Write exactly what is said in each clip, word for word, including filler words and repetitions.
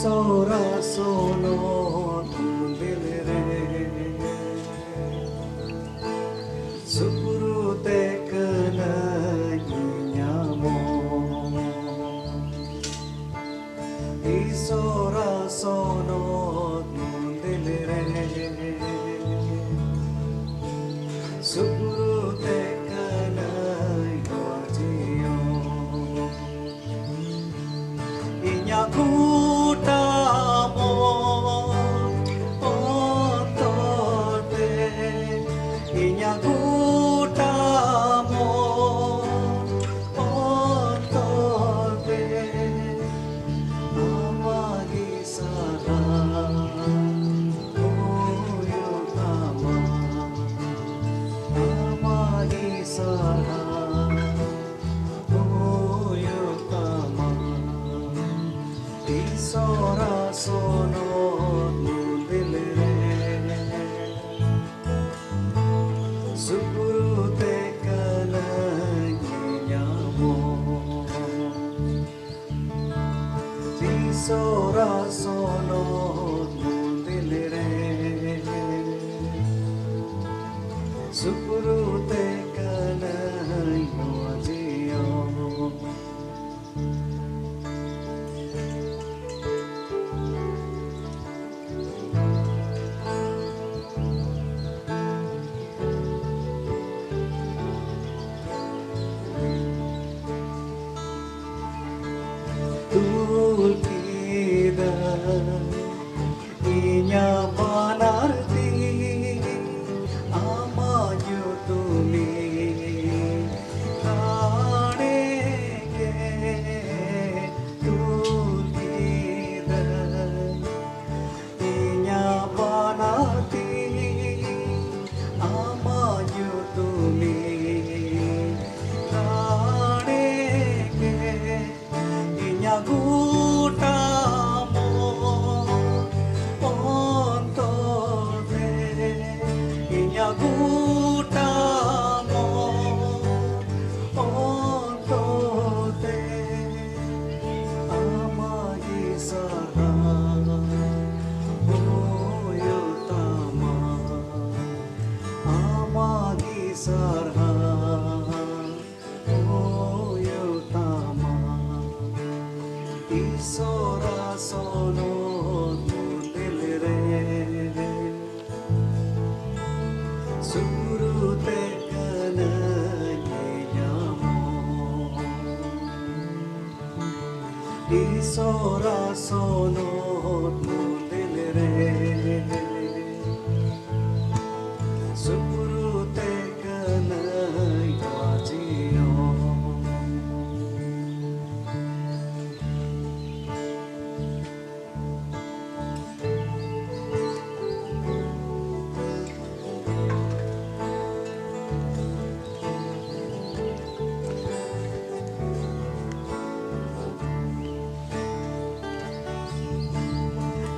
ᱥᱚᱨᱟ ᱥᱚᱱᱚᱛ ᱢᱚᱱᱫᱤᱨ ᱨᱮ ᱥᱩᱯᱨᱩ ᱛᱮ ᱠᱟᱹᱱᱟᱹᱧ ᱧᱟᱢᱚᱜ᱾ ᱤᱥᱚᱨᱟ ᱥᱚᱱᱚᱛ ᱢᱚᱱᱫᱤᱨ ᱨᱮ ᱥᱩᱯᱨᱩ ᱛᱮ ᱠᱟᱹᱱᱟᱹᱧ ᱱᱚᱣᱟ ᱡᱤᱭᱚᱱ᱾ ᱤᱧᱟᱜ ᱜᱚᱴᱟ ᱢᱚᱱ ᱚᱱᱛᱚᱨ ᱛᱮ, ᱤᱧᱟᱜ ᱜᱚᱴᱟ ᱢᱚᱱ ᱚᱱᱛᱚᱨ ᱛᱮ, ᱟᱢᱟᱜ ᱜᱮ ᱥᱟᱨᱦᱟᱣ ᱦᱩᱭᱩᱜ ᱛᱟᱢᱟ, ᱟᱢᱟᱜ ᱜᱮ ᱥᱟᱨᱦᱟᱣ ᱦᱩᱭᱩᱜ ᱛᱟᱢᱟ᱾ ᱤᱥᱚᱨᱟ ᱥᱚᱱᱚᱛ ᱢᱚᱱᱫᱤᱨ ᱨᱮ ᱥᱩᱯᱨᱩ ᱛᱮ ᱠᱟᱹᱱᱟᱹᱧ ᱧᱟᱢᱚᱜ᱾ ᱤᱥᱚᱨᱟ ᱥᱚᱱᱚᱛ ᱢᱚᱱᱫᱤᱨ ᱨᱮ ᱥᱩᱯᱨᱩ ᱛᱮ ᱠᱟᱹᱱᱟᱹᱧ ᱱᱚᱣᱟ ᱡᱤᱭᱚᱱ᱾ ᱛᱩᱞ ᱠᱮᱫᱟ ᱤᱧᱟᱜ ᱵᱟᱱᱟᱨ ᱛᱤ ᱟᱢᱟᱜ ᱧᱩᱛᱩᱢᱤᱧ ᱨᱟᱲᱮ ᱜᱮ᱾ ᱛᱩᱞ ᱠᱮᱫᱟ ᱤᱧᱟᱜ ᱵᱟᱱᱟᱨ ᱛᱤ ᱟᱢᱟᱜ ᱧᱩᱛᱩᱢᱤᱧ ᱨᱟᱲᱮ ᱜᱮ᱾ ᱤᱧᱟᱜ ᱜᱚᱴᱟ ᱢᱚᱱ ᱚᱱᱛᱚᱨ ᱥᱚᱨᱟ ᱥᱚᱱᱚᱛ ᱢᱚᱱᱫᱤᱨ ᱨᱮ ᱥᱩᱯᱨᱩ ᱛᱮ ᱠᱟᱹᱱᱟᱹᱧ ᱵᱟᱹᱡᱤᱭᱚ᱾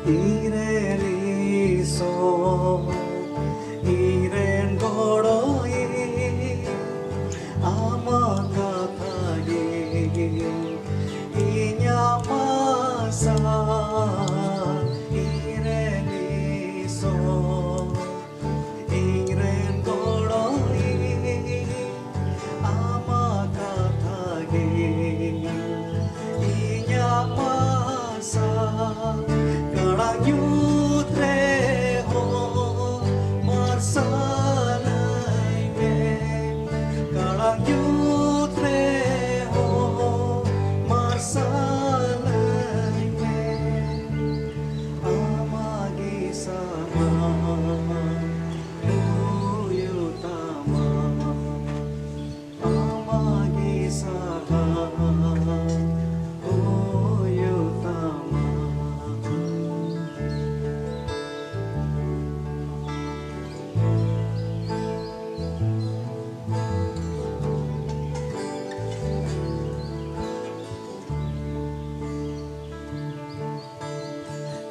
ᱤᱧᱨᱮᱱ ᱤᱥᱚᱨ, ᱤᱧᱨᱮᱱ ᱜᱚᱲᱚᱭᱤᱡ, ᱟᱢᱟᱜ ᱠᱟᱛᱷᱟ ᱜᱮ ᱤᱧᱟᱜ ᱟᱥᱟ᱾ ᱤᱧᱨᱮᱱ ᱤᱥᱚᱨ, ᱤᱧᱨᱮᱱ ᱜᱚᱲᱚᱭᱤᱡ, ᱟᱢᱟᱜ ᱠᱟᱛᱷᱟ ᱜᱮ ᱤᱧᱟᱜ ᱟᱥᱟ᱾ ᱠᱟᱲᱟᱝ ᱧᱩᱛ ᱨᱮᱦᱚᱸ ᱢᱟᱨᱥᱟᱞᱟᱹᱧ ᱢᱮ, ᱠᱟᱲᱟᱝ ᱧᱩᱛ ᱨᱮᱦᱚᱸ ᱢᱟᱨᱥᱟᱞᱟᱹᱧ ᱢᱮ᱾ ᱟᱢᱟᱜ ᱜᱮ ᱥᱟᱨᱦᱟᱣ ᱦᱩᱭᱩᱜ ᱛᱟᱢᱟ, ᱟᱢᱟᱜ ᱜᱮ ᱥᱟᱨᱦᱟᱣ ᱦᱩᱭᱩᱜ ᱛᱟᱢᱟ᱾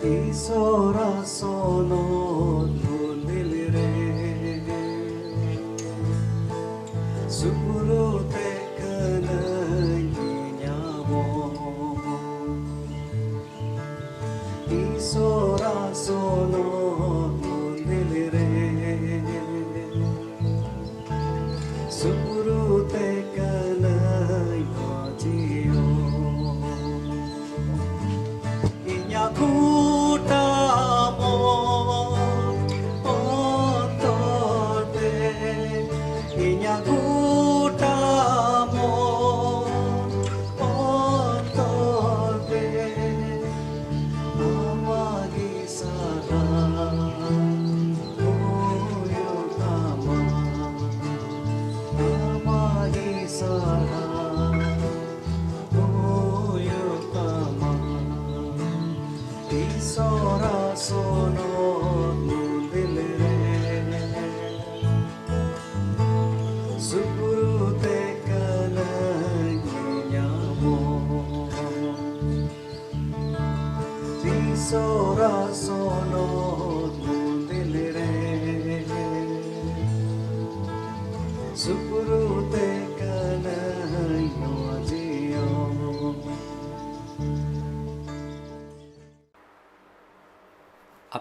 ᱤᱥᱚᱨᱟᱜ ᱥᱚᱱᱚᱛ ᱢᱚᱱᱫᱤᱨ ᱨᱮ ᱥᱩᱯᱨᱩ ᱛᱮ ᱠᱟᱹᱱᱟᱹᱧ ᱤᱧ ᱟᱵᱚ᱾ ᱤᱥᱚᱨᱟᱜ ᱥᱚᱱᱚᱛ ᱢᱚᱱᱫᱤᱨ ᱨᱮ ᱥᱩᱯᱨᱩ ᱛᱮ ᱠᱟᱹᱱᱟᱹᱧ ᱵᱟᱹᱡᱤᱭᱚ᱾ ᱤᱧᱟᱜ ᱜᱚᱴᱟ ᱢᱚᱱ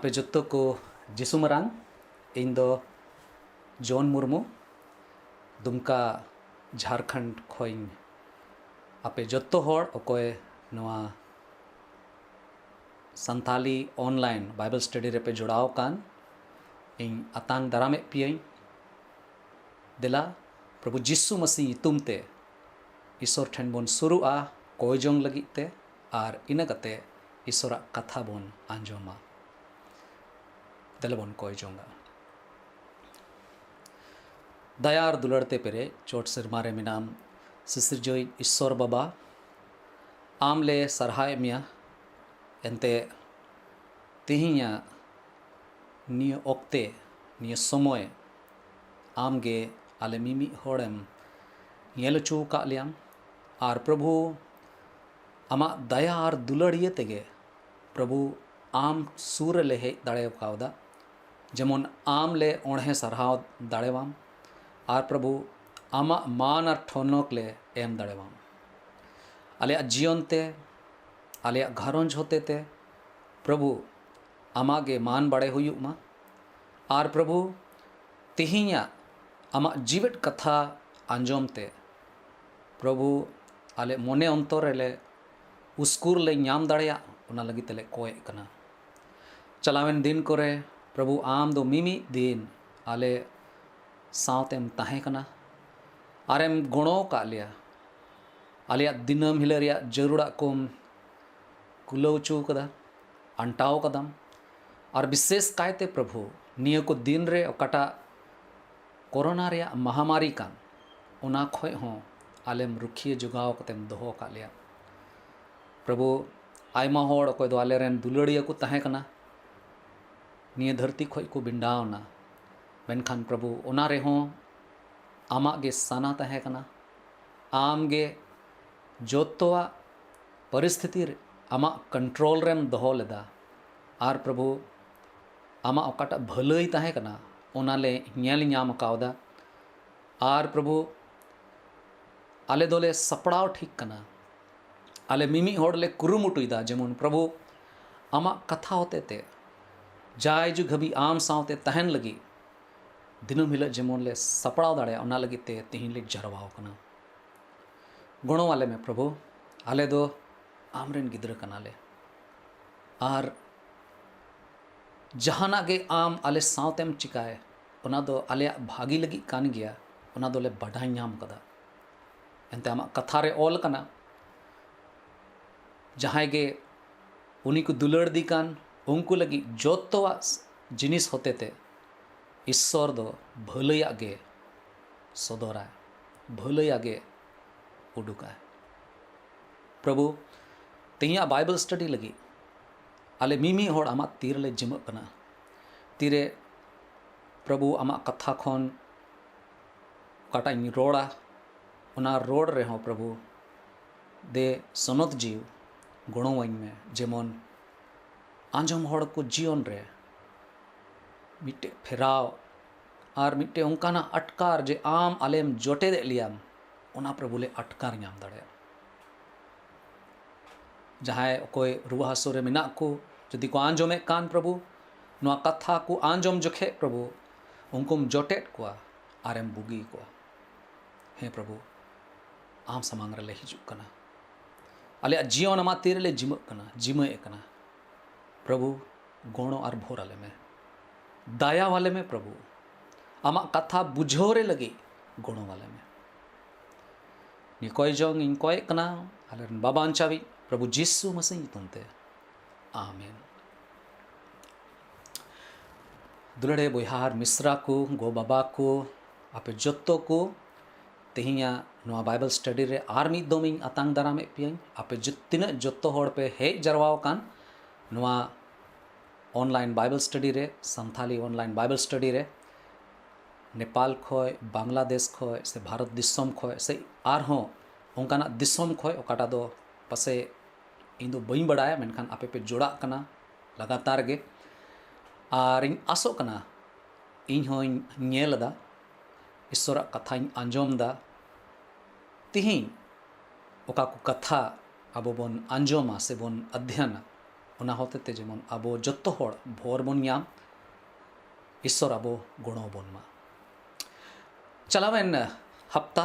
ᱟᱯᱮ ᱡᱚᱛᱚ ᱠᱚ ᱡᱤᱥᱩ ᱢᱟᱨᱟᱝ᱾ ᱤᱧ ᱫᱚ ᱡᱚᱱ ᱢᱩᱨᱢᱩ, ᱫᱩᱢᱠᱟ, ᱡᱷᱟᱲᱠᱷᱚᱸᱰ ᱠᱷᱚᱱ᱾ ᱟᱯᱮ ᱡᱚᱛᱚ ᱦᱚᱲ ᱚᱠᱚᱭ ᱱᱚᱣᱟ ᱥᱟᱱᱛᱟᱞᱤ online Bible study ᱨᱮᱯᱮ ᱡᱚᱲᱟᱣ ᱟᱠᱟᱱ, ᱤᱧ ᱟᱛᱟᱝ ᱫᱟᱨᱟᱢᱮᱫ ᱯᱮᱭᱟᱹᱧ᱾ ᱫᱮᱞᱟ, ᱯᱨᱚᱵᱷᱩ ᱡᱤᱥᱩ ᱢᱟᱥᱤ ᱧᱩᱛᱩᱢ ᱛᱮ ᱤᱥᱚᱨ ᱴᱷᱮᱱ ᱵᱚᱱ ᱥᱩᱨᱩᱜᱼᱟ ᱠᱚᱭ ᱡᱚᱝ ᱞᱟᱹᱜᱤᱫ ᱛᱮ, ᱟᱨ ᱤᱱᱟᱹ ᱠᱟᱛᱮ ᱤᱥᱚᱨᱟᱜ ᱠᱟᱛᱷᱟ ᱵᱚᱱ ᱟᱸᱡᱚᱢᱟ᱾ ᱫᱮᱞᱟ ᱵᱚᱱ ᱠᱚᱭ ᱡᱚᱝᱟ᱾ ᱫᱟᱭᱟ ᱟᱨ ᱫᱩᱞᱟᱹᱲ ᱛᱮ ᱯᱮᱨᱮᱡ ᱪᱚᱴ ᱥᱮᱨᱢᱟ ᱨᱮ ᱢᱮᱱᱟᱢ ᱥᱤᱥᱤᱨᱡᱟᱹᱣᱤᱡ ᱤᱥᱚᱨ ᱵᱟᱵᱟ, ᱟᱢ ᱞᱮ ᱥᱟᱨᱦᱟᱣᱮᱫ ᱢᱮᱭᱟ᱾ ᱮᱱᱛᱮ ᱛᱮᱦᱮᱧᱟᱜ ᱱᱤᱭᱟᱹ ᱚᱠᱛᱮ, ᱱᱤᱭᱟᱹ ᱥᱚᱢᱚᱭ ᱟᱢ ᱜᱮ ᱟᱞᱮ ᱢᱤᱢᱤᱫ ᱦᱚᱲᱮᱢ ᱧᱮᱞ ᱦᱚᱪᱚ ᱟᱠᱟᱫ ᱞᱮᱭᱟᱢ᱾ ᱟᱨ ᱯᱨᱚᱵᱷᱩ, ᱟᱢᱟᱜ ᱫᱟᱭᱟ ᱟᱨ ᱫᱩᱞᱟᱹᱲ ᱤᱭᱟᱹ ᱛᱮᱜᱮ ᱯᱨᱚᱵᱷᱩ ᱟᱢ ᱥᱩᱨ ᱨᱮᱞᱮ ᱦᱮᱡ ᱫᱟᱲᱮ ᱠᱟᱣᱫᱟ, ᱡᱮᱢᱚᱱ ᱟᱢ ᱞᱮ ᱚᱬᱦᱮ ᱥᱟᱨᱦᱟᱣ ᱫᱟᱲᱮᱣᱟᱢ᱾ ᱟᱨ ᱯᱨᱚᱵᱷᱩ, ᱟᱢᱟᱜ ᱢᱟᱱ ᱟᱨ ᱴᱷᱚᱱᱚᱠ ᱞᱮ ᱮᱢ ᱫᱟᱲᱮᱣᱟᱢ᱾ ᱟᱞᱮᱭᱟᱜ ᱡᱤᱭᱚᱱ ᱛᱮ, ᱟᱞᱮᱭᱟᱜ ᱜᱷᱟᱨᱚᱸᱡᱽ ᱦᱚᱛᱮ ᱛᱮ ᱯᱨᱚᱵᱷᱩ, ᱟᱢᱟᱜ ᱜᱮ ᱢᱟᱱ ᱵᱟᱲᱟᱭ ᱦᱩᱭᱩᱜ ᱢᱟ᱾ ᱟᱨ ᱯᱨᱚᱵᱷᱩ, ᱛᱮᱦᱮᱧᱟᱜ ᱟᱢᱟᱜ ᱡᱤᱣᱮᱫ ᱠᱟᱛᱷᱟ ᱟᱸᱡᱚᱢ ᱛᱮ ᱯᱨᱚᱵᱷᱩ, ᱟᱞᱮ ᱢᱚᱱᱮ ᱚᱱᱛᱚᱨ ᱨᱮᱞᱮ ᱩᱥᱠᱩᱨ ᱞᱮ ᱧᱟᱢ ᱫᱟᱲᱮᱭᱟᱜ, ᱚᱱᱟ ᱞᱟᱹᱜᱤᱫ ᱛᱮᱞᱮ ᱠᱚᱭᱮᱜ ᱠᱟᱱᱟ᱾ ᱪᱟᱞᱟᱣᱮᱱ ᱫᱤᱱ ᱠᱚᱨᱮ ᱯᱨᱚᱵᱷᱩ, ᱟᱢ ᱫᱚ ᱢᱤᱢᱤᱫ ᱫᱤᱱ ᱟᱞᱮ ᱥᱟᱶᱛᱮᱢ ᱛᱟᱦᱮᱸ ᱠᱟᱱᱟ ᱟᱨᱮᱢ ᱜᱚᱲᱚ ᱟᱠᱟᱫ ᱞᱮᱭᱟ᱾ ᱟᱞᱮᱭᱟᱜ ᱫᱤᱱᱟᱹᱢ ᱦᱤᱞᱳᱜ ᱨᱮᱭᱟᱜ ᱡᱟᱹᱨᱩᱲᱟᱜ ᱠᱚᱢ ᱠᱩᱞᱟᱹᱣ ᱦᱚᱪᱚ ᱠᱟᱫᱟ, ᱟᱱᱴᱟᱣ ᱠᱟᱫᱟᱢ᱾ ᱟᱨ ᱵᱤᱥᱮᱥ ᱠᱟᱭᱛᱮ ᱯᱨᱚᱵᱷᱩ, ᱱᱤᱭᱟᱹ ᱠᱚ ᱫᱤᱱ ᱨᱮ ᱚᱠᱟᱴᱟᱜ ᱠᱳᱨᱳᱱᱟ ᱨᱮᱭᱟᱜ ᱢᱟᱦᱟᱢᱟᱨᱤ ᱠᱟᱱ, ᱚᱱᱟ ᱠᱷᱚᱡ ᱦᱚᱸ ᱟᱞᱮᱢ ᱨᱩᱠᱷᱤᱭᱟᱹ ᱡᱚᱜᱟᱣ ᱠᱟᱛᱮᱢ ᱫᱚᱦᱚ ᱟᱠᱟᱫ ᱞᱮᱭᱟ᱾ ᱯᱨᱚᱵᱷᱩ, ᱟᱭᱢᱟ ᱦᱚᱲ ᱚᱠᱚᱭ ᱫᱚ ᱟᱞᱮᱨᱮᱱ ᱫᱩᱞᱟᱹᱲᱤᱭᱟᱹ ᱠᱚ ᱛᱟᱦᱮᱸ ᱠᱟᱱᱟ, ᱱᱤᱭᱟᱹ ᱫᱷᱟᱹᱨᱛᱤ ᱠᱷᱚᱡ ᱠᱚ ᱵᱤᱸᱰᱟᱣ ᱮᱱᱟ, ᱢᱮᱱᱠᱷᱟᱱ ᱯᱨᱚᱵᱷᱩ, ᱚᱱᱟ ᱨᱮᱦᱚᱸ ᱟᱢᱟᱜ ᱜᱮ ᱥᱟᱱᱟ ᱛᱟᱦᱮᱸ ᱠᱟᱱᱟ᱾ ᱟᱢ ᱜᱮ ᱡᱚᱛᱚᱣᱟᱜ ᱯᱚᱨᱤᱥᱛᱷᱤᱛᱤ ᱨᱮ ᱟᱢᱟᱜ ᱠᱚᱱᱴᱨᱳᱞ ᱨᱮᱢ ᱫᱚᱦᱚ ᱞᱮᱫᱟ᱾ ᱟᱨ ᱯᱨᱚᱵᱷᱩ, ᱟᱢᱟᱜ ᱚᱠᱟᱴᱟᱜ ᱵᱷᱟᱹᱞᱟᱹᱭ ᱛᱟᱦᱮᱸ ᱠᱟᱱᱟ, ᱚᱱᱟ ᱞᱮ ᱧᱮᱞ ᱧᱟᱢ ᱠᱟᱣᱫᱟ᱾ ᱟᱨ ᱯᱨᱚᱵᱷᱩ, ᱟᱞᱮ ᱫᱚᱞᱮ ᱥᱟᱯᱲᱟᱣ ᱴᱷᱤᱠ ᱠᱟᱱᱟ᱾ ᱟᱞᱮ ᱢᱤᱢᱤᱫ ᱦᱚᱲ ᱞᱮ ᱠᱩᱨᱩᱢᱩᱴᱩᱭᱮᱫᱟ, ᱡᱮᱢᱚᱱ ᱯᱨᱚᱵᱷᱩ, ᱟᱢᱟᱜ ᱠᱟᱛᱷᱟ ᱦᱚᱛᱮ ᱛᱮ ᱡᱟᱭ ᱡᱩᱜᱽ ᱦᱟᱹᱵᱤᱡ ᱟᱢ ᱥᱟᱶᱛᱮ ᱛᱟᱦᱮᱱ ᱞᱟᱹᱜᱤᱫ ᱫᱤᱱᱟᱹᱢ ᱦᱤᱞᱳᱜ ᱡᱮᱢᱚᱱ ᱞᱮ ᱥᱟᱯᱲᱟᱣ ᱫᱟᱲᱮᱭᱟᱜ, ᱚᱱᱟ ᱞᱟᱹᱜᱤᱫ ᱛᱮ ᱛᱮᱦᱮᱧ ᱞᱮ ᱡᱟᱨᱣᱟ ᱟᱠᱟᱱᱟ᱾ ᱜᱚᱲᱚ ᱟᱞᱮ ᱢᱮ ᱯᱨᱚᱵᱷᱩ, ᱟᱞᱮ ᱫᱚ ᱟᱢᱨᱮᱱ ᱜᱤᱫᱽᱨᱟᱹ ᱠᱟᱱᱟᱞᱮ᱾ ᱟᱨ ᱡᱟᱦᱟᱱᱟᱜ ᱜᱮ ᱟᱢ ᱟᱞᱮ ᱥᱟᱶᱛᱮᱢ ᱪᱤᱠᱟᱭ, ᱚᱱᱟ ᱫᱚ ᱟᱞᱮᱭᱟᱜ ᱵᱷᱟᱹᱜᱤ ᱞᱟᱹᱜᱤᱫ ᱠᱟᱱ ᱜᱮᱭᱟ, ᱚᱱᱟ ᱫᱚᱞᱮ ᱵᱟᱰᱟᱭ ᱧᱟᱢ ᱠᱟᱫᱟ᱾ ᱮᱱᱛᱮ ᱟᱢᱟᱜ ᱠᱟᱛᱷᱟ ᱨᱮ ᱚᱞ ᱟᱠᱟᱱᱟ, ᱡᱟᱦᱟᱸᱭ ᱜᱮ ᱩᱱᱤ ᱠᱚ ᱫᱩᱞᱟᱹᱲ ᱫᱤ ᱠᱟᱱ, ᱩᱱᱠᱩ ᱞᱟᱹᱜᱤᱫ ᱡᱚᱛᱚᱣᱟᱜ ᱡᱤᱱᱤᱥ ᱦᱚᱛᱮᱛᱮ ᱤᱥᱥᱚᱨ ᱫᱚ ᱵᱷᱟᱹᱞᱟᱹᱭᱟᱜ ᱜᱮ ᱥᱚᱫᱚᱨᱟᱭ, ᱵᱷᱟᱹᱞᱟᱹᱭᱟᱜ ᱜᱮ ᱩᱰᱩᱠᱟᱭ᱾ ᱯᱨᱚᱵᱷᱩ, ᱛᱮᱦᱮᱧᱟᱜ ᱵᱟᱭᱵᱮᱞ ᱥᱴᱟᱰᱤ ᱞᱟᱹᱜᱤᱫ ᱟᱞᱮ ᱢᱤᱢᱤᱫ ᱦᱚᱲ ᱟᱢᱟᱜ ᱛᱤ ᱨᱮᱞᱮ ᱡᱤᱢᱟᱹᱜ ᱠᱟᱱᱟ᱾ ᱛᱤᱨᱮ ᱯᱨᱚᱵᱷᱩ ᱟᱢᱟᱜ ᱠᱟᱛᱷᱟ ᱠᱷᱚᱱ ᱚᱠᱟᱴᱟᱜ ᱤᱧ ᱨᱚᱲᱟ, ᱚᱱᱟ ᱨᱚᱲ ᱨᱮᱦᱚᱸ ᱯᱨᱚᱵᱷᱩ ᱫᱮ ᱥᱚᱱᱚᱛ ᱡᱤᱣᱤ ᱜᱚᱲᱚᱣᱟᱹᱧ ᱢᱮ, ᱡᱮᱢᱚᱱ ᱟᱸᱡᱚᱢ ᱦᱚᱲ ᱠᱚ ᱡᱤᱭᱚᱱ ᱨᱮ ᱢᱤᱫᱴᱮᱡ ᱯᱷᱮᱨᱟᱣ ᱟᱨ ᱢᱤᱫᱴᱮᱡ ᱚᱱᱠᱟᱱᱟᱜ ᱟᱴᱠᱟᱨ ᱡᱮ ᱟᱢ ᱟᱞᱮᱢ ᱡᱚᱴᱮᱫᱮᱫ ᱞᱮᱭᱟᱢ, ᱚᱱᱟ ᱯᱨᱚᱵᱷᱩ ᱞᱮ ᱟᱴᱠᱟᱨ ᱧᱟᱢ ᱫᱟᱲᱮᱭᱟᱜ᱾ ᱡᱟᱦᱟᱸᱭ ᱚᱠᱚᱭ ᱨᱩᱣᱟᱹ ᱦᱟᱹᱥᱩ ᱨᱮ ᱢᱮᱱᱟᱜ ᱠᱚ, ᱡᱩᱫᱤ ᱠᱚ ᱟᱸᱡᱚᱢᱮᱫ ᱠᱟᱱ ᱯᱨᱚᱵᱷᱩ, ᱱᱚᱣᱟ ᱠᱟᱛᱷᱟ ᱠᱚ ᱟᱸᱡᱚᱢ ᱡᱚᱠᱷᱮᱡ ᱯᱨᱚᱵᱷᱩ ᱩᱱᱠᱩᱢ ᱡᱚᱴᱮᱫ ᱠᱚᱣᱟ ᱟᱨᱮᱢ ᱵᱩᱜᱤ ᱠᱚᱣᱟ᱾ ᱦᱮᱸ ᱯᱨᱚᱵᱷᱩ, ᱟᱢ ᱥᱟᱢᱟᱝ ᱨᱮᱞᱮ ᱦᱤᱡᱩᱜ ᱠᱟᱱᱟ᱾ ᱟᱞᱮᱭᱟᱜ ᱡᱤᱭᱚᱱ ᱟᱢᱟᱜ ᱛᱤ ᱨᱮᱞᱮ ᱡᱤᱢᱟᱹᱜ ᱠᱟᱱᱟ, ᱡᱤᱢᱟᱹᱭᱮᱫ ᱠᱟᱱᱟ᱾ ᱯᱨᱚᱵᱷᱩ, ᱜᱚᱲᱚ ᱟᱨ ᱵᱷᱳᱨ ᱟᱞᱮ ᱢᱮ, ᱫᱟᱭᱟ ᱟᱞᱮ ᱢᱮ ᱯᱨᱚᱵᱷᱩ, ᱟᱢᱟᱜ ᱠᱟᱛᱷᱟ ᱵᱩᱡᱷᱟᱹᱣ ᱨᱮ ᱞᱟᱹᱜᱤᱫ ᱜᱚᱲᱚ ᱟᱞᱮ ᱢᱮ᱾ ᱱᱤᱭᱟᱹ ᱠᱚᱭ ᱡᱚᱝ ᱤᱧ ᱠᱚᱭᱮᱜ ᱠᱟᱱᱟ ᱟᱞᱮᱨᱮᱱ ᱵᱟᱵᱟ ᱟᱧᱪᱟᱣᱤᱡ ᱯᱨᱚᱵᱷᱩ ᱡᱤᱥᱩ ᱢᱟᱥᱤ ᱧᱩᱛᱩᱢ ᱛᱮ, ᱟᱢᱮᱱ᱾ ᱫᱩᱞᱟᱹᱲᱤᱭᱟᱹ ᱵᱚᱭᱦᱟ ᱟᱨ ᱢᱤᱥᱨᱟ ᱠᱚ, ᱜᱚ ᱵᱟᱵᱟ ᱠᱚ, ᱟᱯᱮ ᱡᱚᱛᱚ ᱠᱚ ᱛᱮᱦᱮᱧᱟᱜ ᱱᱚᱣᱟ ᱵᱟᱭᱵᱮᱞ ᱥᱴᱟᱰᱤ ᱨᱮ ᱟᱨ ᱢᱤᱫ ᱫᱚᱢ ᱤᱧ ᱟᱛᱟᱝ ᱫᱟᱨᱟᱢᱮᱫ ᱯᱮᱭᱟᱹᱧ᱾ ᱟᱯᱮ ᱡᱚ-, ᱛᱤᱱᱟᱹᱜ ᱡᱚᱛᱚ ᱦᱚᱲ ᱯᱮ ᱦᱮᱡ ᱡᱟᱨᱣᱟ ᱟᱠᱟᱱ ᱱᱚᱣᱟ ᱚᱱᱞᱟᱭᱤᱱ ᱵᱟᱭᱵᱮᱞ ᱥᱴᱟᱰᱤ ᱨᱮ, ᱥᱟᱱᱛᱷᱟᱞᱤ ᱚᱱᱞᱟᱭᱤᱱ ᱵᱟᱭᱵᱮᱞ ᱥᱴᱟᱰᱤ ᱨᱮ, ᱱᱮᱯᱟᱞ ᱠᱷᱚᱡ, ᱵᱟᱝᱞᱟᱫᱮᱥ ᱠᱷᱚᱡ, ᱥᱮ ᱵᱷᱟᱨᱚᱛ ᱫᱤᱥᱚᱢ ᱠᱷᱚᱡ, ᱥᱮ ᱟᱨᱦᱚᱸ ᱚᱱᱠᱟᱱᱟᱜ ᱫᱤᱥᱚᱢ ᱠᱷᱚᱡ, ᱚᱠᱟᱴᱟᱜ ᱫᱚ ᱯᱟᱥᱮᱡ ᱤᱧ ᱫᱚ ᱵᱟᱹᱧ ᱵᱟᱲᱟᱭᱟ, ᱢᱮᱱᱠᱷᱟᱱ ᱟᱯᱮ ᱯᱮ ᱡᱚᱲᱟᱜ ᱠᱟᱱᱟ ᱞᱟᱜᱟᱛᱟᱨ ᱜᱮ᱾ ᱟᱨ ᱤᱧ ᱟᱥᱚᱜ ᱠᱟᱱᱟ, ᱤᱧ ᱦᱚᱸᱧ ᱧᱮᱞ ᱮᱫᱟ, ᱤᱥᱥᱚᱨᱟᱜ ᱠᱟᱛᱷᱟᱧ ᱟᱸᱡᱚᱢ ᱮᱫᱟ᱾ ᱛᱤᱦᱤᱧ ᱚᱠᱟ ᱠᱚ ᱠᱟᱛᱷᱟ ᱟᱵᱚ ᱵᱚᱱ ᱟᱸᱡᱚᱢᱟ ᱥᱮ ᱵᱚᱱ ᱚᱫᱷᱭᱟᱱᱟ, ᱚᱱᱟ ᱦᱚᱛᱮᱛᱮ ᱡᱮᱢᱚᱱ ᱟᱵᱚ ᱡᱚᱛᱚ ᱦᱚᱲ ᱵᱷᱳᱨ ᱵᱚᱱ ᱧᱟᱢ, ᱤᱥᱥᱚᱨ ᱟᱵᱚ ᱜᱚᱲᱚ ᱵᱚᱱ ᱢᱟ᱾ ᱪᱟᱞᱟᱣᱮᱱ ᱦᱟᱯᱛᱟ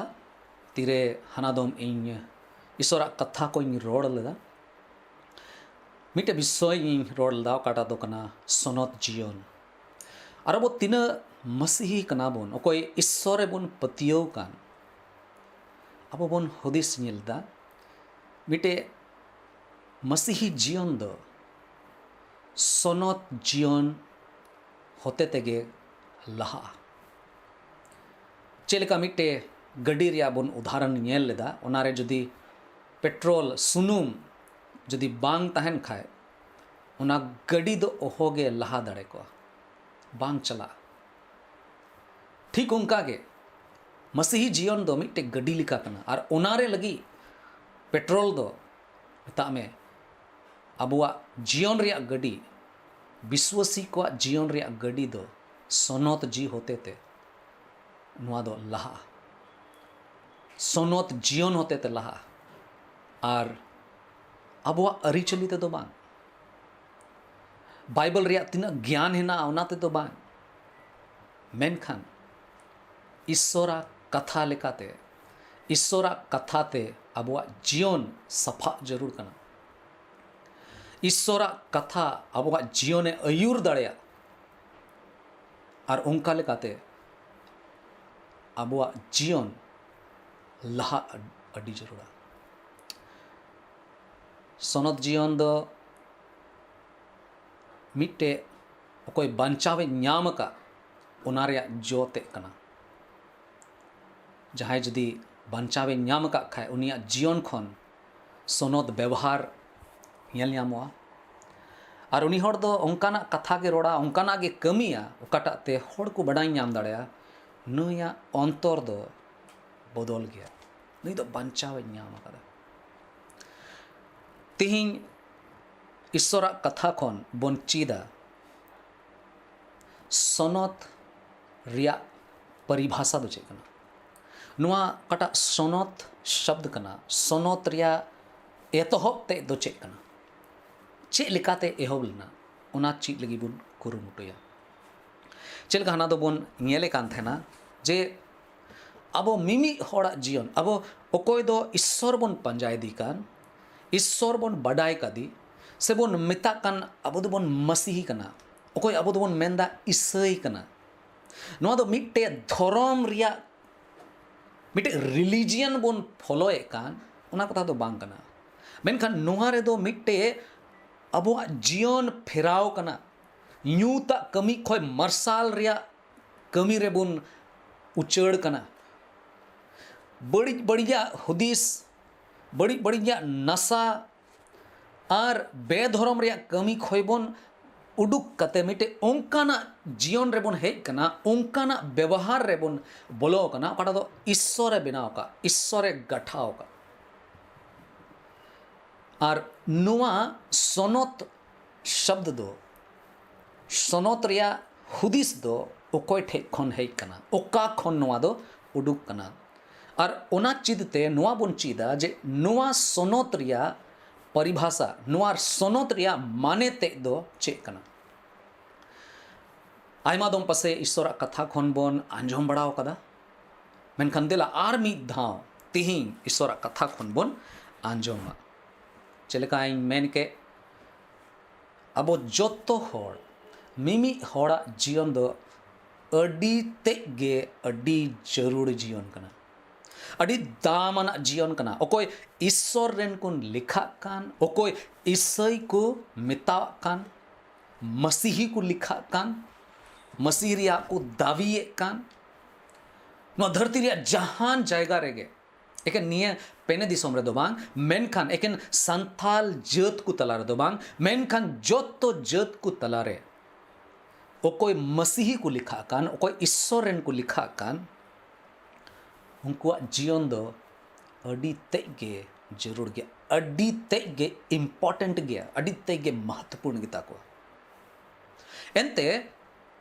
ᱛᱤᱨᱮ ᱦᱟᱱᱟᱫᱚᱢ ᱤᱧ ᱤᱥᱥᱚᱨᱟᱜ ᱠᱟᱛᱷᱟ ᱠᱚᱧ ᱨᱚᱲ ᱞᱮᱫᱟ᱾ ᱢᱤᱫᱴᱮᱡ ᱵᱤᱥᱚᱭ ᱤᱧ ᱨᱚᱲ ᱞᱮᱫᱟ, ᱚᱠᱟᱴᱟᱜ ᱫᱚ ᱠᱟᱱᱟ ᱥᱚᱱᱚᱛ ᱡᱤᱭᱚᱱ᱾ ᱟᱨ ᱟᱵᱚ ᱛᱤᱱᱟᱹᱜ ᱢᱟᱹᱥᱤᱦᱤ ᱠᱟᱱᱟ ᱵᱚᱱ, ᱚᱠᱚᱭ ᱤᱥᱥᱚᱨ ᱨᱮᱵᱚᱱ ᱯᱟᱹᱛᱭᱟᱹᱣ ᱠᱟᱱ, ᱟᱵᱚ ᱵᱚᱱ ᱦᱩᱫᱤᱥ ᱧᱮᱞ ᱮᱫᱟ, ᱢᱤᱫᱴᱮᱡ ᱢᱟᱹᱥᱤᱦᱤ ᱡᱤᱭᱚᱱ ᱫᱚ ᱥᱚᱱᱚᱛ ᱡᱤᱭᱚᱱ ᱦᱚᱛᱮ ᱛᱮᱜᱮ ᱞᱟᱦᱟᱜᱼᱟ᱾ ᱪᱮᱫ ᱞᱮᱠᱟ ᱢᱤᱫᱴᱮᱡ ᱜᱟᱹᱰᱤ ᱨᱮᱭᱟᱜ ᱵᱚᱱ ᱩᱫᱟᱦᱚᱨᱚᱱ ᱧᱮᱞ ᱞᱮᱫᱟ, ᱚᱱᱟᱨᱮ ᱡᱩᱫᱤ ᱯᱮᱴᱨᱳᱞ, ᱥᱩᱱᱩᱢ ᱡᱩᱫᱤ ᱵᱟᱝ ᱛᱟᱦᱮᱱ ᱠᱷᱟᱡ, ᱚᱱᱟ ᱜᱟᱹᱰᱤ ᱫᱚ ᱚᱦᱚᱜᱮ ᱞᱟᱦᱟ ᱫᱟᱲᱮ ᱠᱚᱜᱼᱟ, ᱵᱟᱝ ᱪᱟᱞᱟᱜᱼᱟ᱾ ᱴᱷᱤᱠ ᱚᱱᱠᱟ ᱜᱮ ᱢᱟᱹᱥᱤᱦᱤ ᱡᱤᱭᱚᱱ ᱫᱚ ᱢᱤᱫᱴᱮᱡ ᱜᱟᱹᱰᱤ ᱞᱮᱠᱟ ᱠᱟᱱᱟ, ᱟᱨ ᱚᱱᱟᱨᱮ ᱞᱟᱹᱜᱤᱫ ᱯᱮᱴᱨᱳᱞ ᱫᱚ, ᱢᱮᱛᱟᱜ ᱢᱮ, ᱟᱵᱚᱣᱟᱜ ᱡᱤᱭᱚᱱ ᱨᱮᱭᱟᱜ ᱜᱟᱹᱰᱤ, ᱵᱤᱥᱣᱟᱹᱥᱤ ᱠᱚᱣᱟᱜ ᱡᱤᱭᱚᱱ ᱨᱮᱭᱟᱜ ᱜᱟᱹᱰᱤ ᱫᱚ ᱥᱚᱱᱚᱛ ᱡᱤᱣᱤ ᱦᱚᱛᱮ ᱛᱮ ᱱᱚᱣᱟ ᱫᱚ ᱞᱟᱦᱟᱜᱼᱟ᱾ ᱥᱚᱱᱚᱛ ᱡᱤᱭᱚᱱ ᱦᱚᱛᱮ ᱛᱮ ᱞᱟᱦᱟᱜᱼᱟ, ᱟᱨ ᱟᱵᱚᱣᱟᱜ ᱟᱹᱨᱤᱪᱟᱹᱞᱤ ᱛᱮᱫᱚ ᱵᱟᱝ, ᱵᱟᱭᱵᱮᱞ ᱨᱮᱭᱟᱜ ᱛᱤᱱᱟᱹᱜ ᱜᱮᱭᱟᱱ ᱦᱮᱱᱟᱜᱼᱟ, ᱚᱱᱟ ᱛᱮᱫᱚ ᱵᱟᱝ, ᱢᱮᱱᱠᱷᱟᱱ ᱤᱥᱥᱚᱨᱟᱜ ᱠᱟᱛᱷᱟ ᱞᱮᱠᱟᱛᱮ, ᱤᱥᱥᱚᱨᱟᱜ ᱠᱟᱛᱷᱟ ᱛᱮ ᱟᱵᱚᱣᱟᱜ ᱡᱤᱭᱚᱱ ᱥᱟᱯᱷᱟᱜ ᱡᱟᱹᱨᱩᱲ ᱠᱟᱱᱟ᱾ ᱤᱥᱥᱚᱨᱟᱜ ᱠᱟᱛᱷᱟ ᱟᱵᱚᱣᱟᱜ ᱡᱤᱭᱚᱱᱮ ᱟᱹᱭᱩᱨ ᱫᱟᱲᱮᱭᱟᱜ, ᱟᱨ ᱚᱱᱠᱟ ᱞᱮᱠᱟᱛᱮ ᱟᱵᱚᱣᱟᱜ ᱡᱤᱭᱚᱱ ᱞᱟᱦᱟ ᱟᱹᱰᱤ ᱡᱟᱹᱨᱩᱲᱟ᱾ ᱥᱚᱱᱚᱛ ᱡᱤᱭᱚᱱ ᱫᱚ ᱢᱤᱫᱴᱮᱡ ᱚᱠᱚᱭ ᱵᱟᱧᱪᱟᱣᱮ ᱧᱟᱢ ᱟᱠᱟᱫ, ᱚᱱᱟ ᱨᱮᱭᱟᱜ ᱡᱚ ᱛᱮᱫ ᱠᱟᱱᱟ᱾ ᱡᱟᱦᱟᱸᱭ ᱡᱩᱫᱤ ᱵᱟᱧᱪᱟᱣᱮ ᱧᱟᱢ ᱟᱠᱟᱫ ᱠᱷᱟᱡ, ᱩᱱᱤᱭᱟᱜ ᱡᱤᱭᱚᱱ ᱠᱷᱚᱱ ᱥᱚᱱᱚᱛ ᱵᱮᱣᱦᱟᱨ ᱧᱮᱞ ᱧᱟᱢᱚᱜᱼᱟ᱾ ᱟᱨ ᱩᱱᱤ ᱦᱚᱲ ᱫᱚ ᱚᱱᱠᱟᱱᱟᱜ ᱠᱟᱛᱷᱟ ᱜᱮ ᱨᱚᱲᱟ, ᱚᱱᱠᱟᱱᱟᱜ ᱜᱮ ᱠᱟᱹᱢᱤᱭᱟ, ᱚᱠᱟᱴᱟᱜ ᱛᱮ ᱦᱚᱲ ᱠᱚ ᱵᱟᱰᱟᱭ ᱧᱟᱢ ᱫᱟᱲᱮᱭᱟᱜᱼᱟ, ᱱᱩᱭᱟᱜ ᱚᱱᱛᱚᱨ ᱫᱚ ᱵᱚᱫᱚᱞ ᱜᱮᱭᱟ, ᱱᱩᱭ ᱫᱚ ᱵᱟᱧᱪᱟᱣᱮ ᱧᱟᱢ ᱟᱠᱟᱫᱟ᱾ ᱛᱤᱦᱤᱧ ᱤᱥᱥᱚᱨᱟᱜ ᱠᱟᱛᱷᱟ ᱠᱷᱚᱱ ᱵᱚᱱ ᱪᱮᱫᱟ ᱥᱚᱱᱚᱛ ᱨᱮᱭᱟᱜ ᱯᱚᱨᱤᱵᱷᱟᱥᱟ ᱫᱚ ᱪᱮᱫ ᱠᱟᱱᱟ᱾ ᱱᱚᱣᱟ ᱚᱠᱟᱴᱟᱜ ᱥᱚᱱᱚᱛ ᱥᱚᱵᱫ ᱠᱟᱱᱟ, ᱥᱚᱱᱚᱛ ᱨᱮᱭᱟᱜ ᱮᱛᱚᱦᱚᱵ ᱛᱮᱫ ᱫᱚ ᱪᱮᱫ ᱠᱟᱱᱟ? ᱪᱮᱫ ᱞᱮᱠᱟᱛᱮ ᱮᱦᱚᱵ ᱞᱮᱱᱟ, ᱚᱱᱟ ᱪᱮᱫ ᱞᱟᱹᱜᱤᱫ ᱵᱚᱱ ᱠᱩᱨᱩᱢᱩᱴᱩᱭᱟ᱾ ᱪᱮᱫ ᱞᱮᱠᱟ ᱦᱟᱱᱟ ᱫᱚᱵᱚᱱ ᱧᱮᱞᱮ ᱠᱟᱱ ᱛᱟᱦᱮᱱᱟ ᱡᱮ ᱟᱵᱚ ᱢᱤᱢᱤᱫ ᱦᱚᱲᱟᱜ ᱡᱤᱭᱚᱱ, ᱟᱵᱚ ᱚᱠᱚᱭ ᱫᱚ ᱤᱥᱥᱚᱨ ᱵᱚᱱ ᱯᱟᱸᱡᱟᱭᱮᱫᱮ ᱠᱟᱱ, ᱤᱥᱥᱚᱨ ᱵᱚᱱ ᱵᱟᱰᱟᱭ ᱠᱟᱫᱮ, ᱥᱮᱵᱚᱱ ᱢᱮᱛᱟᱜ ᱠᱟᱱ ᱟᱵᱚ ᱫᱚᱵᱚᱱ ᱢᱟᱥᱤᱦᱤ ᱠᱟᱱᱟ, ᱚᱠᱚᱭ ᱟᱵᱚ ᱫᱚᱵᱚᱱ ᱢᱮᱱᱫᱟ ᱤᱥᱟᱹᱭ ᱠᱟᱱᱟ, ᱱᱚᱣᱟ ᱫᱚ ᱢᱤᱫᱴᱮᱡ ᱫᱷᱚᱨᱚᱢ ᱨᱮᱭᱟᱜ ᱢᱤᱫᱴᱮᱡ ᱨᱤᱞᱤᱡᱤᱭᱟᱱ ᱵᱚᱱ ᱯᱷᱚᱞᱳᱭᱮᱫ ᱠᱟᱱ, ᱚᱱᱟ ᱠᱟᱛᱷᱟ ᱫᱚ ᱵᱟᱝ ᱠᱟᱱᱟ᱾ ᱢᱮᱱᱠᱷᱟᱱ ᱱᱚᱣᱟ ᱨᱮᱫᱚ ᱢᱤᱫᱴᱮᱡ ᱟᱵᱚᱣᱟᱜ ᱡᱤᱭᱚᱱ ᱯᱷᱮᱨᱟᱣ ᱠᱟᱱᱟ, ᱧᱩᱛᱟᱜ ᱠᱟᱹᱢᱤ ᱠᱷᱚᱱ ᱢᱟᱨᱥᱟᱞ ᱨᱮᱭᱟᱜ ᱠᱟᱹᱢᱤ ᱨᱮᱵᱚᱱ ᱩᱪᱟᱹᱲ ᱠᱟᱱᱟ᱾ ᱵᱟᱹᱲᱤᱡ ᱵᱟᱹᱲᱤᱡᱟᱜ ᱦᱩᱫᱤᱥ, ᱵᱟᱹᱲᱤᱡ ᱵᱟᱹᱲᱤᱡᱟᱜ ᱱᱟᱥᱟ ᱟᱨ ᱵᱮᱫᱷᱚᱨᱚᱢ ᱨᱮᱭᱟᱜ ᱠᱟᱹᱢᱤ ᱠᱷᱚᱱ ᱵᱚᱱ ᱩᱰᱩᱠ ᱠᱟᱛᱮ ᱢᱤᱫᱴᱮᱡ ᱚᱱᱠᱟᱱᱟᱜ ᱡᱤᱭᱚᱱ ᱨᱮᱵᱚᱱ ᱦᱮᱡ ᱠᱟᱱᱟ, ᱚᱱᱠᱟᱱᱟᱜ ᱵᱮᱵᱚᱦᱟᱨ ᱨᱮᱵᱚᱱ ᱵᱚᱞᱚ ᱟᱠᱟᱱᱟ, ᱚᱠᱟᱴᱟᱜ ᱫᱚ ᱤᱥᱥᱚᱨᱮ ᱵᱮᱱᱟᱣ ᱟᱠᱟᱫ, ᱤᱥᱥᱚᱨᱮ ᱜᱟᱴᱷᱟᱣ ᱟᱠᱟᱫ᱾ ᱟᱨ ᱱᱚᱣᱟ ᱥᱚᱱᱚᱛ ᱥᱚᱵᱫ ᱫᱚ, ᱥᱚᱱᱚᱛ ᱨᱮᱭᱟᱜ ᱦᱩᱫᱤᱥ ᱫᱚ ᱚᱠᱚᱭ ᱴᱷᱮᱡ ᱠᱷᱚᱱ ᱦᱮᱡ ᱠᱟᱱᱟ, ᱚᱠᱟ ᱠᱷᱚᱱ ᱱᱚᱣᱟ ᱫᱚ ᱩᱰᱩᱠ ᱠᱟᱱᱟ? ᱟᱨ ᱚᱱᱟ ᱪᱤᱫ ᱛᱮ ᱱᱚᱣᱟ ᱵᱚᱱ ᱪᱤᱫᱟ ᱡᱮ ᱱᱚᱣᱟ ᱥᱚᱱᱚᱛ ᱨᱮᱭᱟᱜ ᱯᱚᱨᱤᱵᱷᱟᱥᱟ, ᱱᱚᱣᱟ ᱥᱚᱱᱚᱛ ᱨᱮᱭᱟᱜ ᱢᱟᱱᱮ ᱛᱮᱫ ᱫᱚ ᱪᱮᱫ ᱠᱟᱱᱟ? ᱟᱭᱢᱟ ᱫᱚᱢ ᱯᱟᱥᱮ ᱤᱥᱥᱚᱨᱟᱜ ᱠᱟᱛᱷᱟ ᱠᱷᱚᱱ ᱵᱚᱱ ᱟᱸᱡᱚᱢ ᱵᱟᱲᱟ ᱟᱠᱟᱫᱟ, ᱢᱮᱱᱠᱷᱟᱱ ᱫᱮᱞᱟ ᱟᱨ ᱢᱤᱫ ᱫᱷᱟᱣ ᱛᱤᱦᱤᱧ ᱤᱥᱥᱚᱨᱟᱜ ᱠᱟᱛᱷᱟ ᱠᱷᱚᱱ ᱵᱚᱱ ᱟᱸᱡᱚᱢᱟ᱾ ᱪᱮᱫ ᱞᱮᱠᱟᱧ ᱢᱮᱱ ᱠᱮᱫ, ᱟᱵᱚ ᱡᱚᱛᱚ ᱦᱚᱲ, ᱢᱤᱢᱤᱫ ᱦᱚᱲᱟᱜ ᱡᱤᱭᱚᱱ ᱫᱚ ᱟᱹᱰᱤ ᱛᱮᱫ ᱜᱮ ᱟᱹᱰᱤ ᱡᱟᱹᱨᱩᱲ ᱡᱤᱭᱚᱱ ᱠᱟᱱᱟ, ᱟᱹᱰᱤ ᱫᱟᱢ ᱟᱱᱟᱜ ᱡᱤᱭᱚᱱ ᱠᱟᱱᱟ᱾ ᱚᱠᱚᱭ ᱤᱥᱥᱚᱨ ᱨᱮᱱ ᱠᱚ ᱞᱮᱠᱷᱟᱜ ᱠᱟᱱ, ᱚᱠᱚᱭ ᱤᱥᱟᱹᱭ ᱠᱚ ᱢᱮᱛᱟᱣᱟᱜ ᱠᱟᱱ, ᱢᱟᱥᱤᱦᱤ ᱠᱚ ᱞᱮᱠᱷᱟᱜ ᱠᱟᱱ, ᱢᱟᱥᱤᱦᱤ ᱨᱮᱭᱟᱜ ᱠᱚ ᱫᱟᱹᱵᱤᱭᱮᱫ ᱠᱟᱱ, ᱱᱚᱣᱟ ᱫᱷᱟᱹᱨᱛᱤ ᱨᱮᱭᱟᱜ ᱡᱟᱦᱟᱱ ᱡᱟᱭᱜᱟ ᱨᱮᱜᱮ, ᱮᱠᱮᱱ ᱱᱤᱭᱟᱹ ᱯᱮᱱᱮ ᱫᱤᱥᱚᱢ ᱨᱮᱫᱚ ᱵᱟᱝ, ᱢᱮᱱᱠᱷᱟᱱ ᱮᱠᱮᱱ ᱥᱟᱱᱛᱟᱞ ᱡᱟᱹᱛ ᱠᱚ ᱛᱟᱞᱟ ᱨᱮᱫᱚ ᱵᱟᱝ, ᱢᱮᱱᱠᱷᱟᱱ ᱡᱚᱛᱚ ᱡᱟᱹᱛ ᱠᱚ ᱛᱟᱞᱟᱨᱮ ᱚᱠᱚᱭ ᱢᱟᱥᱤᱦᱤ ᱠᱚ ᱞᱮᱠᱷᱟᱜ ᱠᱟᱱ, ᱚᱠᱚᱭ ᱤᱥᱥᱚᱨ ᱨᱮᱱ ᱠᱚ ᱞᱮᱠᱷᱟᱜ ᱠᱟᱱ, ᱩᱱᱠᱩᱣᱟᱜ ᱡᱤᱭᱚᱱ ᱫᱚ ᱟᱹᱰᱤ ᱛᱮᱫ ᱜᱮ ᱡᱟᱹᱨᱩᱲ ᱜᱮᱭᱟ, ᱟᱹᱰᱤ ᱛᱮᱫ ᱜᱮ ᱤᱢᱯᱚᱨᱴᱮᱱᱴ ᱜᱮᱭᱟ, ᱟᱹᱰᱤ ᱛᱮᱫ ᱜᱮ ᱢᱟᱦᱟᱛᱯᱩᱨᱱ ᱜᱮᱛᱟ ᱠᱚᱣᱟ᱾ ᱮᱱᱛᱮ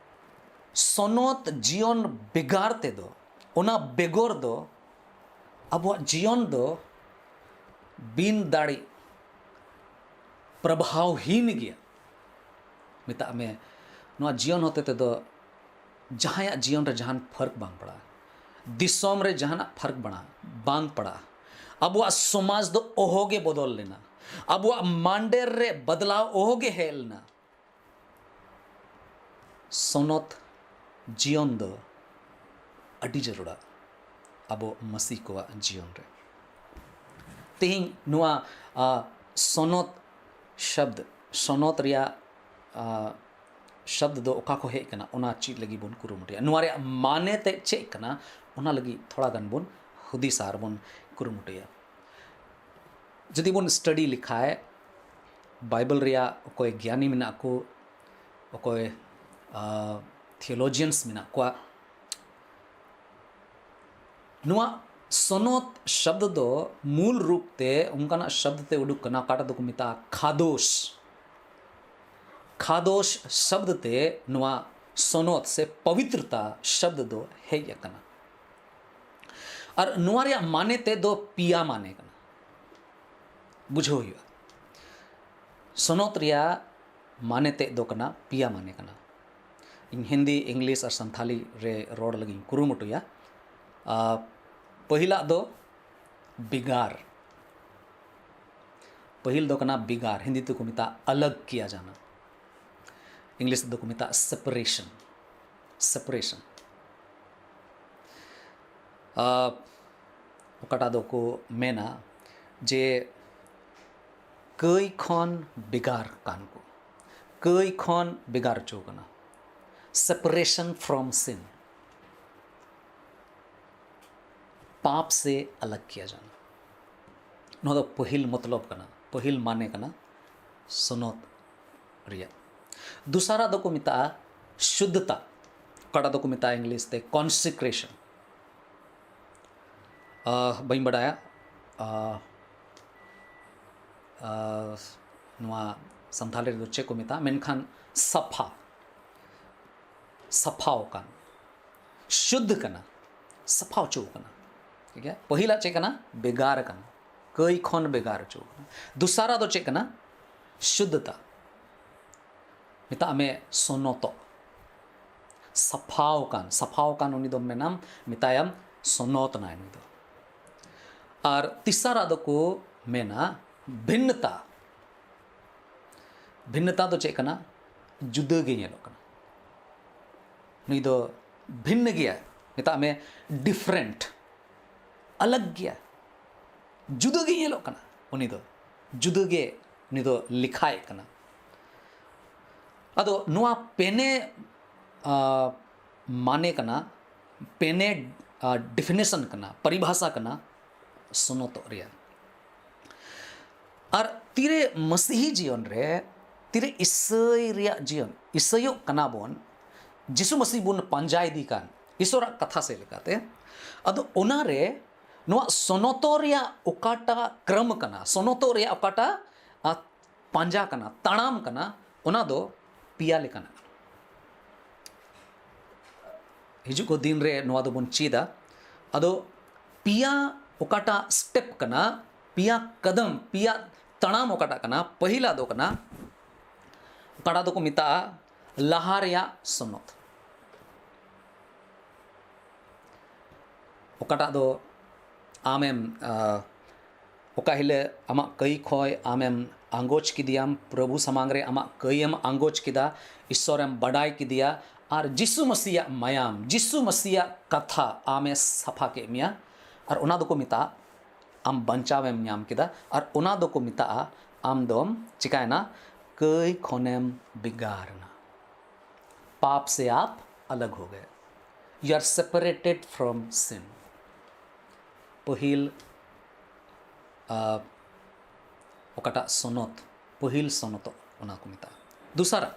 ᱥᱚᱱᱚᱛ ᱡᱤᱭᱚᱱ ᱵᱮᱜᱟᱨ ᱛᱮᱫᱚ, ᱚᱱᱟ ᱵᱮᱜᱚᱨ ᱫᱚ ᱟᱵᱚᱣᱟᱜ ᱡᱤᱭᱚᱱ ᱫᱚ ᱵᱤᱱ ᱫᱟᱲᱮ, ᱯᱨᱚᱵᱷᱟᱣᱦᱤᱱ ᱜᱮᱭᱟ᱾ ᱢᱮᱛᱟᱜ ᱢᱮ, ᱱᱚᱣᱟ ᱡᱤᱭᱚᱱ ᱦᱚᱛᱮ ᱛᱮᱫᱚ ᱡᱟᱦᱟᱸᱭᱟᱜ ᱡᱤᱭᱚᱱ ᱨᱮ ᱡᱟᱦᱟᱱ ᱯᱷᱟᱨᱠ ᱵᱟᱝ ᱯᱟᱲᱟᱜᱼᱟ, ᱫᱤᱥᱚᱢ ᱨᱮ ᱡᱟᱦᱟᱱᱟᱜ ᱯᱷᱟᱨᱠ ᱵᱟᱲᱟ ᱵᱟᱝ ᱯᱟᱲᱟᱜᱼᱟ᱾ ᱟᱵᱚᱣᱟᱜ ᱥᱚᱢᱟᱡᱽ ᱫᱚ ᱚᱦᱚᱜᱮ ᱵᱚᱫᱚᱞ ᱞᱮᱱᱟ, ᱟᱵᱚᱣᱟᱜ ᱢᱟᱱᱰᱮᱨ ᱨᱮ ᱵᱟᱫᱞᱟᱣ ᱚᱦᱚᱜᱮ ᱦᱮᱡ ᱞᱮᱱᱟ᱾ ᱥᱚᱱᱚᱛ ᱡᱤᱭᱚᱱ ᱫᱚ ᱟᱹᱰᱤ ᱡᱟᱹᱨᱩᱲᱟ ᱟᱵᱚ ᱢᱟᱹᱥᱤ ᱠᱚᱣᱟᱜ ᱡᱤᱭᱚᱱ ᱨᱮ᱾ ᱛᱮᱦᱮᱧ ᱱᱚᱣᱟ ᱥᱚᱱᱚᱛ ᱥᱚᱵᱫ, ᱥᱚᱱᱚᱛ ᱨᱮᱭᱟᱜ ᱥᱚᱵᱫ ᱫᱚ ᱚᱠᱟ ᱠᱷᱚᱱ ᱦᱮᱡ ᱟᱠᱟᱱᱟ, ᱚᱱᱟ ᱪᱮᱫ ᱞᱟᱹᱜᱤᱫ ᱵᱚᱱ ᱠᱩᱨᱩᱢᱩᱴᱩᱭᱟ᱾ ᱱᱚᱣᱟ ᱨᱮᱭᱟᱜ ᱢᱟᱱᱮ ᱛᱮ ᱪᱮᱫ ᱠᱟᱱᱟ, ᱚᱱᱟ ᱞᱟᱹᱜᱤᱫ ᱛᱷᱚᱲᱟ ᱜᱟᱱ ᱵᱚᱱ ᱦᱩᱫᱤᱥᱟ ᱟᱨ ᱵᱚᱱ ᱠᱩᱨᱩᱢᱩᱴᱩᱭᱟ᱾ ᱡᱩᱫᱤ ᱵᱚᱱ ᱥᱴᱟᱰᱤ ᱞᱮᱠᱷᱟᱡ, ᱵᱟᱭᱵᱮᱞ ᱨᱮᱭᱟᱜ ᱚᱠᱚᱭ ᱜᱮᱭᱟᱱᱤ ᱢᱮᱱᱟᱜ ᱠᱚ, ᱚᱠᱚᱭ ᱛᱷᱤᱭᱳᱞᱚᱡᱤᱭᱟᱱᱥ ᱢᱮᱱᱟᱜ ᱠᱚᱣᱟ, ᱱᱚᱣᱟ ᱥᱚᱱᱚᱛ ᱥᱚᱵᱫ ᱫᱚ ᱢᱩᱞ ᱨᱩᱯ ᱛᱮ ᱚᱱᱠᱟᱱᱟᱜ ᱥᱚᱵᱫ ᱛᱮ ᱩᱰᱩᱠ ᱠᱟᱱᱟ, ᱚᱠᱟᱴᱟᱜ ᱫᱚᱠᱚ ᱢᱮᱛᱟᱜᱼᱟ ᱠᱷᱟᱫᱳᱥ᱾ ᱠᱷᱟᱫᱳᱥ ᱥᱚᱵᱫ ᱛᱮ ᱱᱚᱣᱟ ᱥᱚᱱᱚᱛ ᱥᱮ ᱯᱚᱵᱤᱛᱨᱚᱛᱟ ᱥᱚᱵᱫ ᱫᱚ ᱦᱮᱡ ᱟᱠᱟᱱᱟ᱾ ᱟᱨ ᱱᱚᱣᱟ ᱨᱮᱭᱟᱜ ᱢᱟᱱᱮ ᱛᱮᱫ ᱫᱚ ᱯᱮᱭᱟ ᱢᱟᱱᱮ ᱠᱟᱱᱟ, ᱵᱩᱡᱷᱟᱹᱣ ᱦᱩᱭᱩᱜᱼᱟ᱾ ᱥᱚᱱᱚᱛ ᱨᱮᱭᱟᱜ ᱢᱟᱱᱮ ᱛᱮᱫ ᱫᱚ ᱠᱟᱱᱟ, ᱯᱮᱭᱟ ᱢᱟᱱᱮ ᱠᱟᱱᱟ᱾ ᱤᱧ ᱦᱤᱱᱫᱤ, ᱤᱝᱞᱤᱥ ᱟᱨ ᱥᱟᱱᱛᱷᱟᱞᱤ ᱨᱮ ᱨᱚᱲ ᱞᱟᱹᱜᱤᱫ ᱤᱧ ᱠᱩᱨᱩᱢᱩᱴᱩᱭᱟ᱾ ᱟᱨ ᱯᱟᱹᱦᱤᱞᱟᱜ ᱫᱚ ᱵᱷᱮᱜᱟᱨ, ᱯᱟᱹᱦᱤᱞ ᱫᱚ ᱠᱟᱱᱟ ᱵᱷᱮᱜᱟᱨ, ᱦᱤᱱᱫᱤ ᱛᱮᱠᱚ ᱢᱮᱛᱟᱜᱼᱟ ᱟᱞᱟᱜᱽ ᱠᱤᱭᱟ ᱡᱟᱱᱟ, ᱤᱝᱞᱤᱥ ᱛᱮᱫᱚ ᱠᱚ ᱢᱮᱛᱟᱜᱼᱟ ᱥᱮᱯᱟᱨᱮᱥᱚᱱ, ᱥᱮᱯᱟᱨᱮᱥᱚᱱ᱾ ᱚᱠᱟᱴᱟᱜ ᱫᱚᱠᱚ ᱢᱮᱱᱟ ᱡᱮ ᱠᱟᱹᱭ ᱠᱷᱚᱱ ᱵᱷᱮᱜᱟᱨ ᱠᱟᱱ ᱠᱚ, ᱠᱟᱹᱭ ᱠᱷᱚᱱ ᱵᱷᱮᱜᱟᱨ ᱦᱚᱪᱚ ᱠᱟᱱᱟ, separation from sin, ᱯᱟᱯ ᱥᱮ ᱟᱞᱟᱜᱽ ᱠᱤᱭᱟ ᱡᱟᱱᱟ᱾ ᱱᱚᱣᱟ ᱫᱚ ᱯᱟᱹᱦᱤᱞ ᱢᱚᱛᱞᱚᱵ ᱠᱟᱱᱟ, ᱯᱟᱹᱦᱤᱞ ᱢᱟᱱᱮ ᱠᱟᱱᱟ ᱥᱚᱱᱚᱛ ᱨᱮᱭᱟᱜ᱾ ᱫᱚᱥᱟᱨᱟᱜ ᱫᱚᱠᱚ ᱢᱮᱛᱟᱜᱼᱟ ᱥᱩᱫᱽᱫᱷᱚᱛᱟ, ᱚᱠᱟᱴᱟᱜ ᱫᱚᱠᱚ ᱢᱮᱛᱟᱜᱼᱟ ᱤᱝᱞᱤᱥ ᱛᱮ consecration᱾ ᱟᱦ, ᱵᱟᱹᱧ ᱵᱟᱰᱟᱭᱟ, ᱟᱦ, ᱟᱦ, ᱱᱚᱣᱟ ᱥᱟᱱᱛᱷᱟᱞᱤ ᱨᱮᱫᱚ ᱪᱮᱫ ᱠᱚ ᱢᱮᱛᱟᱜᱼᱟ, ᱢᱮᱱᱠᱷᱟᱱ ᱥᱟᱯᱷᱟ, ᱥᱟᱯᱷᱟᱣ ᱟᱠᱟᱱ, ᱥᱩᱫᱽᱫᱷ ᱠᱟᱱᱟ, ᱥᱟᱯᱷᱟ ᱦᱚᱪᱚ ᱟᱠᱟᱱᱟ᱾ ᱴᱷᱤᱠ ᱜᱮᱭᱟ, ᱯᱟᱹᱦᱤᱞᱟᱜ ᱪᱮᱫ ᱠᱟᱱᱟ? ᱵᱷᱮᱜᱟᱨ ᱟᱠᱟᱱᱟ, ᱠᱟᱹᱭ ᱠᱷᱚᱱ ᱵᱷᱮᱜᱟᱨ ᱦᱚᱪᱚ ᱟᱠᱟᱱᱟ᱾ ᱫᱚᱥᱟᱨᱟᱜ ᱫᱚ ᱪᱮᱫ ᱠᱟᱱᱟ? ᱥᱩᱫᱽᱫᱷᱚᱛᱟ, ᱢᱮᱛᱟᱜ ᱢᱮ ᱥᱚᱱᱚᱛᱚᱜ, ᱥᱟᱯᱷᱟᱣ ᱟᱠᱟᱱ, ᱥᱟᱯᱷᱟᱣ ᱟᱠᱟᱱ ᱩᱱᱤ ᱫᱚ ᱢᱮᱱᱟᱢ, ᱢᱮᱛᱟᱭᱟᱢ ᱥᱚᱱᱚᱛ ᱱᱟᱭ ᱱᱩᱭ ᱫᱚ᱾ ᱟᱨ ᱛᱤᱥᱟᱨᱟᱜ ᱫᱚᱠᱚ ᱢᱮᱱᱟ ᱵᱷᱤᱱᱱᱚᱛᱟ᱾ ᱵᱷᱤᱱᱱᱚᱛᱟ ᱫᱚ ᱪᱮᱫ ᱠᱟᱱᱟ? ᱡᱩᱫᱟᱹ ᱜᱮ ᱧᱮᱞᱚᱜ ᱠᱟᱱᱟ᱾ ᱱᱩᱭ ᱫᱚ ᱵᱷᱤᱱᱱᱚ ᱜᱮᱭᱟ, ᱢᱮᱛᱟᱜ ᱢᱮ ᱰᱤᱯᱷᱟᱨᱮᱱᱴ, ᱟᱞᱟᱜᱽ ᱜᱮᱭᱟ, ᱡᱩᱫᱟᱹ ᱜᱮ ᱧᱮᱞᱚᱜ ᱠᱟᱱᱟ᱾ ᱩᱱᱤ ᱫᱚ ᱡᱩᱫᱟᱹ ᱜᱮ, ᱩᱱᱤ ᱫᱚ ᱞᱮᱠᱷᱟᱭᱮᱫ ᱠᱟᱱᱟ᱾ ᱟᱫᱚ ᱱᱚᱣᱟ ᱯᱮᱱᱮ, ᱟ, ᱢᱟᱱᱮ ᱠᱟᱱᱟ, ᱯᱮᱱᱮ, ᱟ, ᱰᱤᱯᱷᱤᱱᱮᱥᱚᱱ ᱠᱟᱱᱟ, ᱯᱚᱨᱤᱵᱷᱟᱥᱟ ᱠᱟᱱᱟ ᱥᱚᱱᱚᱛᱚᱜ ᱨᱮᱭᱟᱜ᱾ ᱟᱨ ᱛᱤᱨᱮ ᱢᱟᱹᱥᱤᱦᱤ ᱡᱤᱭᱚᱱ ᱨᱮ, ᱛᱤᱨᱮ ᱤᱥᱟᱹᱭ ᱨᱮᱭᱟᱜ ᱡᱤᱭᱚᱱ, ᱤᱥᱟᱹᱭᱚᱜ ᱠᱟᱱᱟ ᱵᱚᱱ ᱡᱤᱥᱩ ᱢᱟᱹᱥᱤᱦ ᱵᱚᱱ ᱯᱟᱸᱡᱟ ᱤᱫᱤ ᱠᱟᱱ ᱤᱥᱚᱨᱟᱜ ᱠᱟᱛᱷᱟ ᱥᱮᱫ ᱞᱮᱠᱟᱛᱮ, ᱟᱫᱚ ᱚᱱᱟᱨᱮ ᱱᱚᱣᱟ ᱥᱚᱱᱚᱛᱚ ᱨᱮᱭᱟᱜ ᱚᱠᱟᱴᱟᱜ ᱠᱨᱚᱢ ᱠᱟᱱᱟ, ᱥᱚᱱᱚᱛᱚ ᱨᱮᱭᱟᱜ ᱚᱠᱟᱴᱟᱜ, ᱟ, ᱯᱟᱸᱡᱟ ᱠᱟᱱᱟ, ᱛᱟᱲᱟᱢ ᱠᱟᱱᱟ, ᱚᱱᱟ ᱫᱚ ᱯᱮᱭᱟ ᱞᱮᱠᱟᱱᱟᱜ ᱠᱟᱱᱟ᱾ ᱦᱤᱡᱩᱜ ᱠᱚ ᱫᱤᱱ ᱨᱮ ᱱᱚᱣᱟ ᱫᱚᱵᱚᱱ ᱪᱮᱫᱟ᱾ ᱟᱫᱚ ᱯᱮᱭᱟ ᱚᱠᱟᱴᱟᱜ ᱥᱴᱮᱯ ᱠᱟᱱᱟ, ᱯᱮᱭᱟ ᱠᱟᱫᱟᱢ, ᱯᱮᱭᱟ ᱛᱟᱲᱟᱢ ᱚᱠᱟᱴᱟᱜ ᱠᱟᱱᱟ, ᱯᱟᱹᱦᱤᱞᱟᱜ ᱫᱚ ᱠᱟᱱᱟ, ᱚᱠᱟᱴᱟᱜ ᱫᱚᱠᱚ ᱢᱮᱛᱟᱜᱼᱟ ᱞᱟᱦᱟ ᱨᱮᱭᱟᱜ ᱥᱚᱱᱚᱛ᱾ ᱚᱠᱟᱴᱟᱜ ᱫᱚ ᱟᱢᱮᱢ, ᱟ, ᱚᱠᱟ ᱦᱤᱞᱳᱜ ᱟᱢᱟᱜ ᱠᱟᱹᱭ ᱠᱷᱚᱱ ᱟᱢᱮᱢ ᱟᱸᱜᱚᱪ ᱠᱮᱫᱮᱭᱟᱢ, ᱯᱨᱚᱵᱷᱩ ᱥᱟᱢᱟᱝ ᱨᱮ ᱟᱢᱟᱜ ᱠᱟᱹᱭᱮᱢ ᱟᱸᱜᱚᱪ ᱠᱮᱫᱟ, ᱤᱥᱥᱚᱨᱮᱢ ᱵᱟᱰᱟᱭ ᱠᱮᱫᱮᱭᱟ, ᱟᱨ ᱡᱤᱥᱩ ᱢᱟᱹᱥᱤᱭᱟᱜ ᱢᱟᱭᱟᱢ, ᱡᱤᱥᱩ ᱢᱟᱹᱥᱤᱭᱟᱜ ᱠᱟᱛᱷᱟ ᱟᱢᱮ ᱥᱟᱯᱷᱟ ᱠᱮᱫ ᱢᱮᱭᱟ, ᱟᱨ ᱚᱱᱟ ᱫᱚᱠᱚ ᱢᱮᱛᱟᱜᱼᱟ ᱟᱢ ᱵᱟᱧᱪᱟᱣᱮᱢ ᱧᱟᱢ ᱠᱮᱫᱟ, ᱟᱨ ᱚᱱᱟ ᱫᱚᱠᱚ ᱢᱮᱛᱟᱜᱼᱟ ᱟᱢ ᱫᱚᱢ ᱪᱤᱠᱟᱭᱮᱱᱟ, ᱠᱟᱹᱭ ᱠᱷᱚᱱᱮᱢ ᱵᱷᱮᱜᱟᱨ ᱮᱱᱟ᱾ ᱯᱟᱯ ᱥᱮ ᱟᱯ ᱟᱞᱟᱜᱽ ᱦᱳ ᱜᱟᱭᱟ, you are separated from sin᱾ ᱯᱟᱹᱦᱤᱞ, ᱟ, ᱚᱠᱟᱴᱟᱜ ᱥᱚᱱᱚᱛ, ᱯᱟᱹᱦᱤᱞ ᱥᱚᱱᱚᱛᱚᱜ, ᱚᱱᱟ ᱠᱚ ᱢᱮᱛᱟᱜᱼᱟ᱾ ᱫᱚᱥᱟᱨᱟᱜ,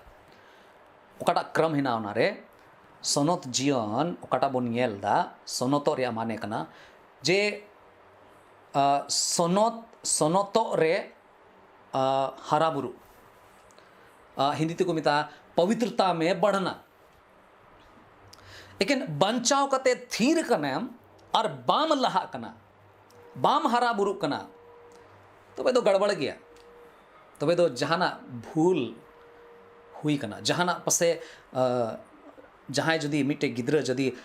ᱚᱠᱟᱴᱟᱜ ᱠᱨᱚᱢ ᱦᱮᱱᱟᱜᱼᱟ, ᱚᱱᱟᱨᱮ ᱥᱚᱱᱚᱛ ᱡᱤᱭᱚᱱ ᱚᱠᱟᱴᱟᱜ ᱵᱚᱱ ᱧᱮᱞ ᱮᱫᱟ, ᱥᱚᱱᱚᱛᱚᱜ ᱨᱮᱭᱟᱜ ᱢᱟᱱᱮ ᱠᱟᱱᱟ ᱡᱮ, ᱟ, ᱥᱚᱱᱚᱛ, ᱥᱚᱱᱚᱛᱚᱜ ᱨᱮ, ᱟ, ᱦᱟᱨᱟ ᱵᱩᱨᱩ᱾ ᱟ, ᱦᱤᱱᱫᱤ ᱛᱮᱠᱚ ᱢᱮᱛᱟᱜᱼᱟ ᱯᱚᱵᱤᱛᱨᱚᱛᱟ ᱢᱮ ᱵᱟᱲᱷᱱᱟ᱾ ᱮᱠᱮᱱ ᱵᱟᱧᱪᱟᱣ ᱠᱟᱛᱮ ᱛᱷᱤᱨ ᱠᱟᱱᱟᱢ ᱟᱨ ᱵᱟᱢ ᱞᱟᱦᱟᱜ ᱠᱟᱱᱟ, ᱵᱟᱢ ᱦᱟᱨᱟ ᱵᱩᱨᱩᱜ ᱠᱟᱱᱟ, ᱛᱚᱵᱮ ᱫᱚ ᱜᱟᱲᱵᱟᱲ ᱜᱮᱭᱟ᱾ ᱛᱚᱵᱮ ᱫᱚ ᱡᱟᱦᱟᱱᱟᱜ ᱵᱷᱩᱞ ᱦᱩᱭ ᱠᱟᱱᱟ, ᱡᱟᱦᱟᱱᱟᱜ ᱯᱟᱥᱮ ᱡᱟᱦᱟᱸᱭ ᱡᱩᱫᱤ ᱢᱤᱫᱴᱮᱡ ᱜᱤᱫᱽᱨᱟᱹ ᱡᱩᱫᱤ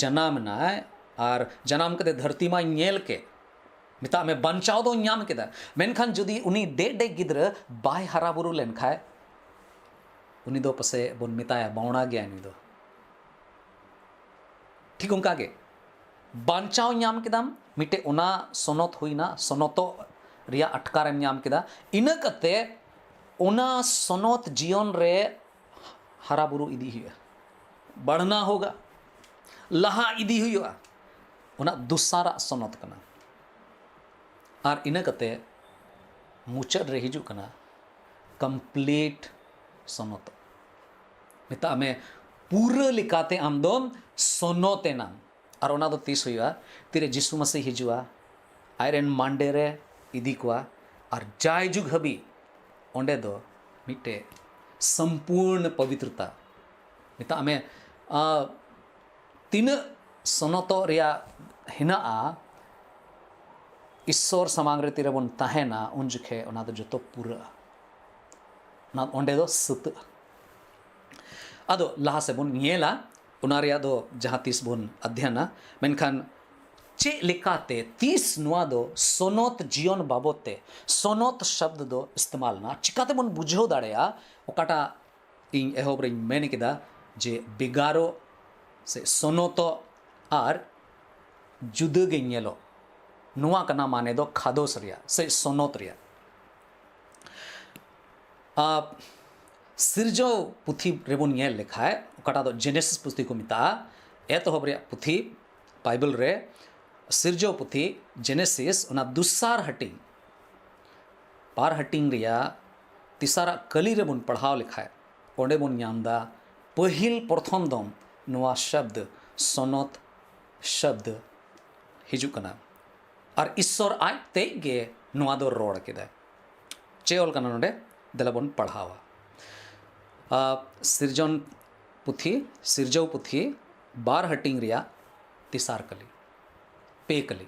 ᱡᱟᱱᱟᱢ ᱮᱱᱟᱭ ᱟᱨ ᱡᱟᱱᱟᱢ ᱠᱟᱛᱮ ᱫᱷᱟᱹᱨᱛᱤ ᱢᱟᱭ ᱧᱮᱞ ᱠᱮᱫ, ᱢᱮᱛᱟᱜ ᱢᱮ ᱵᱟᱧᱪᱟᱣ ᱫᱚ ᱧᱟᱢ ᱠᱮᱫᱟ, ᱢᱮᱱᱠᱷᱟᱱ ᱡᱩᱫᱤ ᱩᱱᱤ ᱰᱮᱡ ᱰᱮᱡ ᱜᱤᱫᱽᱨᱟᱹ ᱵᱟᱭ ᱦᱟᱨᱟ ᱵᱩᱨᱩ ᱞᱮᱱᱠᱷᱟᱱ, ᱩᱱᱤ ᱫᱚ ᱯᱟᱥᱮ ᱵᱚᱱ ᱢᱮᱛᱟᱭᱟ ᱵᱟᱣᱲᱟ ᱜᱮᱭᱟᱭ ᱱᱩᱭ ᱫᱚ᱾ ᱴᱷᱤᱠ ᱚᱱᱠᱟ ᱜᱮ ᱵᱟᱧᱪᱟᱣ ᱧᱟᱢ ᱠᱮᱫᱟᱢ, ᱢᱤᱫᱴᱮᱡ ᱚᱱᱟ ᱥᱚᱱᱚᱛ ᱦᱩᱭᱱᱟ, ᱥᱚᱱᱚᱛᱚᱜ ᱨᱮᱭᱟᱜ ᱟᱴᱠᱟᱨᱮᱢ ᱧᱟᱢ ᱠᱮᱫᱟ᱾ ᱤᱱᱟᱹ ᱠᱟᱛᱮ ᱚᱱᱟ ᱥᱚᱱᱚᱛ ᱡᱤᱭᱚᱱ ᱨᱮ ᱦᱟᱨᱟ ᱵᱩᱨᱩ ᱤᱫᱤ ᱦᱩᱭᱩᱜᱼᱟ, ᱵᱟᱲᱦᱱᱟ ᱦᱳᱜᱟ, ᱞᱟᱦᱟ ᱤᱫᱤ ᱦᱩᱭᱩᱜᱼᱟ᱾ ᱚᱱᱟ ᱫᱚᱥᱟᱨᱟᱜ ᱥᱚᱱᱚᱛ ᱠᱟᱱᱟ᱾ ᱟᱨ ᱤᱱᱟᱹ ᱠᱟᱛᱮ ᱢᱩᱪᱟᱹᱫ ᱨᱮ ᱦᱤᱡᱩᱜ ᱠᱟᱱᱟ ᱠᱚᱢᱯᱞᱤᱴ ᱥᱚᱱᱚᱛ᱾ ᱢᱮᱛᱟᱜ ᱢᱮ ᱯᱩᱨᱟᱹ ᱞᱮᱠᱟᱛᱮ ᱟᱢ ᱫᱚᱢ ᱥᱚᱱᱚᱛ ᱮᱱᱟᱢ᱾ ᱟᱨ ᱚᱱᱟ ᱫᱚ ᱛᱤᱥ ᱦᱩᱭᱩᱜᱼᱟ? ᱛᱤᱨᱮ ᱡᱤᱥᱩ ᱢᱟᱹᱥᱤ ᱦᱤᱡᱩᱜᱼᱟ, ᱟᱡᱨᱮᱱ ᱢᱟᱱᱰᱮ ᱨᱮ ᱤᱫᱤ ᱠᱚᱣᱟ, ᱟᱨ ᱡᱟᱭᱡᱩᱜᱽ ᱦᱟᱹᱵᱤᱡ ᱚᱸᱰᱮ ᱫᱚ ᱢᱤᱫᱴᱮᱡ ᱥᱚᱢᱯᱩᱨᱱ ᱯᱚᱵᱤᱛᱨᱚᱛᱟ, ᱢᱮᱛᱟᱜ ᱢᱮ ᱛᱤᱱᱟᱹᱜ ᱥᱚᱱᱚᱛᱚᱜ ᱨᱮᱭᱟᱜ ᱦᱮᱱᱟᱜᱼᱟ, ᱤᱥᱥᱚᱨ ᱥᱟᱢᱟᱝ ᱨᱮ ᱛᱤᱨᱮᱵᱚᱱ ᱛᱟᱦᱮᱱᱟ, ᱩᱱ ᱡᱚᱠᱷᱮᱡ ᱚᱱᱟ ᱫᱚ ᱡᱚᱛᱚ ᱯᱩᱨᱟᱹᱜᱼᱟ, ᱚᱱᱟ ᱚᱸᱰᱮ ᱫᱚ ᱥᱟᱹᱛᱟᱹᱜᱼᱟ᱾ ᱟᱫᱚ ᱞᱟᱦᱟ ᱥᱮᱫ ᱵᱚᱱ ᱧᱮᱞᱟ, ᱚᱱᱟ ᱨᱮᱭᱟᱜ ᱫᱚ ᱡᱟᱦᱟᱸ ᱛᱤᱥ ᱵᱚᱱ ᱚᱫᱷᱭᱟᱱᱟ᱾ ᱢᱮᱱᱠᱷᱟᱱ ᱪᱮᱫ ᱞᱮᱠᱟᱛᱮ, ᱛᱤᱥ ᱱᱚᱣᱟ ᱫᱚ ᱥᱚᱱᱚᱛ ᱡᱤᱭᱚᱱ ᱵᱟᱵᱚᱫ ᱛᱮ ᱥᱚᱱᱚᱛ ᱥᱚᱵᱫ ᱫᱚ ᱤᱥᱛᱮᱢᱟᱞ ᱮᱱᱟ? ᱪᱤᱠᱟᱛᱮᱵᱚᱱ ᱵᱩᱡᱷᱟᱹᱣ ᱫᱟᱲᱮᱭᱟᱜᱼᱟ ᱚᱠᱟᱴᱟᱜ ᱤᱧ ᱮᱦᱚᱵ ᱨᱮᱧ ᱢᱮᱱ ᱠᱮᱫᱟ ᱡᱮ ᱵᱷᱮᱜᱟᱨᱚᱜ ᱥᱮ ᱥᱚᱱᱚᱛᱚᱜ ᱟᱨ ᱡᱩᱫᱟᱹ ᱜᱮ ᱧᱮᱞᱚᱜ, ᱱᱚᱣᱟ ᱠᱟᱱᱟ ᱢᱟᱱᱮ ᱫᱚ ᱠᱷᱟᱫᱚᱥ ᱨᱮᱭᱟᱜ ᱥᱮ ᱥᱚᱱᱚᱛ ᱨᱮᱭᱟᱜ᱾ ᱟᱨ ᱥᱤᱨᱡᱟᱹᱣ ᱯᱩᱛᱷᱤ ᱨᱮᱵᱚᱱ ᱧᱮᱞ ᱞᱮᱠᱷᱟᱡ, ᱚᱠᱟᱴᱟᱜ ᱫᱚ ᱡᱮᱱᱮᱥᱤᱥ ᱯᱩᱛᱷᱤ ᱠᱚ ᱢᱮᱛᱟᱜᱼᱟ, ᱮᱛᱚᱦᱚᱵ ᱨᱮᱭᱟᱜ ᱯᱩᱛᱷᱤ ᱵᱟᱭᱵᱮᱞ ᱨᱮ, ᱥᱤᱨᱡᱟᱹᱣ ᱯᱩᱛᱷᱤ ᱡᱮᱱᱮᱥᱤᱥ, ᱚᱱᱟ ᱫᱚᱥᱟᱨ ᱦᱟᱹᱴᱤᱧ, ᱵᱟᱨ ᱦᱟᱹᱴᱤᱧ ᱨᱮᱭᱟᱜ ᱛᱮᱥᱟᱨᱟᱜ ᱠᱟᱹᱞᱤ ᱨᱮᱵᱚᱱ ᱯᱟᱲᱦᱟᱣ ᱞᱮᱠᱷᱟᱡ, ᱚᱸᱰᱮ ᱵᱚᱱ ᱧᱟᱢ ᱮᱫᱟ ᱯᱟᱹᱦᱤᱞ ᱯᱨᱚᱛᱷᱚᱢ ᱫᱚᱢ ᱱᱚᱣᱟ ᱥᱚᱵᱫ ᱥᱚᱱᱚᱛ ᱥᱚᱵᱫ ᱦᱤᱡᱩᱜ ᱠᱟᱱᱟ᱾ ᱟᱨ ᱤᱥᱥᱚᱨ ᱟᱡ ᱛᱮᱡ ᱜᱮ ᱱᱚᱣᱟ ᱫᱚ ᱨᱚᱲ ᱠᱮᱫᱟᱭ᱾ ᱪᱮᱫ ᱚᱞ ᱠᱟᱱᱟ ᱱᱚᱰᱮ? ᱫᱮᱞᱟ ᱵᱚᱱ ᱯᱟᱲᱦᱟᱣᱟ᱾ ᱟᱨ ᱥᱤᱨᱡᱚᱱ ᱯᱩᱛᱷᱤ, ᱥᱤᱨᱡᱟᱹᱣ ᱯᱩᱛᱷᱤ ᱵᱟᱨ ᱦᱟᱹᱴᱤᱧ ᱨᱮᱭᱟᱜ ᱛᱮᱥᱟᱨ ᱠᱟᱹᱞᱤ, ᱯᱮ ᱠᱟᱹᱞᱤ᱾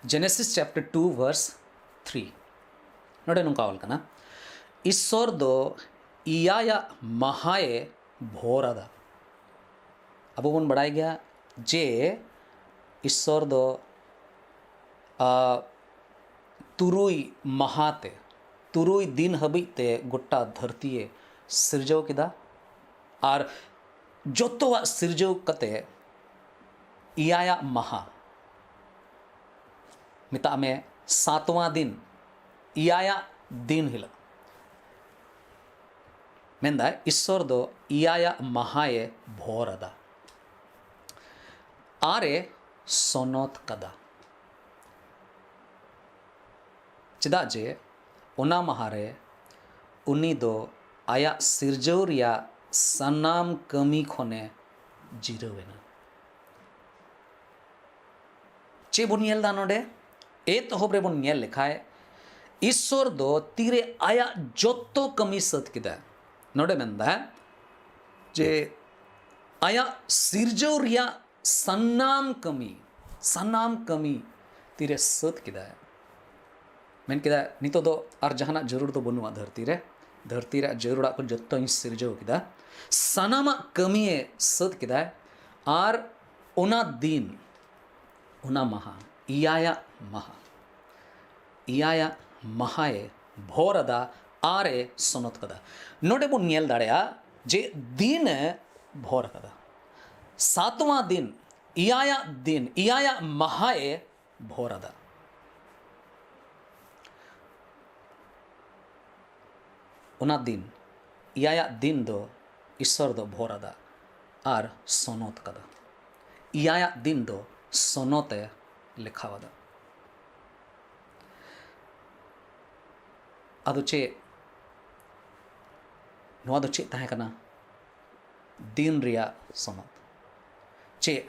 Genesis chapter two verse three᱾ ᱱᱚᱰᱮ ᱱᱚᱝᱠᱟ ᱚᱞ ᱠᱟᱱᱟ, ᱤᱥᱥᱚᱨ ᱫᱚ ᱮᱭᱟᱭᱟᱜ ᱢᱟᱦᱟᱭᱮ ᱵᱷᱳᱨ ᱟᱫᱟ᱾ ᱟᱵᱚ ᱵᱚᱱ ᱵᱟᱲᱟᱭ ᱜᱮᱭᱟ ᱡᱮ ᱤᱥᱥᱚᱨ ᱫᱚ, ᱟ, ᱛᱩᱨᱩᱭ ᱢᱟᱦᱟ ᱛᱮ, ᱛᱩᱨᱩᱭ ᱫᱤᱱ ᱦᱟᱹᱵᱤᱡ ᱛᱮ ᱜᱚᱴᱟ ᱫᱷᱟᱹᱨᱛᱤᱭᱮ ᱥᱤᱨᱡᱟᱹᱣ ᱠᱮᱫᱟ᱾ ᱟᱨ ᱡᱚᱛᱚᱣᱟᱜ ᱥᱤᱨᱡᱟᱹᱣ ᱠᱟᱛᱮ ᱮᱭᱟᱭᱟᱜ ᱢᱟᱦᱟ, ᱢᱮᱛᱟᱜ ᱢᱮ ᱥᱟᱛᱣᱟᱸ ᱫᱤᱱ, ᱮᱭᱟᱭᱟᱜ ᱫᱤᱱ ᱦᱤᱞᱳᱜ, ᱢᱮᱱᱫᱟᱭ ᱤᱥᱥᱚᱨ ᱫᱚ ᱮᱭᱟᱭᱟᱜ ᱢᱟᱦᱟᱭᱮ ᱵᱷᱳᱨ ᱟᱫᱟ ᱟᱨᱮ ᱥᱚᱱᱚᱛ ᱠᱟᱫᱟ᱾ ᱪᱮᱫᱟᱜ ᱡᱮ ᱚᱱᱟ ᱢᱟᱦᱟ ᱨᱮ ᱩᱱᱤ ᱫᱚ ᱟᱭᱟᱜ ᱥᱤᱨᱡᱟᱹᱣ ᱨᱮᱭᱟᱜ ᱥᱟᱱᱟᱢ ᱠᱟᱹᱢᱤ ᱠᱷᱚᱱᱮ ᱡᱤᱨᱟᱹᱣ ᱮᱱᱟ᱾ ᱪᱮᱫ ᱵᱚᱱ ᱧᱮᱞ ᱮᱫᱟ ᱱᱚᱰᱮ? ᱮᱛᱚᱦᱚᱵ ᱨᱮᱵᱚᱱ ᱧᱮᱞ ᱞᱮᱠᱷᱟᱡ, ᱤᱥᱥᱚᱨ ᱫᱚ ᱛᱤᱨᱮ ᱟᱭᱟᱜ ᱡᱚᱛᱚ ᱠᱟᱹᱢᱤ ᱥᱟᱹᱛ ᱠᱮᱫᱟ᱾ ᱱᱚᱰᱮ ᱢᱮᱱᱫᱟ ᱡᱮ ᱟᱭᱟᱜ ᱥᱤᱨᱡᱟᱹᱣ ᱨᱮᱭᱟᱜ ᱥᱟᱱᱟᱢ ᱠᱟᱹᱢᱤ, ᱥᱟᱱᱟᱢ ᱠᱟᱹᱢᱤ ᱛᱤᱨᱮ ᱥᱟᱹᱛ ᱠᱮᱫᱟᱭ᱾ ᱢᱮᱱ ᱠᱮᱫᱟ, "ᱱᱤᱛᱚᱜ ᱫᱚ ᱟᱨ ᱡᱟᱦᱟᱱᱟᱜ ᱡᱟᱹᱨᱩᱲ ᱫᱚ ᱵᱟᱹᱱᱩᱜᱼᱟ ᱫᱷᱟᱹᱨᱛᱤ ᱨᱮ᱾ ᱫᱷᱟᱹᱨᱛᱤ ᱨᱮᱭᱟᱜ ᱡᱟᱹᱨᱩᱲᱟᱜ ᱠᱚ ᱡᱚᱛᱚᱧ ᱥᱤᱨᱡᱟᱹᱣ ᱠᱮᱫᱟ, ᱥᱟᱱᱟᱢᱟᱜ ᱠᱟᱹᱢᱤᱭᱮ ᱥᱟᱹᱛ ᱠᱮᱫᱟᱭ᱾ ᱟᱨ ᱚᱱᱟ ᱫᱤᱱ, ᱚᱱᱟ ᱢᱟᱦᱟ, ᱮᱭᱟᱭᱟᱜ ᱢᱟᱦᱟ, ᱮᱭᱟᱭᱟᱜ ᱢᱟᱦᱟᱭᱮ ᱵᱷᱳᱨ ᱟᱫᱟ ᱟᱨᱮ ᱥᱚᱱᱚᱛ ᱠᱟᱫᱟ᱾" ᱱᱚᱰᱮ ᱵᱚᱱ ᱧᱮᱞ ᱫᱟᱲᱮᱭᱟᱜᱼᱟ ᱡᱮ ᱫᱤᱱᱮ ᱵᱷᱳᱨ ᱠᱟᱫᱟ, ᱥᱟᱛᱣᱟᱸ ᱫᱤᱱ, ᱮᱭᱟᱭᱟᱜ ᱫᱤᱱ, ᱮᱭᱟᱭᱟᱜ ᱢᱟᱦᱟᱭᱮ ᱵᱷᱳᱨ ᱟᱫᱟ᱾ ᱚᱱᱟ ᱫᱤᱱ, ᱮᱭᱟᱭᱟᱜ ᱫᱤᱱ ᱫᱚ ᱤᱥᱥᱚᱨ ᱫᱚ ᱵᱷᱳᱨ ᱟᱫᱟ ᱟᱨ ᱥᱚᱱᱚᱛ ᱠᱟᱫᱟ᱾ ᱮᱭᱟᱭᱟᱜ ᱫᱤᱱ ᱫᱚ ᱥᱚᱱᱚᱛ ᱮ ᱞᱮᱠᱷᱟᱣ ᱟᱫᱟ᱾ ᱟᱫᱚ ᱪᱮᱫ, ᱱᱚᱣᱟ ᱫᱚ ᱪᱮᱫ ᱛᱟᱦᱮᱸ ᱠᱟᱱᱟ? ᱫᱤᱱ ᱨᱮᱭᱟᱜ ᱥᱚᱱᱚᱛ᱾ ᱪᱮᱫ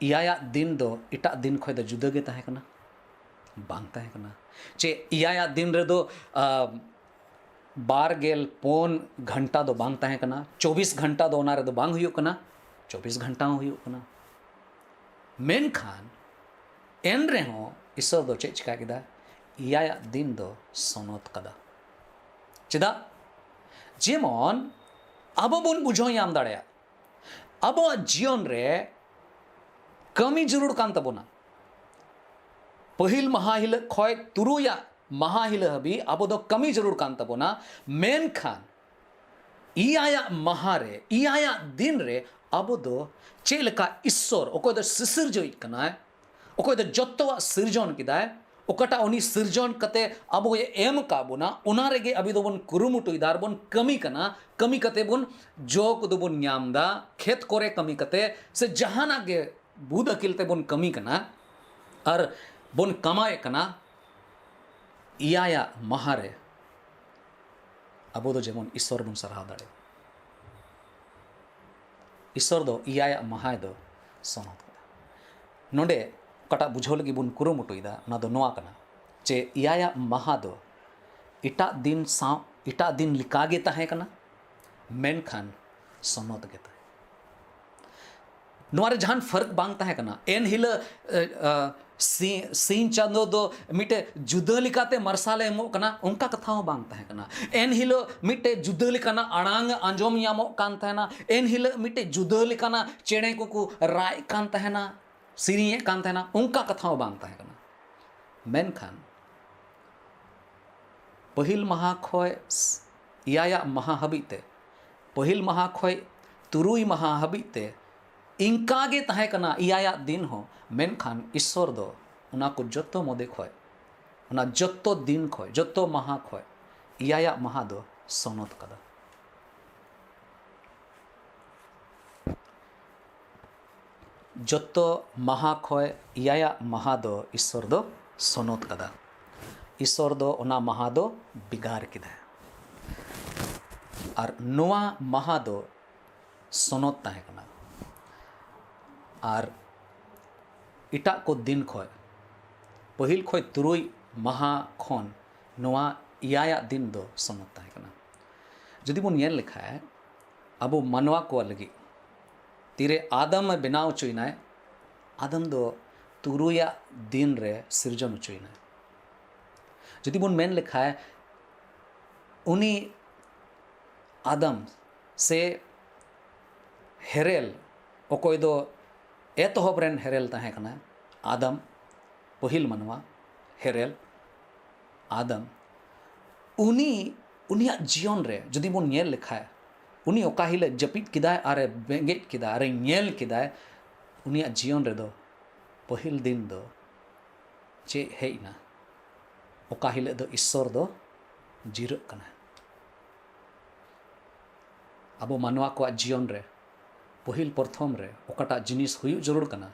ᱮᱭᱟᱭᱟᱜ ᱫᱤᱱ ᱫᱚ ᱮᱴᱟᱜ ᱫᱤᱱ ᱠᱷᱚᱱ ᱫᱚ ᱡᱩᱫᱟᱹ ᱜᱮ ᱛᱟᱦᱮᱸ ᱠᱟᱱᱟ? ᱵᱟᱝ ᱛᱟᱦᱮᱸ ᱠᱟᱱᱟ᱾ ᱪᱮᱫ ᱮᱭᱟᱭᱟᱜ ᱫᱤᱱ ᱨᱮᱫᱚ, ᱟ, ᱵᱟᱨ ᱜᱮᱞ ᱯᱩᱱ ᱜᱷᱚᱱᱴᱟ ᱫᱚ ᱵᱟᱝ ᱛᱟᱦᱮᱸ ᱠᱟᱱᱟ? ᱪᱚᱵᱵᱤᱥ ᱜᱷᱚᱱᱴᱟ ᱫᱚ ᱚᱱᱟ ᱨᱮᱫᱚ ᱵᱟᱝ ᱦᱩᱭᱩᱜ ᱠᱟᱱᱟ? ᱪᱚᱵᱵᱤᱥ ᱜᱷᱚᱱᱴᱟ ᱦᱚᱸ ᱦᱩᱭᱩᱜ ᱠᱟᱱᱟ᱾ ᱢᱮᱱᱠᱷᱟᱱ ᱮᱱ ᱨᱮᱦᱚᱸ ᱤᱥᱥᱚᱨ ᱫᱚ ᱪᱮᱫ ᱪᱤᱠᱟ ᱠᱮᱫᱟ? ᱮᱭᱟᱭᱟᱜ ᱫᱤᱱ ᱫᱚ ᱥᱚᱱᱚᱛ ᱠᱟᱫᱟ᱾ ᱪᱮᱫᱟᱜ? ᱡᱮᱢᱚᱱ ᱟᱵᱚ ᱵᱚᱱ ᱵᱩᱡᱷᱟᱹᱣ ᱧᱟᱢ ᱫᱟᱲᱮᱭᱟᱜ, ᱟᱵᱚᱣᱟᱜ ᱡᱤᱭᱚᱱ ᱨᱮ ᱠᱟᱹᱢᱤ ᱡᱟᱹᱨᱩᱲ ᱠᱟᱱ ᱛᱟᱵᱚᱱᱟ᱾ ᱯᱟᱹᱦᱤᱞ ᱢᱟᱦᱟ ᱦᱤᱞᱳᱜ ᱠᱷᱚᱱ ᱛᱩᱨᱩᱭᱟᱜ ᱢᱟᱦᱟ ᱦᱤᱞᱳᱜ ᱦᱟᱹᱵᱤᱡ ᱟᱵᱚ ᱫᱚ ᱠᱟᱹᱢᱤ ᱡᱟᱹᱨᱩᱲ ᱠᱟᱱ ᱛᱟᱵᱚᱱᱟ᱾ ᱢᱮᱱᱠᱷᱟᱱ ᱮᱭᱟᱭᱟᱜ ᱢᱟᱦᱟ ᱨᱮ, ᱮᱭᱟᱭᱟᱜ ᱫᱤᱱ ᱨᱮ ᱟᱵᱚ ᱫᱚ ᱪᱮᱫ ᱞᱮᱠᱟ ᱤᱥᱥᱚᱨ, ᱚᱠᱚᱭ ᱫᱚ ᱥᱤᱥᱤᱨᱡᱟᱹᱣᱤᱡ ᱠᱟᱱᱟᱭ, ᱚᱠᱚᱭ ᱫᱚ ᱡᱚᱛᱚᱣᱟᱜ ᱥᱤᱨᱡᱚᱱ ᱠᱮᱫᱟᱭ, ᱚᱠᱟᱴᱟᱜ ᱩᱱᱤ ᱥᱤᱨᱡᱚᱱ ᱠᱟᱛᱮ ᱟᱵᱚᱭ ᱮᱢ ᱟᱠᱟᱫ ᱵᱚᱱᱟ, ᱚᱱᱟ ᱨᱮᱜᱮ ᱟᱵᱚ ᱫᱚᱵᱚᱱ ᱠᱩᱨᱩᱢᱩᱴᱩᱭᱮᱫᱟ ᱟᱨ ᱵᱚᱱ ᱠᱟᱹᱢᱤ ᱠᱟᱱᱟ᱾ ᱠᱟᱹᱢᱤ ᱠᱟᱛᱮ ᱵᱚᱱ ᱡᱚ ᱠᱚᱫᱚ ᱵᱚᱱ ᱧᱟᱢ ᱮᱫᱟ, ᱠᱷᱮᱛ ᱠᱚᱨᱮ ᱠᱟᱹᱢᱤ ᱠᱟᱛᱮ ᱥᱮ ᱡᱟᱦᱟᱱᱟᱜ ᱜᱮ ᱵᱩᱫ ᱟᱹᱠᱤᱞ ᱛᱮᱵᱚᱱ ᱠᱟᱹᱢᱤ ᱠᱟᱱᱟ ᱟᱨ ᱵᱚᱱ ᱠᱟᱢᱟᱣᱮᱫ ᱠᱟᱱᱟ᱾ ᱮᱭᱟᱭᱟᱜ ᱢᱟᱦᱟ ᱨᱮ ᱟᱵᱚ ᱫᱚ ᱡᱮᱢᱚᱱ ᱤᱥᱥᱚᱨ ᱵᱚᱱ ᱥᱟᱨᱦᱟᱣ ᱫᱟᱲᱮᱭᱟᱜ, ᱤᱥᱥᱚᱨ ᱫᱚ ᱮᱭᱟᱭᱟᱜ ᱢᱟᱦᱟᱭ ᱫᱚ ᱥᱚᱱᱚᱛ ᱠᱟᱫᱟ᱾ ᱱᱚᱰᱮ ᱚᱠᱟᱴᱟᱜ ᱵᱩᱡᱷᱟᱹᱣ ᱞᱟᱹᱜᱤᱫ ᱵᱚᱱ ᱠᱩᱨᱩᱢᱩᱴᱩᱭᱮᱫᱟ, ᱚᱱᱟ ᱫᱚ ᱱᱚᱣᱟ ᱠᱟᱱᱟ ᱡᱮ ᱮᱭᱟᱭᱟᱜ ᱢᱟᱦᱟ ᱫᱚ ᱮᱴᱟᱜ ᱫᱤᱱ ᱥᱟᱶ, ᱮᱴᱟᱜ ᱫᱤᱱ ᱞᱮᱠᱟᱜᱮ ᱛᱟᱦᱮᱸ ᱠᱟᱱᱟ, ᱢᱮᱱᱠᱷᱟᱱ ᱥᱚᱱᱚᱛ ᱜᱮ ᱛᱟᱦᱮᱸ᱾ ᱱᱚᱣᱟ ᱨᱮ ᱡᱟᱦᱟᱱ ᱯᱷᱟᱨᱠ ᱵᱟᱝ ᱛᱟᱦᱮᱸ ᱠᱟᱱᱟ᱾ ᱮᱱ ᱦᱤᱞᱳᱜ, ᱮ, ᱟ, ᱥᱤ-, ᱥᱤᱧ ᱪᱟᱸᱫᱚ ᱫᱚ ᱢᱤᱫᱴᱮᱡ ᱡᱩᱫᱟᱹ ᱞᱮᱠᱟᱛᱮ ᱢᱟᱨᱥᱟᱞᱮ ᱮᱢᱚᱜ ᱠᱟᱱᱟ, ᱚᱱᱠᱟ ᱠᱟᱛᱷᱟ ᱦᱚᱸ ᱵᱟᱝ ᱛᱟᱦᱮᱸ ᱠᱟᱱᱟ᱾ ᱮᱱ ᱦᱤᱞᱳᱜ ᱢᱤᱫᱴᱮᱡ ᱡᱩᱫᱟᱹ ᱞᱮᱠᱟᱱᱟᱜ ᱟᱲᱟᱝ ᱟᱸᱡᱚᱢ ᱧᱟᱢᱚᱜ ᱠᱟᱱ ᱛᱟᱦᱮᱱᱟ, ᱮᱱ ᱦᱤᱞᱳᱜ ᱢᱤᱫᱴᱮᱡ ᱡᱩᱫᱟᱹ ᱞᱮᱠᱟᱱᱟᱜ ᱪᱮᱬᱮ ᱠᱚᱠᱚ ᱨᱟᱜ ᱮᱫ ᱠᱟᱱ ᱛᱟᱦᱮᱱᱟ, ᱥᱮᱨᱮᱧᱮᱫ ᱠᱟᱱ ᱛᱟᱦᱮᱱᱟ, ᱚᱱᱠᱟ ᱠᱟᱛᱷᱟ ᱦᱚᱸ ᱵᱟᱝ ᱛᱟᱦᱮᱸ ᱠᱟᱱᱟ᱾ ᱢᱮᱱᱠᱷᱟᱱ ᱯᱟᱹᱦᱤᱞ ᱢᱟᱦᱟ ᱠᱷᱚᱡ ᱮᱭᱟᱭᱟᱜ ᱢᱟᱦᱟ ᱦᱟᱹᱵᱤᱡ ᱛᱮ, ᱯᱟᱹᱦᱤᱞ ᱢᱟᱦᱟ ᱠᱷᱚᱡ ᱛᱩᱨᱩᱭ ᱢᱟᱦᱟ ᱦᱟᱹᱵᱤᱡ ᱛᱮ ᱤᱱᱠᱟ ᱜᱮ ᱛᱟᱦᱮᱸ ᱠᱟᱱᱟ ᱮᱭᱟᱭᱟᱜ ᱫᱤᱱ ᱦᱚᱸ᱾ ᱢᱮᱱᱠᱷᱟᱱ ᱤᱥᱥᱚᱨ ᱫᱚ ᱚᱱᱟ ᱠᱚ ᱡᱚᱛᱚ ᱢᱚᱫᱮ ᱠᱷᱚᱡ, ᱚᱱᱟ ᱡᱚᱛᱚ ᱫᱤᱱ ᱠᱷᱚᱡ, ᱡᱚᱛᱚ ᱢᱟᱦᱟ ᱠᱷᱚᱡ ᱮᱭᱟᱭᱟᱜ ᱢᱟᱦᱟ ᱫᱚ ᱥᱚᱱᱚᱛ ᱠᱟᱫᱟ᱾ ᱡᱚᱛᱚ ᱢᱟᱦᱟ ᱠᱷᱚᱡ ᱮᱭᱟᱭᱟᱜ ᱢᱟᱦᱟ ᱫᱚ ᱤᱥᱥᱚᱨ ᱫᱚ ᱥᱚᱱᱚᱛ ᱠᱟᱫᱟ᱾ ᱤᱥᱥᱚᱨ ᱫᱚ ᱚᱱᱟ ᱢᱟᱦᱟ ᱫᱚ ᱵᱷᱮᱜᱟᱨ ᱠᱮᱫᱟᱭ᱾ ᱟᱨ ᱱᱚᱣᱟ ᱢᱟᱦᱟ ᱫᱚ ᱥᱚᱱᱚᱛ ᱛᱟᱦᱮᱸ ᱠᱟᱱᱟ᱾ ᱟᱨ ᱮᱴᱟᱜ ᱠᱚ ᱫᱤᱱ ᱠᱷᱚᱡ, ᱯᱟᱹᱦᱤᱞ ᱠᱷᱚᱡ ᱛᱩᱨᱩᱭ ᱢᱟᱦᱟ ᱠᱷᱚᱱ ᱱᱚᱣᱟ ᱮᱭᱟᱭᱟᱜ ᱫᱤᱱ ᱫᱚ ᱥᱚᱱᱚᱛ ᱛᱟᱦᱮᱸ ᱠᱟᱱᱟ᱾ ᱡᱩᱫᱤ ᱵᱚᱱ ᱧᱮᱞ ᱞᱮᱠᱷᱟᱡ, ᱟᱵᱚ ᱢᱟᱱᱣᱟ ᱠᱚ ᱞᱟᱹᱜᱤᱫ ᱛᱤᱨᱮ ᱟᱫᱟᱢ ᱮ ᱵᱮᱱᱟᱣ ᱦᱚᱪᱚᱭᱮᱱᱟᱭ, ᱟᱫᱟᱢ ᱫᱚ ᱛᱩᱨᱩᱭᱟᱜ ᱫᱤᱱ ᱨᱮ ᱥᱤᱨᱡᱚᱱ ᱦᱚᱪᱚᱭᱮᱱᱟᱭ᱾ ᱡᱩᱫᱤ ᱵᱚᱱ ᱢᱮᱱ ᱞᱮᱠᱷᱟᱡ, ᱩᱱᱤ ᱟᱫᱟᱢ ᱥᱮ ᱦᱮᱨᱮᱞ, ᱚᱠᱚᱭ ᱫᱚ ᱮᱛᱚᱦᱚᱵ ᱨᱮᱱ ᱦᱮᱨᱮᱞ ᱛᱟᱦᱮᱸ ᱠᱟᱱᱟ, ᱟᱫᱟᱢ, ᱯᱟᱹᱦᱤᱞ ᱢᱟᱱᱣᱟ ᱦᱮᱨᱮᱞ ᱟᱫᱟᱢ, ᱩᱱᱤ, ᱩᱱᱤᱭᱟᱜ ᱡᱤᱭᱚᱱ ᱨᱮ ᱡᱩᱫᱤ ᱵᱚᱱ ᱧᱮᱞ ᱞᱮᱠᱷᱟᱡ, ᱩᱱᱤ ᱚᱠᱟ ᱦᱤᱞᱳᱜ ᱡᱟᱹᱯᱤᱫ ᱠᱮᱫᱟᱭ ᱟᱨᱮ ᱵᱮᱸᱜᱮᱫ ᱠᱮᱫᱟ ᱟᱨᱮ ᱧᱮᱞ ᱠᱮᱫᱟᱭ, ᱩᱱᱤᱭᱟᱜ ᱡᱤᱭᱚᱱ ᱨᱮᱫᱚ ᱯᱟᱹᱦᱤᱞ ᱫᱤᱱ ᱫᱚ ᱪᱮᱫ ᱦᱮᱡ ᱮᱱᱟ? ᱚᱠᱟ ᱦᱤᱞᱳᱜ ᱫᱚ ᱤᱥᱥᱚᱨ ᱫᱚ ᱡᱤᱨᱟᱹᱜ ᱠᱟᱱᱟ᱾ ᱟᱵᱚ ᱢᱟᱱᱣᱟ ᱠᱚᱣᱟᱜ ᱡᱤᱭᱚᱱ ᱨᱮ ᱯᱟᱹᱦᱤᱞ ᱯᱨᱚᱛᱷᱚᱢ ᱨᱮ ᱚᱠᱟᱴᱟᱜ ᱡᱤᱱᱤᱥ ᱦᱩᱭᱩᱜ ᱡᱟᱹᱨᱩᱲ ᱠᱟᱱᱟ,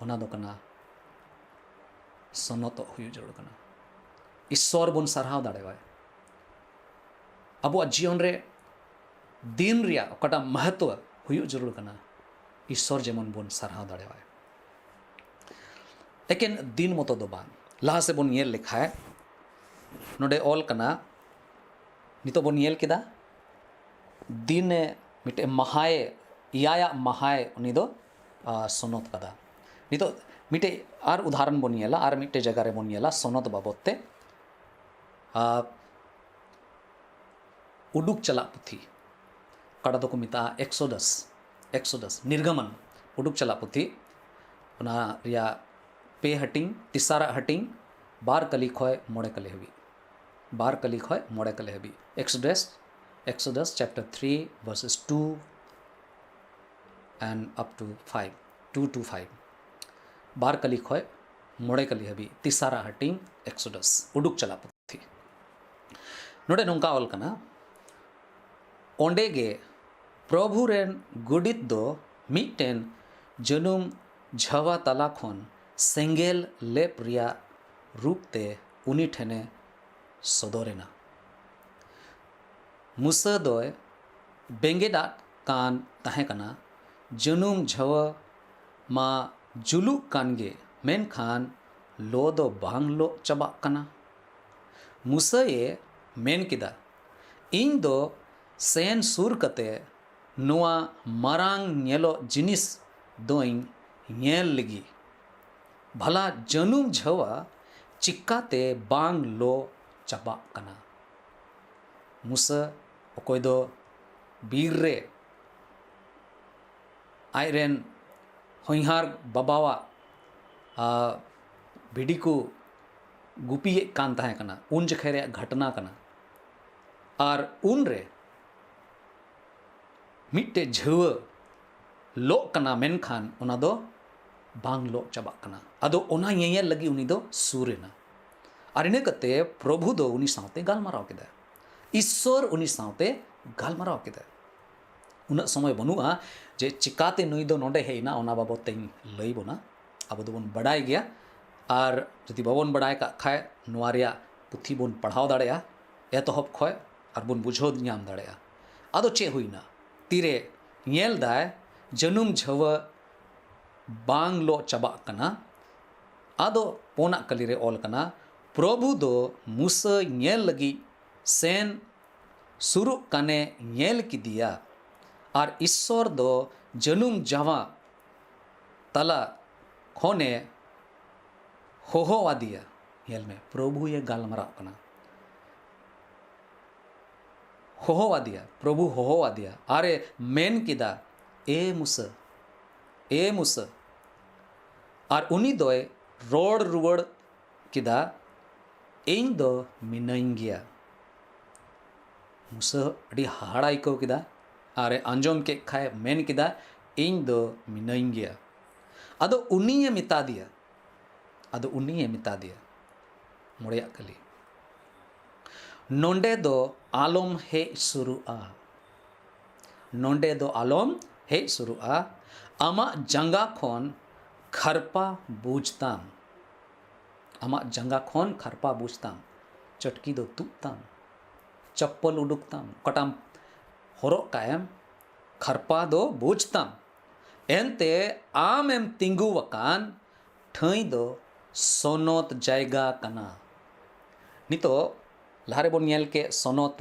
ᱚᱱᱟ ᱫᱚ ᱠᱟᱱᱟ ᱥᱚᱱᱚᱛᱚᱜ ᱦᱩᱭᱩᱜ ᱡᱟᱹᱨᱩᱲ ᱠᱟᱱᱟ᱾ ᱤᱥᱥᱚᱨ ᱵᱚᱱ ᱥᱟᱨᱦᱟᱣ ᱫᱟᱲᱮᱣᱟᱭ᱾ ᱟᱵᱚᱣᱟᱜ ᱡᱤᱭᱚᱱ ᱨᱮ ᱫᱤᱱ ᱨᱮᱭᱟᱜ ᱚᱠᱟᱴᱟᱜ ᱢᱚᱦᱚᱛᱛᱚ ᱦᱩᱭᱩᱜ ᱡᱟᱹᱨᱩᱲ ᱠᱟᱱᱟ, ᱤᱥᱥᱚᱨ ᱡᱮᱢᱚᱱ ᱵᱚᱱ ᱥᱟᱨᱦᱟᱣ ᱫᱟᱲᱮᱣᱟᱭ᱾ ᱮᱠᱮᱱ ᱫᱤᱱ ᱢᱚᱛᱚ ᱫᱚ ᱵᱟᱝ᱾ ᱞᱟᱦᱟ ᱥᱮᱫ ᱵᱚᱱ ᱧᱮᱞ ᱞᱮᱠᱷᱟᱡ, ᱱᱚᱰᱮ ᱚᱞ ᱠᱟᱱᱟ, ᱱᱤᱛᱚᱜ ᱵᱚᱱ ᱧᱮᱞ ᱠᱮᱫᱟ, ᱫᱤᱱᱮ ᱢᱤᱫᱴᱮᱡ ᱢᱟᱦᱟᱭ, ᱮᱭᱟᱭᱟᱜ ᱢᱟᱦᱟᱭ ᱩᱱᱤ ᱫᱚ, ᱟ, ᱥᱚᱱᱚᱛ ᱠᱟᱫᱟ᱾ ᱱᱤᱛᱚᱜ ᱢᱤᱫᱴᱮᱡ ᱟᱨ ᱩᱫᱟᱦᱚᱨᱚᱱ ᱵᱚᱱ ᱧᱮᱞᱟ, ᱟᱨ ᱢᱤᱫᱴᱮᱡ ᱡᱟᱭᱜᱟ ᱨᱮᱵᱚᱱ ᱧᱮᱞᱟ ᱥᱚᱱᱚᱛ ᱵᱟᱵᱚᱫ ᱛᱮ᱾ ᱟ, ᱩᱰᱩᱠ ᱪᱟᱞᱟᱜ ᱯᱩᱛᱷᱤ, ᱚᱠᱟᱴᱟᱜ ᱫᱚᱠᱚ ᱢᱮᱛᱟᱜᱼᱟ ᱮᱠᱥᱳᱰᱟᱥ, ᱮᱠᱥᱳᱰᱟᱥ, ᱱᱤᱨᱜᱚᱢᱚᱱ, ᱩᱰᱩᱠ ᱪᱟᱞᱟᱜ ᱯᱩᱛᱷᱤ, ᱚᱱᱟ ᱨᱮᱭᱟᱜ ᱯᱮ ᱦᱟᱹᱴᱤᱧ, ᱛᱮᱥᱟᱨᱟᱜ ᱦᱟᱹᱴᱤᱧ, ᱵᱟᱨ ᱠᱟᱹᱞᱤ ᱠᱷᱚᱡ ᱢᱚᱬᱮ ᱠᱟᱹᱞᱤ ᱦᱟᱹᱵᱤᱡ, ᱵᱟᱨ ᱠᱟᱹᱞᱤ ᱠᱷᱚᱡ ᱢᱚᱬᱮ ᱠᱟᱹᱞᱤ ᱦᱟᱹᱵᱤᱡ, ᱮᱠᱥᱳᱰᱟᱥ, ᱮᱠᱥᱳᱰᱟᱥ chapter three verses two and up to five, two to five, ᱵᱟᱨ ᱠᱟᱹᱞᱤ ᱠᱷᱚᱡ ᱢᱚᱬᱮ ᱠᱟᱹᱞᱤ ᱦᱟᱹᱵᱤᱡ, ᱛᱮᱥᱟᱨᱟᱜ ᱦᱟᱹᱴᱤᱧ ᱮᱠᱥᱳᱰᱟᱥ, ᱩᱰᱩᱠ ᱪᱟᱞᱟᱜ ᱯᱩᱛᱷᱤ᱾ ᱱᱚᱰᱮ ᱱᱚᱝᱠᱟ ᱚᱞ ᱠᱟᱱᱟ, ᱚᱸᱰᱮ ᱜᱮ ᱯᱨᱚᱵᱷᱩ ᱨᱮᱱ ᱜᱚᱰᱮᱛ ᱫᱚ ᱢᱤᱫᱴᱮᱱ ᱡᱟᱹᱱᱩᱢ ᱡᱷᱟᱣᱟ ᱛᱟᱞᱟ ᱠᱷᱚᱱ ᱥᱮᱸᱜᱮᱞ ᱞᱮᱯ ᱨᱮᱭᱟᱜ ᱨᱩᱯ ᱛᱮ ᱩᱱᱤ ᱴᱷᱮᱱᱮ ᱥᱚᱫᱚᱨᱮᱱᱟ᱾ ᱢᱩᱥᱟᱹ ᱫᱚᱭ ᱵᱮᱸᱜᱮᱫ ᱟᱫ ᱠᱟᱱ ᱛᱟᱦᱮᱸ ᱠᱟᱱᱟ, ᱡᱟᱹᱱᱩᱢ ᱡᱷᱟᱣᱟ ᱢᱟ ᱡᱩᱞᱩᱜ ᱠᱟᱱ ᱜᱮ, ᱢᱮᱱᱠᱷᱟᱱ ᱞᱚ ᱫᱚ ᱵᱟᱝ ᱞᱚᱜ ᱪᱟᱵᱟᱜ ᱠᱟᱱᱟ᱾ ᱢᱩᱥᱟᱹᱭᱮ ᱢᱮᱱ ᱠᱮᱫᱟ, ᱤᱧ ᱫᱚ ᱥᱮᱱ ᱥᱩᱨ ᱠᱟᱛᱮ ᱱᱚᱣᱟ ᱢᱟᱨᱟᱝ ᱧᱮᱞᱚᱜ ᱡᱤᱱᱤᱥ ᱫᱚᱧ ᱧᱮᱞ ᱞᱮᱜᱮ᱾ ᱵᱷᱟᱞᱟ ᱡᱟᱹᱱᱩᱢ ᱡᱷᱟᱣᱟ ᱪᱤᱠᱟᱛᱮ ᱵᱟᱝ ᱞᱚ ᱪᱟᱵᱟᱜ ᱠᱟᱱᱟ? ᱢᱩᱥᱟᱹ, ᱚᱠᱚᱭ ᱫᱚ ᱵᱤᱨ ᱨᱮ ᱟᱡᱨᱮᱱ ᱦᱚᱧᱦᱟᱨ ᱵᱟᱵᱟᱣᱟᱜ, ᱟ, ᱵᱷᱤᱰᱤ ᱠᱚ ᱜᱩᱯᱤᱭᱮᱫ ᱠᱟᱱ ᱛᱟᱦᱮᱸ ᱠᱟᱱᱟ, ᱩᱱ ᱡᱚᱠᱷᱮᱡ ᱨᱮᱭᱟᱜ ᱜᱷᱚᱴᱚᱱᱟ ᱠᱟᱱᱟ᱾ ᱟᱨ ᱩᱱᱨᱮ ᱢᱤᱫᱴᱮᱡ ᱡᱷᱟᱹᱣᱟᱹ ᱞᱚᱜ ᱠᱟᱱᱟ, ᱢᱮᱱᱠᱷᱟᱱ ᱚᱱᱟ ᱫᱚ ᱵᱟᱝ ᱞᱚᱜ ᱪᱟᱵᱟᱜ ᱠᱟᱱᱟ᱾ ᱟᱫᱚ ᱚᱱᱟ ᱧᱮᱧᱮᱞ ᱞᱟᱹᱜᱤᱫ ᱩᱱᱤ ᱫᱚ ᱥᱩᱨ ᱮᱱᱟ᱾ ᱟᱨ ᱤᱱᱟᱹ ᱠᱟᱛᱮ ᱯᱨᱚᱵᱷᱩ ᱫᱚ ᱩᱱᱤ ᱥᱟᱶᱛᱮ ᱜᱟᱞᱢᱟᱨᱟᱣ ᱠᱮᱫᱟ, ᱤᱥᱥᱚᱨ ᱩᱱᱤ ᱥᱟᱶᱛᱮ ᱜᱟᱞᱢᱟᱨᱟᱣ ᱠᱮᱫᱟ᱾ ᱩᱱᱟᱹᱜ ᱥᱚᱢᱚᱭ ᱵᱟᱹᱱᱩᱜᱼᱟ ᱡᱮ ᱪᱤᱠᱟᱛᱮ ᱱᱩᱭ ᱫᱚ ᱱᱚᱰᱮ ᱦᱮᱡ ᱮᱱᱟ, ᱚᱱᱟ ᱵᱟᱵᱚᱫ ᱛᱮᱧ ᱞᱟᱹᱭ ᱵᱚᱱᱟ᱾ ᱟᱵᱚ ᱫᱚᱵᱚᱱ ᱵᱟᱰᱟᱭ ᱜᱮᱭᱟ᱾ ᱟᱨ ᱡᱩᱫᱤ ᱵᱟᱵᱚᱱ ᱵᱟᱰᱟᱭ ᱠᱟᱜ ᱠᱷᱟᱡ, ᱱᱚᱣᱟ ᱨᱮᱭᱟᱜ ᱯᱩᱛᱷᱤ ᱵᱚᱱ ᱯᱟᱲᱦᱟᱣ ᱫᱟᱲᱮᱭᱟᱜᱼᱟ ᱮᱛᱚᱦᱚᱵ ᱠᱷᱚᱡ, ᱟᱨ ᱵᱚᱱ ᱵᱩᱡᱷᱟᱹᱣ ᱧᱟᱢ ᱫᱟᱲᱮᱭᱟᱜᱼᱟ᱾ ᱟᱫᱚ ᱪᱮᱫ ᱦᱩᱭᱱᱟ? ᱛᱤᱨᱮ ᱧᱮᱞ ᱫᱟᱭ ᱡᱟᱹᱱᱩᱢ ᱡᱷᱟᱹᱣᱟᱹ ᱵᱟᱝ ᱞᱚᱜ ᱪᱟᱵᱟᱜ ᱠᱟᱱᱟ᱾ ᱟᱫᱚ ᱯᱳᱱᱟᱜ ᱠᱟᱹᱞᱤ ᱨᱮ ᱚᱞ ᱠᱟᱱᱟ, ᱯᱨᱚᱵᱷᱩ ᱫᱚ ᱢᱩᱥᱟᱹ ᱧᱮᱞ ᱞᱟᱹᱜᱤᱫ ᱥᱮᱱ ᱥᱩᱨᱩᱜ ᱠᱟᱱᱮ ᱧᱮᱞ ᱠᱮᱫᱮᱭᱟ, ᱟᱨ ᱤᱥᱥᱚᱨ ᱫᱚ ᱡᱟᱹᱱᱩᱢ ᱡᱟᱶᱟ ᱛᱟᱞᱟ ᱠᱷᱚᱱᱮ ᱦᱚᱦᱚᱣᱟᱫᱮᱭᱟ᱾ ᱧᱮᱞ ᱢᱮ, ᱯᱨᱚᱵᱷᱩᱭᱮ ᱜᱟᱞᱢᱟᱨᱟᱜ ᱠᱟᱱᱟ᱾ ᱦᱚᱦᱚᱣᱟᱫᱮᱭᱟ, ᱯᱨᱚᱵᱷᱩ ᱦᱚᱦᱚᱣᱟᱫᱮᱭᱟ, ᱟᱨᱮ ᱢᱮᱱ ᱠᱮᱫᱟ, "ᱮ ᱢᱩᱥᱟᱹ, ᱮ ᱢᱩᱥᱟᱹ!" ᱟᱨ ᱩᱱᱤ ᱫᱚᱭ ᱨᱚᱲ ᱨᱩᱣᱟᱹᱲ ᱠᱮᱫᱟ, "ᱤᱧ ᱫᱚ ᱢᱤᱱᱟᱹᱧ ᱜᱮᱭᱟ᱾" ᱢᱩᱥᱟᱹ ᱟᱹᱰᱤ ᱦᱟᱦᱟᱲᱟ ᱟᱹᱭᱠᱟᱹᱣ ᱠᱮᱫᱟ, ᱟᱨᱮ ᱟᱸᱡᱚᱢ ᱠᱮᱫ ᱠᱷᱟᱡ ᱢᱮᱱ ᱠᱮᱫᱟ, "ᱤᱧ ᱫᱚ ᱢᱤᱱᱟᱹᱧ ᱜᱮᱭᱟ᱾" ᱟᱫᱚ ᱩᱱᱤᱭᱮ ᱢᱮᱛᱟ ᱫᱮᱭᱟ, ᱟᱫᱚ ᱩᱱᱤᱭᱮ ᱢᱮᱛᱟ ᱫᱮᱭᱟ, ᱢᱚᱬᱮᱭᱟᱜ ᱠᱟᱹᱞᱤ, "ᱱᱚᱸᱰᱮ ᱫᱚ ᱟᱞᱚᱢ ᱦᱮᱡ ᱥᱩᱨᱩᱜᱼᱟ, ᱱᱚᱸᱰᱮ ᱫᱚ ᱟᱞᱚᱢ ᱦᱮᱡ ᱥᱩᱨᱩᱜᱼᱟ, ᱟᱢᱟᱜ ᱡᱟᱸᱜᱟ ᱠᱷᱚᱱ ᱠᱷᱟᱨᱯᱟ ᱵᱩᱡᱽ ᱛᱟᱢ, ᱟᱢᱟᱜ ᱡᱟᱸᱜᱟ ᱠᱷᱚᱱ ᱠᱷᱟᱨᱯᱟ ᱵᱩᱡᱽ ᱛᱟᱢ, ᱪᱟᱹᱴᱠᱤ ᱫᱚ ᱛᱩᱫ ᱛᱟᱢ, ᱪᱟᱯᱯᱚᱞ ᱩᱰᱩᱠ ᱛᱟᱢ, ᱚᱠᱟᱴᱟᱜ ᱮᱢ ᱦᱚᱨᱚᱜ ᱠᱟᱜ ᱮᱢ, ᱠᱷᱟᱨᱯᱟ ᱫᱚ ᱵᱩᱡᱽ ᱛᱟᱢ, ᱮᱱᱛᱮ ᱟᱢᱮᱢ ᱛᱤᱸᱜᱩ ᱟᱠᱟᱱ ᱴᱷᱟᱹᱭ ᱫᱚ ᱥᱚᱱᱚᱛ ᱡᱟᱭᱜᱟ ᱠᱟᱱᱟ᱾" ᱱᱤᱛᱚᱜ ᱞᱟᱦᱟ ᱨᱮᱵᱚᱱ ᱧᱮᱞ ᱠᱮᱫ ᱥᱚᱱᱚᱛ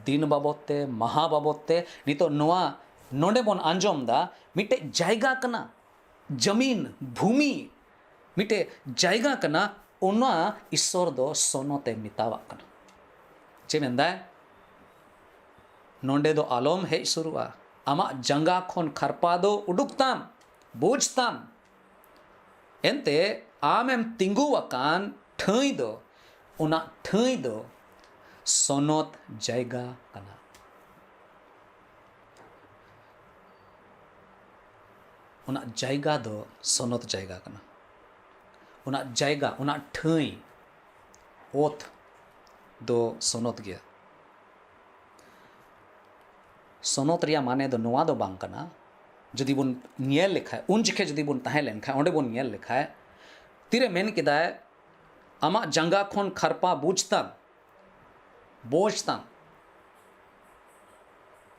ᱫᱤᱱ ᱵᱟᱵᱚᱫ ᱛᱮ, ᱢᱟᱦᱟ ᱵᱟᱵᱚᱫ ᱛᱮ, ᱱᱤᱛᱚᱜ ᱱᱚᱣᱟ ᱱᱚᱰᱮ ᱵᱚᱱ ᱟᱸᱡᱚᱢ ᱫᱟ ᱢᱤᱫᱴᱮᱡ ᱡᱟᱭᱜᱟ ᱠᱟᱱᱟ, ᱡᱟᱢᱤᱱ, ᱵᱷᱩᱢᱤ, ᱢᱤᱫᱴᱮᱡ ᱡᱟᱭᱜᱟ ᱠᱟᱱᱟ, ᱚᱱᱟ ᱤᱥᱥᱚᱨ ᱫᱚ ᱥᱚᱱᱚᱛ ᱮ ᱢᱮᱛᱟᱣᱟᱜ ᱠᱟᱱᱟ᱾ ᱪᱮᱫ ᱢᱮᱱᱫᱟᱭ? ᱱᱚᱸᱰᱮ ᱫᱚ ᱟᱞᱚᱢ ᱦᱮᱡ ᱥᱩᱨᱩᱜᱼᱟ᱾ ᱟᱢᱟᱜ ᱡᱟᱸᱜᱟ ᱠᱷᱚᱱ ᱠᱷᱟᱨᱯᱟ ᱫᱚ ᱩᱰᱩᱠ ᱛᱟᱢ, ᱵᱩᱡᱽ ᱛᱟᱢ᱾ ᱮᱱᱛᱮ ᱟᱢᱮᱢ ᱛᱤᱸᱜᱩ ᱟᱠᱟᱱ ᱴᱷᱟᱹᱭ ᱫᱚ, ᱚᱱᱟ ᱴᱷᱟᱹᱭ ᱫᱚ ᱥᱚᱱᱚᱛ ᱡᱟᱭᱜᱟ ᱠᱟᱱᱟ᱾ ᱚᱱᱟ ᱡᱟᱭᱜᱟ ᱫᱚ ᱥᱚᱱᱚᱛ ᱡᱟᱭᱜᱟ ᱠᱟᱱᱟ᱾ ᱚᱱᱟ ᱡᱟᱭᱜᱟ, ᱚᱱᱟ ᱴᱷᱟᱹᱭ, ᱚᱛ ᱫᱚ ᱥᱚᱱᱚᱛ ᱜᱮᱭᱟ᱾ ᱥᱚᱱᱚᱛ ᱨᱮᱭᱟᱜ ᱢᱟᱱᱮ ᱫᱚ ᱱᱚᱣᱟ ᱫᱚ ᱵᱟᱝ ᱠᱟᱱᱟ, ᱡᱩᱫᱤ ᱵᱚᱱ ᱧᱮᱞ ᱞᱮᱠᱷᱟᱡ, ᱩᱱ ᱡᱚᱠᱷᱮᱡ ᱡᱩᱫᱤ ᱵᱚᱱ ᱛᱟᱦᱮᱸ ᱞᱮᱱᱠᱷᱟᱡ, ᱚᱸᱰᱮ ᱵᱚᱱ ᱧᱮᱞ ᱞᱮᱠᱷᱟᱡ, ᱛᱤᱨᱮ ᱢᱮᱱ ᱠᱮᱫᱟᱭ, "ᱟᱢᱟᱜ ᱡᱟᱸᱜᱟ ᱠᱷᱚᱱ ᱠᱷᱟᱨᱯᱟ ᱵᱩᱡᱽ ᱛᱟᱢ, ᱵᱩᱡᱽ ᱛᱟᱢ",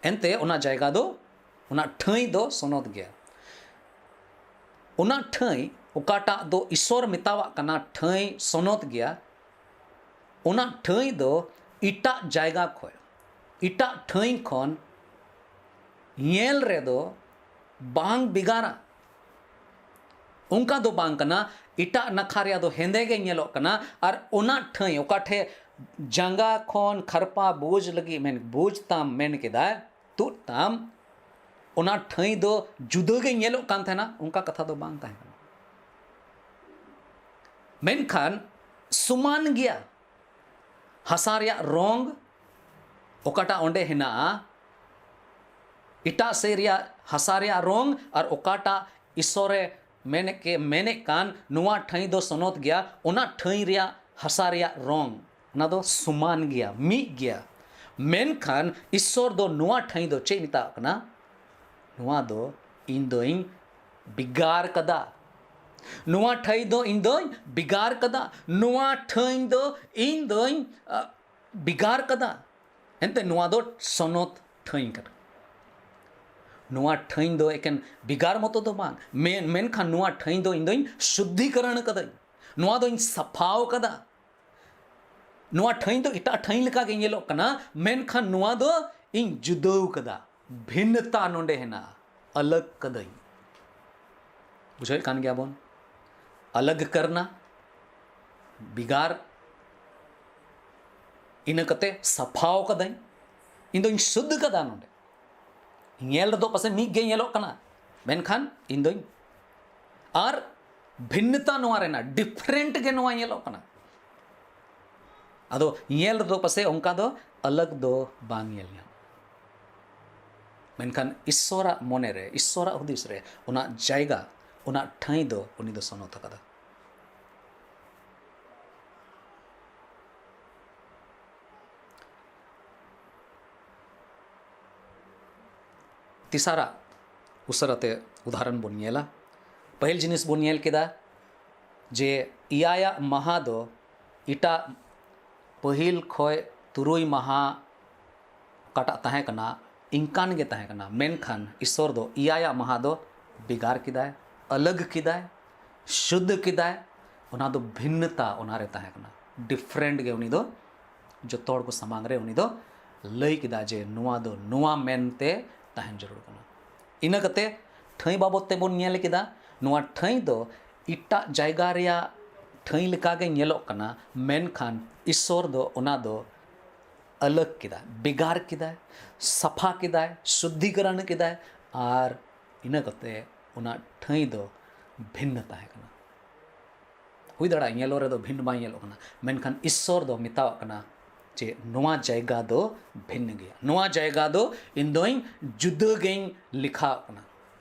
ᱮᱱᱛᱮ ᱚᱱᱟ ᱡᱟᱭᱜᱟ ᱫᱚ, ᱚᱱᱟ ᱴᱷᱟᱹᱭ ᱫᱚ ᱥᱚᱱᱚᱛ ᱜᱮᱭᱟ᱾ ᱚᱱᱟ ᱴᱷᱟᱹᱭ, ᱚᱠᱟᱴᱟᱜ ᱫᱚ ᱤᱥᱚᱨ ᱢᱮᱛᱟᱣᱟᱜ ᱠᱟᱱᱟ, ᱴᱷᱟᱹᱭ ᱥᱚᱱᱚᱛ ᱜᱮᱭᱟ, ᱚᱱᱟ ᱴᱷᱟᱹᱭ ᱫᱚ ᱮᱴᱟᱜ ᱡᱟᱭᱜᱟ ᱠᱷᱚᱡ, ᱮᱴᱟᱜ ᱴᱷᱟᱹᱭ ᱠᱷᱚᱱ ᱧᱮᱞ ᱨᱮᱫᱚ ᱵᱟᱝ ᱵᱷᱮᱜᱟᱨᱟ᱾ ᱚᱱᱠᱟ ᱫᱚ ᱵᱟᱝ ᱠᱟᱱᱟ, ᱮᱴᱟᱜ ᱱᱟᱠᱷᱟ ᱨᱮᱭᱟᱜ ᱫᱚ ᱦᱮᱸᱫᱮ ᱜᱮ ᱧᱮᱞᱚᱜ ᱠᱟᱱᱟ, ᱟᱨ ᱚᱱᱟ ᱴᱷᱟᱹᱭ ᱚᱠᱟ ᱴᱷᱮᱡ ᱡᱟᱸᱜᱟ ᱠᱷᱚᱱ ᱠᱷᱟᱨᱯᱟ ᱵᱩᱡᱽ ᱞᱟᱹᱜᱤᱫ ᱢᱮᱱ, ᱵᱩᱡᱽ ᱛᱟᱢ ᱢᱮᱱ ᱠᱮᱫᱟᱭ, ᱛᱩᱫ ᱛᱟᱢ, ᱚᱱᱟ ᱴᱷᱟᱹᱭ ᱫᱚ ᱡᱩᱫᱟᱹ ᱜᱮ ᱧᱮᱞᱚᱜ ᱠᱟᱱ ᱛᱟᱦᱮᱱᱟ, ᱚᱱᱠᱟ ᱠᱟᱛᱷᱟ ᱫᱚ ᱵᱟᱝ ᱛᱟᱦᱮᱸ ᱠᱟᱱᱟ᱾ ᱢᱮᱱᱠᱷᱟᱱ ᱥᱚᱢᱟᱱ ᱜᱮᱭᱟ᱾ ᱦᱟᱥᱟ ᱨᱮᱭᱟᱜ ᱨᱚᱝ ᱚᱠᱟᱴᱟᱜ ᱚᱸᱰᱮ ᱦᱮᱱᱟᱜᱼᱟ, ᱮᱴᱟᱜ ᱥᱮᱫ ᱨᱮᱭᱟᱜ ᱦᱟᱥᱟ ᱨᱮᱭᱟᱜ ᱨᱚᱝ ᱟᱨ ᱚᱠᱟᱴᱟᱜ ᱤᱥᱚᱨᱮ ᱢᱮᱱᱮᱫ ᱠᱮ-, ᱢᱮᱱᱮᱫ ᱠᱟᱱ ᱱᱚᱣᱟ ᱴᱷᱟᱹᱭ ᱫᱚ ᱥᱚᱱᱚᱛ ᱜᱮᱭᱟ, ᱚᱱᱟ ᱴᱷᱟᱹᱭ ᱨᱮᱭᱟᱜ ᱦᱟᱥᱟ ᱨᱮᱭᱟᱜ ᱨᱚᱝ, ᱚᱱᱟ ᱫᱚ ᱥᱚᱢᱟᱱ ᱜᱮᱭᱟ, ᱢᱤᱫ ᱜᱮᱭᱟ᱾ ᱢᱮᱱᱠᱷᱟᱱ ᱤᱥᱚᱨ ᱫᱚ ᱱᱚᱣᱟ ᱴᱷᱟᱹᱭ ᱫᱚ ᱪᱮᱫ ᱢᱮᱛᱟᱜ ᱠᱟᱱᱟ? ᱱᱚᱣᱟ ᱫᱚ ᱤᱧ ᱫᱚᱧ ᱵᱷᱮᱜᱟᱨ ᱠᱟᱫᱟ᱾ ᱱᱚᱣᱟ ᱴᱷᱟᱹᱭ ᱫᱚ ᱤᱧ ᱫᱚᱧ ᱵᱷᱮᱜᱟᱨ ᱠᱟᱫᱟ᱾ ᱱᱚᱣᱟ ᱴᱷᱟᱹᱭ ᱫᱚ ᱤᱧ ᱫᱚᱧ, ᱟ, ᱵᱷᱮᱜᱟᱨ ᱠᱟᱫᱟ᱾ ᱮᱱᱛᱮ ᱱᱚᱣᱟ ᱫᱚ ᱥᱚᱱᱚᱛ ᱴᱷᱟᱹᱭ ᱠᱟᱱᱟ᱾ ᱱᱚᱣᱟ ᱴᱷᱟᱹᱭ ᱫᱚ ᱮᱠᱮᱱ ᱵᱷᱮᱜᱟᱨ ᱢᱚᱛᱚ ᱫᱚ ᱵᱟᱝ, ᱢᱮᱱ-, ᱢᱮᱱᱠᱷᱟᱱ ᱱᱚᱣᱟ ᱴᱷᱟᱹᱭ ᱫᱚ ᱤᱧ ᱫᱚᱧ ᱥᱩᱫᱽᱫᱷᱤᱠᱚᱨᱚᱬ ᱠᱟᱫᱟᱹᱧ, ᱱᱚᱣᱟ ᱫᱚᱧ ᱥᱟᱯᱷᱟᱣ ᱠᱟᱫᱟ᱾ ᱱᱚᱣᱟ ᱴᱷᱟᱹᱭ ᱫᱚ ᱮᱴᱟᱜ ᱴᱷᱟᱹᱭ ᱞᱮᱠᱟ ᱜᱮ ᱧᱮᱞᱚᱜ ᱠᱟᱱᱟ, ᱢᱮᱱᱠᱷᱟᱱ ᱱᱚᱣᱟ ᱫᱚ ᱤᱧ ᱡᱩᱫᱟᱹᱣ ᱠᱟᱫᱟ, ᱵᱷᱤᱱᱱᱚᱛᱟ ᱱᱚᱰᱮ ᱦᱮᱱᱟᱜᱼᱟ, ᱟᱞᱟᱜᱽ ᱠᱟᱫᱟᱹᱧ᱾ ᱵᱩᱡᱷᱟᱹᱣᱮᱫ ᱠᱟᱱ ᱜᱮᱭᱟ ᱵᱚᱱ? ᱟᱞᱟᱜᱽ ᱠᱟᱨᱱᱟ, ᱵᱷᱮᱜᱟᱨ, ᱤᱱᱟᱹ ᱠᱟᱛᱮ ᱥᱟᱯᱷᱟᱣ ᱠᱟᱫᱟᱹᱧ, ᱤᱧ ᱫᱚᱧ ᱥᱩᱫᱷ ᱠᱟᱫᱟ ᱱᱚᱰᱮ᱾ ᱧᱮᱞ ᱨᱮᱫᱚ ᱯᱟᱥᱮᱡ ᱢᱤᱫ ᱜᱮ ᱧᱮᱞᱚᱜ ᱠᱟᱱᱟ, ᱢᱮᱱᱠᱷᱟᱱ ᱤᱧ ᱫᱚᱧ, ᱟᱨ ᱵᱷᱤᱱᱱᱚᱛᱟ ᱱᱚᱣᱟ ᱨᱮᱱᱟᱜ, ᱰᱤᱯᱷᱟᱨᱮᱱᱴ ᱜᱮ ᱱᱚᱣᱟ ᱧᱮᱞᱚᱜ ᱠᱟᱱᱟ᱾ ᱟᱫᱚ ᱧᱮᱞ ᱨᱮᱫᱚ ᱯᱟᱥᱮᱡ ᱚᱱᱠᱟ ᱫᱚ ᱟᱞᱟᱜᱽ ᱫᱚ ᱵᱟᱝ ᱧᱮᱞ ᱧᱟᱢ, ᱢᱮᱱᱠᱷᱟᱱ ᱤᱥᱥᱚᱨᱟᱜ ᱢᱚᱱᱮ ᱨᱮ, ᱤᱥᱥᱚᱨᱟᱜ ᱦᱩᱫᱤᱥ ᱨᱮ ᱚᱱᱟ ᱡᱟᱭᱜᱟ, ᱚᱱᱟ ᱴᱷᱟᱹᱭ ᱫᱚ ᱩᱱᱤ ᱫᱚ ᱥᱚᱱᱚᱛ ᱟᱠᱟᱫᱟ᱾ ᱛᱮᱥᱟᱨᱟᱜ ᱩᱥᱟᱹᱨᱟᱛᱮ ᱩᱫᱟᱦᱚᱨᱚᱱ ᱵᱚᱱ ᱧᱮᱞᱟ᱾ ᱯᱟᱹᱦᱤᱞ ᱡᱤᱱᱤᱥ ᱵᱚᱱ ᱧᱮᱞ ᱠᱮᱫᱟ ᱡᱮ ᱮᱭᱟᱭᱟᱜ ᱢᱟᱦᱟ ᱫᱚ ᱮᱴᱟᱜ ᱯᱟᱹᱦᱤᱞ ᱠᱷᱚᱱ ᱛᱩᱨᱩᱭ ᱢᱟᱦᱟ ᱚᱠᱟᱴᱟᱜ ᱛᱟᱦᱮᱸ ᱠᱟᱱᱟ, ᱤᱱᱠᱟᱱ ᱜᱮ ᱛᱟᱦᱮᱸ ᱠᱟᱱᱟ, ᱢᱮᱱᱠᱷᱟᱱ ᱤᱥᱥᱚᱨ ᱫᱚ ᱮᱭᱟᱭᱟᱜ ᱢᱟᱦᱟ ᱫᱚ ᱵᱷᱮᱜᱟᱨ ᱠᱮᱫᱟᱭ, ᱟᱞᱟᱜᱽ ᱠᱮᱫᱟᱭ, ᱥᱩᱫᱷ ᱠᱮᱫᱟᱭ᱾ ᱚᱱᱟ ᱫᱚ ᱵᱷᱤᱱᱱᱚᱛᱟ ᱚᱱᱟᱨᱮ ᱛᱟᱦᱮᱸ ᱠᱟᱱᱟ, ᱰᱤᱯᱷᱟᱨᱮᱱᱴ ᱜᱮ ᱩᱱᱤ ᱫᱚ ᱡᱚᱛᱚ ᱦᱚᱲ ᱠᱚ ᱥᱟᱢᱟᱝ ᱨᱮ ᱩᱱᱤ ᱫᱚ ᱞᱟᱹᱭ ᱠᱮᱫᱟ ᱡᱮ ᱱᱚᱣᱟ ᱫᱚ ᱱᱚᱣᱟ ᱢᱮᱱᱛᱮ ᱛᱟᱦᱮᱱ ᱡᱟᱹᱨᱩᱲ ᱠᱟᱱᱟ᱾ ᱤᱱᱟᱹ ᱠᱟᱛᱮ ᱴᱷᱟᱹᱭ ᱵᱟᱵᱚᱫ ᱛᱮᱵᱚᱱ ᱧᱮᱞ ᱠᱮᱫᱟ᱾ ᱱᱚᱣᱟ ᱴᱷᱟᱹᱭ ᱫᱚ ᱮᱴᱟᱜ ᱡᱟᱭᱜᱟ ᱨᱮᱭᱟᱜ ᱴᱷᱟᱹᱭ ᱞᱮᱠᱟᱜᱮ ᱧᱮᱞᱚᱜ ᱠᱟᱱᱟ, ᱢᱮᱱᱠᱷᱟᱱ ᱤᱥᱥᱚᱨ ᱫᱚ ᱚᱱᱟ ᱫᱚ ᱟᱞᱟᱜᱽ ᱠᱮᱫᱟᱭ, ᱵᱷᱮᱜᱟᱨ ᱠᱮᱫᱟᱭ, ᱥᱟᱯᱷᱟ ᱠᱮᱫᱟᱭ, ᱥᱩᱫᱽᱫᱷᱤᱠᱚᱨᱚᱱ ᱠᱮᱫᱟᱭ, ᱟᱨ ᱤᱱᱟᱹ ᱠᱟᱛᱮ ᱚᱱᱟ ᱴᱷᱟᱹᱭ ᱫᱚ ᱵᱷᱤᱱᱱᱚ ᱛᱟᱦᱮᱸ ᱠᱟᱱᱟ᱾ ᱦᱩᱭ ᱫᱟᱲᱮᱭᱟᱜᱼᱟ ᱧᱮᱞᱚᱜ ᱨᱮᱫᱚ ᱵᱷᱤᱱᱱ ᱵᱟᱭ ᱧᱮᱞᱚᱜ ᱠᱟᱱᱟ, ᱢᱮᱱᱠᱷᱟᱱ ᱤᱥᱥᱚᱨ ᱫᱚ ᱢᱮᱛᱟᱣᱟᱜ ᱠᱟᱱᱟ ᱡᱮ ᱱᱚᱣᱟ ᱡᱟᱭᱜᱟ ᱫᱚ ᱵᱷᱤᱱᱱ ᱜᱮᱭᱟ, ᱱᱚᱣᱟ ᱡᱟᱭᱜᱟ ᱫᱚ ᱤᱧ ᱫᱚᱧ ᱡᱩᱫᱟᱹ ᱜᱮᱧ ᱞᱮᱠᱷᱟᱣᱟᱜ ᱠᱟᱱᱟ,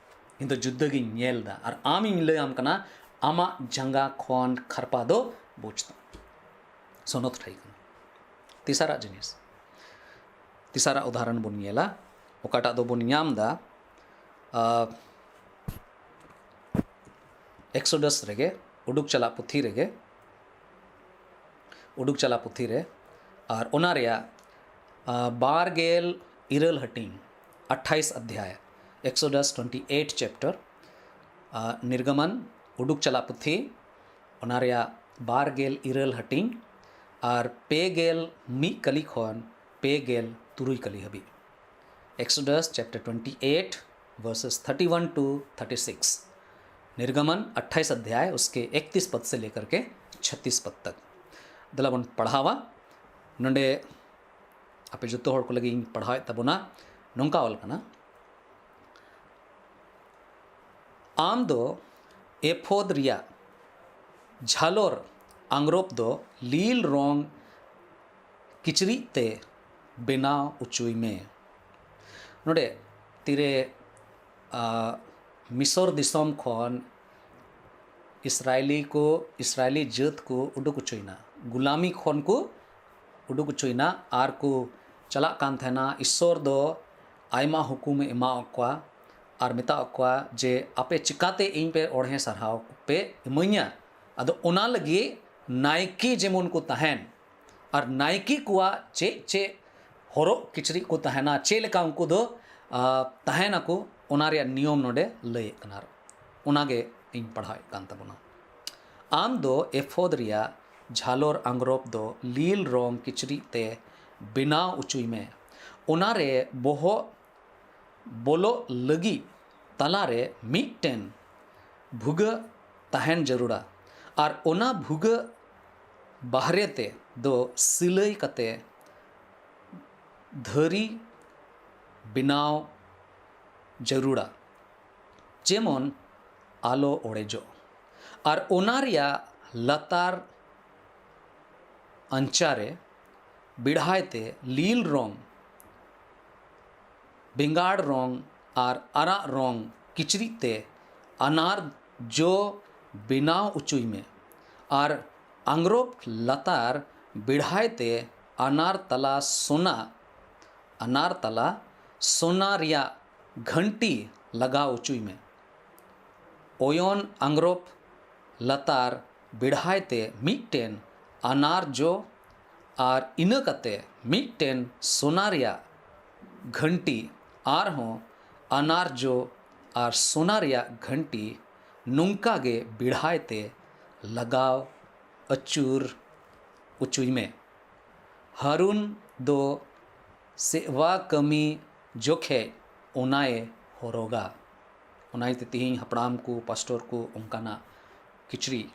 ᱤᱧ ᱫᱚ ᱡᱩᱫᱟᱹ ᱜᱮᱧ ᱧᱮᱞ ᱮᱫᱟ, ᱟᱨ ᱟᱢᱤᱧ ᱞᱟᱹᱭᱟᱢ ᱠᱟᱱᱟ ᱟᱢᱟᱜ ᱡᱟᱸᱜᱟ ᱠᱷᱚᱱ ᱠᱷᱟᱨᱯᱟ ᱫᱚ ᱵᱩᱡᱽ ᱛᱟᱢ᱾ ᱥᱚᱱᱚᱛ ᱴᱷᱟᱹᱭ ᱠᱟᱱᱟ᱾ ᱛᱮᱥᱟᱨᱟᱜ ᱡᱤᱱᱤᱥ, ᱛᱮᱥᱟᱨᱟᱜ ᱩᱫᱟᱦᱚᱨᱚᱱ ᱵᱚᱱ ᱧᱮᱞᱟ, ᱚᱠᱟᱴᱟᱜ ᱫᱚᱵᱚᱱ ᱧᱟᱢ ᱮᱫᱟ, ᱟᱸ, ᱮᱠᱥᱳᱰᱟᱥ ᱨᱮᱜᱮ, ᱩᱰᱩᱠ ᱪᱟᱞᱟᱜ ᱯᱩᱛᱷᱤ ᱨᱮᱜᱮ, ᱩᱰᱩᱠ ᱪᱟᱞᱟᱜ ᱯᱩᱛᱷᱤ ᱨᱮ, ᱟᱨ ᱚᱱᱟ ᱨᱮᱭᱟᱜ, ᱟᱸ, ᱵᱟᱨ ᱜᱮᱞ ᱤᱨᱟᱹᱞ ᱦᱟᱹᱴᱤᱧ, ᱟᱴᱷᱟᱭᱤᱥ ᱚᱫᱷᱭᱟᱭ, Exodus twenty eight chapter, ᱟᱸ, ᱱᱤᱨᱜᱚᱢᱚᱱ, ᱩᱰᱩᱠ ᱪᱟᱞᱟᱜ ᱯᱩᱛᱷᱤ, ᱚᱱᱟ ᱨᱮᱭᱟᱜ ᱵᱟᱨ ᱜᱮᱞ ᱤᱨᱟᱹᱞ ᱦᱟᱹᱴᱤᱧ ᱟᱨ ᱯᱮ ᱜᱮᱞ ᱢᱤᱫ ᱠᱟᱹᱞᱤ ᱠᱷᱚᱱ ᱯᱮ ᱜᱮᱞ ᱛᱩᱨᱩᱭ ᱠᱟᱹᱞᱤ ᱦᱟᱹᱵᱤᱡ᱾ Exodus chapter twenty eight, verses thirty one to thirty six. निर्गमन अट्ठाईस अध्याय, उसके इकतीस पद से लेकर के छत्तीस पद तक। ᱫᱮᱞᱟ ᱵᱚᱱ ᱯᱟᱲᱦᱟᱣᱟ᱾ ᱱᱚᱰᱮ ᱟᱯᱮ ᱡᱚᱛᱚ ᱦᱚᱲ ᱠᱚ ᱞᱟᱹᱜᱤᱫ ᱤᱧ ᱯᱟᱲᱦᱟᱣᱮᱫ ᱛᱟᱵᱚᱱᱟ᱾ ᱱᱚᱝᱠᱟ ᱚᱞ ᱠᱟᱱᱟ, ᱟᱢ ᱫᱚ ᱮᱯᱷᱚᱫ ᱨᱮᱭᱟᱜ ᱡᱷᱟᱞᱚᱨ ᱟᱝᱨᱚᱯ ᱫᱚ ᱞᱤᱞ ᱨᱚᱝ ᱠᱤᱪᱨᱤᱡ ᱛᱮ ᱵᱮᱱᱟᱣ ᱚᱪᱚᱭ ᱢᱮ᱾ ᱱᱚᱰᱮ ᱛᱤᱨᱮ, ᱟ, ᱢᱤᱥᱚᱨ ᱫᱤᱥᱚᱢ ᱠᱷᱚᱱ ᱤᱥᱨᱟᱭᱞᱤ ᱠᱚ, ᱤᱥᱨᱟᱭᱞᱤ ᱡᱟᱹᱛ ᱠᱚ ᱩᱰᱩᱠ ᱚᱪᱚᱭᱮᱱᱟ, ᱜᱩᱞᱟᱢᱤ ᱠᱷᱚᱱ ᱠᱚ ᱩᱰᱩᱠ ᱚᱪᱚᱭᱮᱱᱟ ᱟᱨ ᱠᱚ ᱪᱟᱞᱟᱜ ᱠᱟᱱ ᱛᱟᱦᱮᱱᱟ᱾ ᱤᱥᱥᱚᱨ ᱫᱚ ᱟᱭᱢᱟ ᱦᱩᱠᱩᱢᱮ ᱮᱢᱟᱣᱟᱫ ᱠᱚᱣᱟ ᱟᱨ ᱢᱮᱛᱟᱣᱟᱫ ᱠᱚᱣᱟ ᱡᱮ, "ᱟᱯᱮ ᱪᱤᱠᱟᱛᱮ ᱤᱧ ᱯᱮ ᱚᱬᱦᱮ ᱥᱟᱨᱦᱟᱣ ᱯᱮ ᱤᱢᱟᱹᱧᱟ?" ᱟᱫᱚ ᱚᱱᱟ ᱞᱟᱹᱜᱤᱫ ᱱᱟᱭᱠᱮ ᱡᱮᱢᱚᱱ ᱠᱚ ᱛᱟᱦᱮᱱ, ᱟᱨ ᱱᱟᱭᱠᱮ ᱠᱚᱣᱟᱜ ᱪᱮᱫ ᱪᱮᱫ ᱦᱚᱨᱚᱜ ᱠᱤᱪᱨᱤᱡ ᱠᱚ ᱛᱟᱦᱮᱱᱟ, ᱪᱮᱫ ᱞᱮᱠᱟ ᱩᱱᱠᱩ ᱫᱚ, ᱟ, ᱛᱟᱦᱮᱱᱟᱠᱚ, ᱚᱱᱟ ᱨᱮᱭᱟᱜ ᱱᱤᱭᱚᱢ ᱱᱚᱰᱮ ᱞᱟᱹᱭᱮᱫ ᱠᱟᱱᱟ᱾ ᱚᱱᱟᱜᱮ ᱤᱧ ᱯᱟᱲᱦᱟᱣᱮᱫ ᱠᱟᱱ ᱛᱟᱵᱚᱱᱟ᱾ ᱟᱢ ᱫᱚ ᱮᱯᱷᱚᱫ ᱨᱮᱭᱟᱜ ᱡᱷᱟᱞᱚᱨ ᱟᱝᱨᱚᱯ ᱫᱚ ᱞᱤᱞ ᱨᱚᱝ ᱠᱤᱪᱨᱤᱡ ᱛᱮ ᱵᱮᱱᱟᱣ ᱚᱪᱚᱭ ᱢᱮ᱾ ᱚᱱᱟᱨᱮ ᱵᱚᱦᱚᱜ ᱵᱚᱞᱚᱜ ᱞᱟᱹᱜᱤᱫ ᱛᱟᱞᱟᱨᱮ ᱢᱤᱫᱴᱮᱱ ᱵᱷᱩᱜᱟᱹᱜ ᱛᱟᱦᱮᱱ ᱡᱟᱹᱨᱩᱲᱟ, ᱟᱨ ᱚᱱᱟ ᱵᱷᱩᱜᱟᱹᱜ ᱵᱟᱦᱨᱮ ᱛᱮ ᱫᱚ ᱥᱤᱞᱟᱹᱭ ᱠᱟᱛᱮ ᱫᱷᱟᱹᱨᱤ ᱵᱮᱱᱟᱣ ᱡᱟᱹᱨᱩᱲᱟ, ᱡᱮᱢᱚᱱ ᱟᱞᱚ ᱚᱲᱮᱡᱚᱜ᱾ ᱟᱨ ᱚᱱᱟ ᱨᱮᱭᱟᱜ ᱞᱟᱛᱟᱨ ᱟᱧᱪᱟᱨᱮ ᱵᱮᱲᱦᱟᱭ ᱛᱮ ᱞᱤᱞ ᱨᱚᱝ, ᱵᱮᱸᱜᱟᱲ ᱨᱚᱝ ᱟᱨ ᱟᱨᱟᱜ ᱨᱚᱝ ᱠᱤᱪᱨᱤᱡ ᱛᱮ ᱟᱱᱟᱨ ᱡᱚ ᱵᱮᱱᱟᱣ ᱚᱪᱚᱭ ᱢᱮ᱾ ᱟᱨ ᱟᱝᱨᱚᱯ ᱞᱟᱛᱟᱨ ᱵᱮᱲᱦᱟᱭ ᱛᱮ ᱟᱱᱟᱨ ᱛᱟᱞᱟ ᱥᱚᱱᱟ, ᱟᱱᱟᱨ ᱛᱟᱞᱟ ᱥᱚᱱᱟ ᱨᱮᱭᱟᱜ ᱜᱷᱟᱹᱱᱴᱤ ᱞᱟᱜᱟᱣ ᱚᱪᱚᱭ ᱢᱮ᱾ ᱚᱭᱚᱱ ᱟᱝᱨᱚᱯ ᱞᱟᱛᱟᱨ ᱵᱮᱲᱦᱟᱭ ᱛᱮ ᱢᱤᱫᱴᱮᱱ ᱟᱱᱟᱨ ᱡᱚ, ᱟᱨ ᱤᱱᱟᱹ ᱠᱟᱛᱮ ᱢᱤᱫᱴᱮᱱ ᱥᱚᱱᱟ ᱨᱮᱭᱟᱜ ᱜᱷᱟᱹᱱᱴᱤ, ᱟᱨᱦᱚᱸ ᱟᱱᱟᱨ ᱡᱚ ᱟᱨ ᱥᱚᱱᱟ ᱨᱮᱭᱟᱜ ᱜᱷᱟᱹᱱᱴᱤ, ᱱᱚᱝᱠᱟ ᱜᱮ ᱵᱮᱲᱦᱟᱭ ᱛᱮ ᱞᱟᱜᱟᱣ ᱟᱹᱪᱩᱨ ᱚᱪᱚᱭ ᱢᱮ᱾ ᱦᱟᱨᱩᱱ ᱫᱚ ᱥᱮᱣᱟ ᱠᱟᱹᱢᱤ ᱡᱚᱠᱷᱮᱡ ᱚᱱᱟᱭ ᱦᱚᱨᱚᱜᱟ᱾ ᱚᱱᱟ ᱤᱭᱟᱹᱛᱮ ᱛᱮᱦᱮᱧ ᱦᱟᱯᱲᱟᱢ ᱠᱚ, ᱯᱟᱥᱴᱚᱨ ᱠᱚ ᱚᱱᱠᱟᱱᱟᱜ ᱠᱤᱪᱨᱤᱡ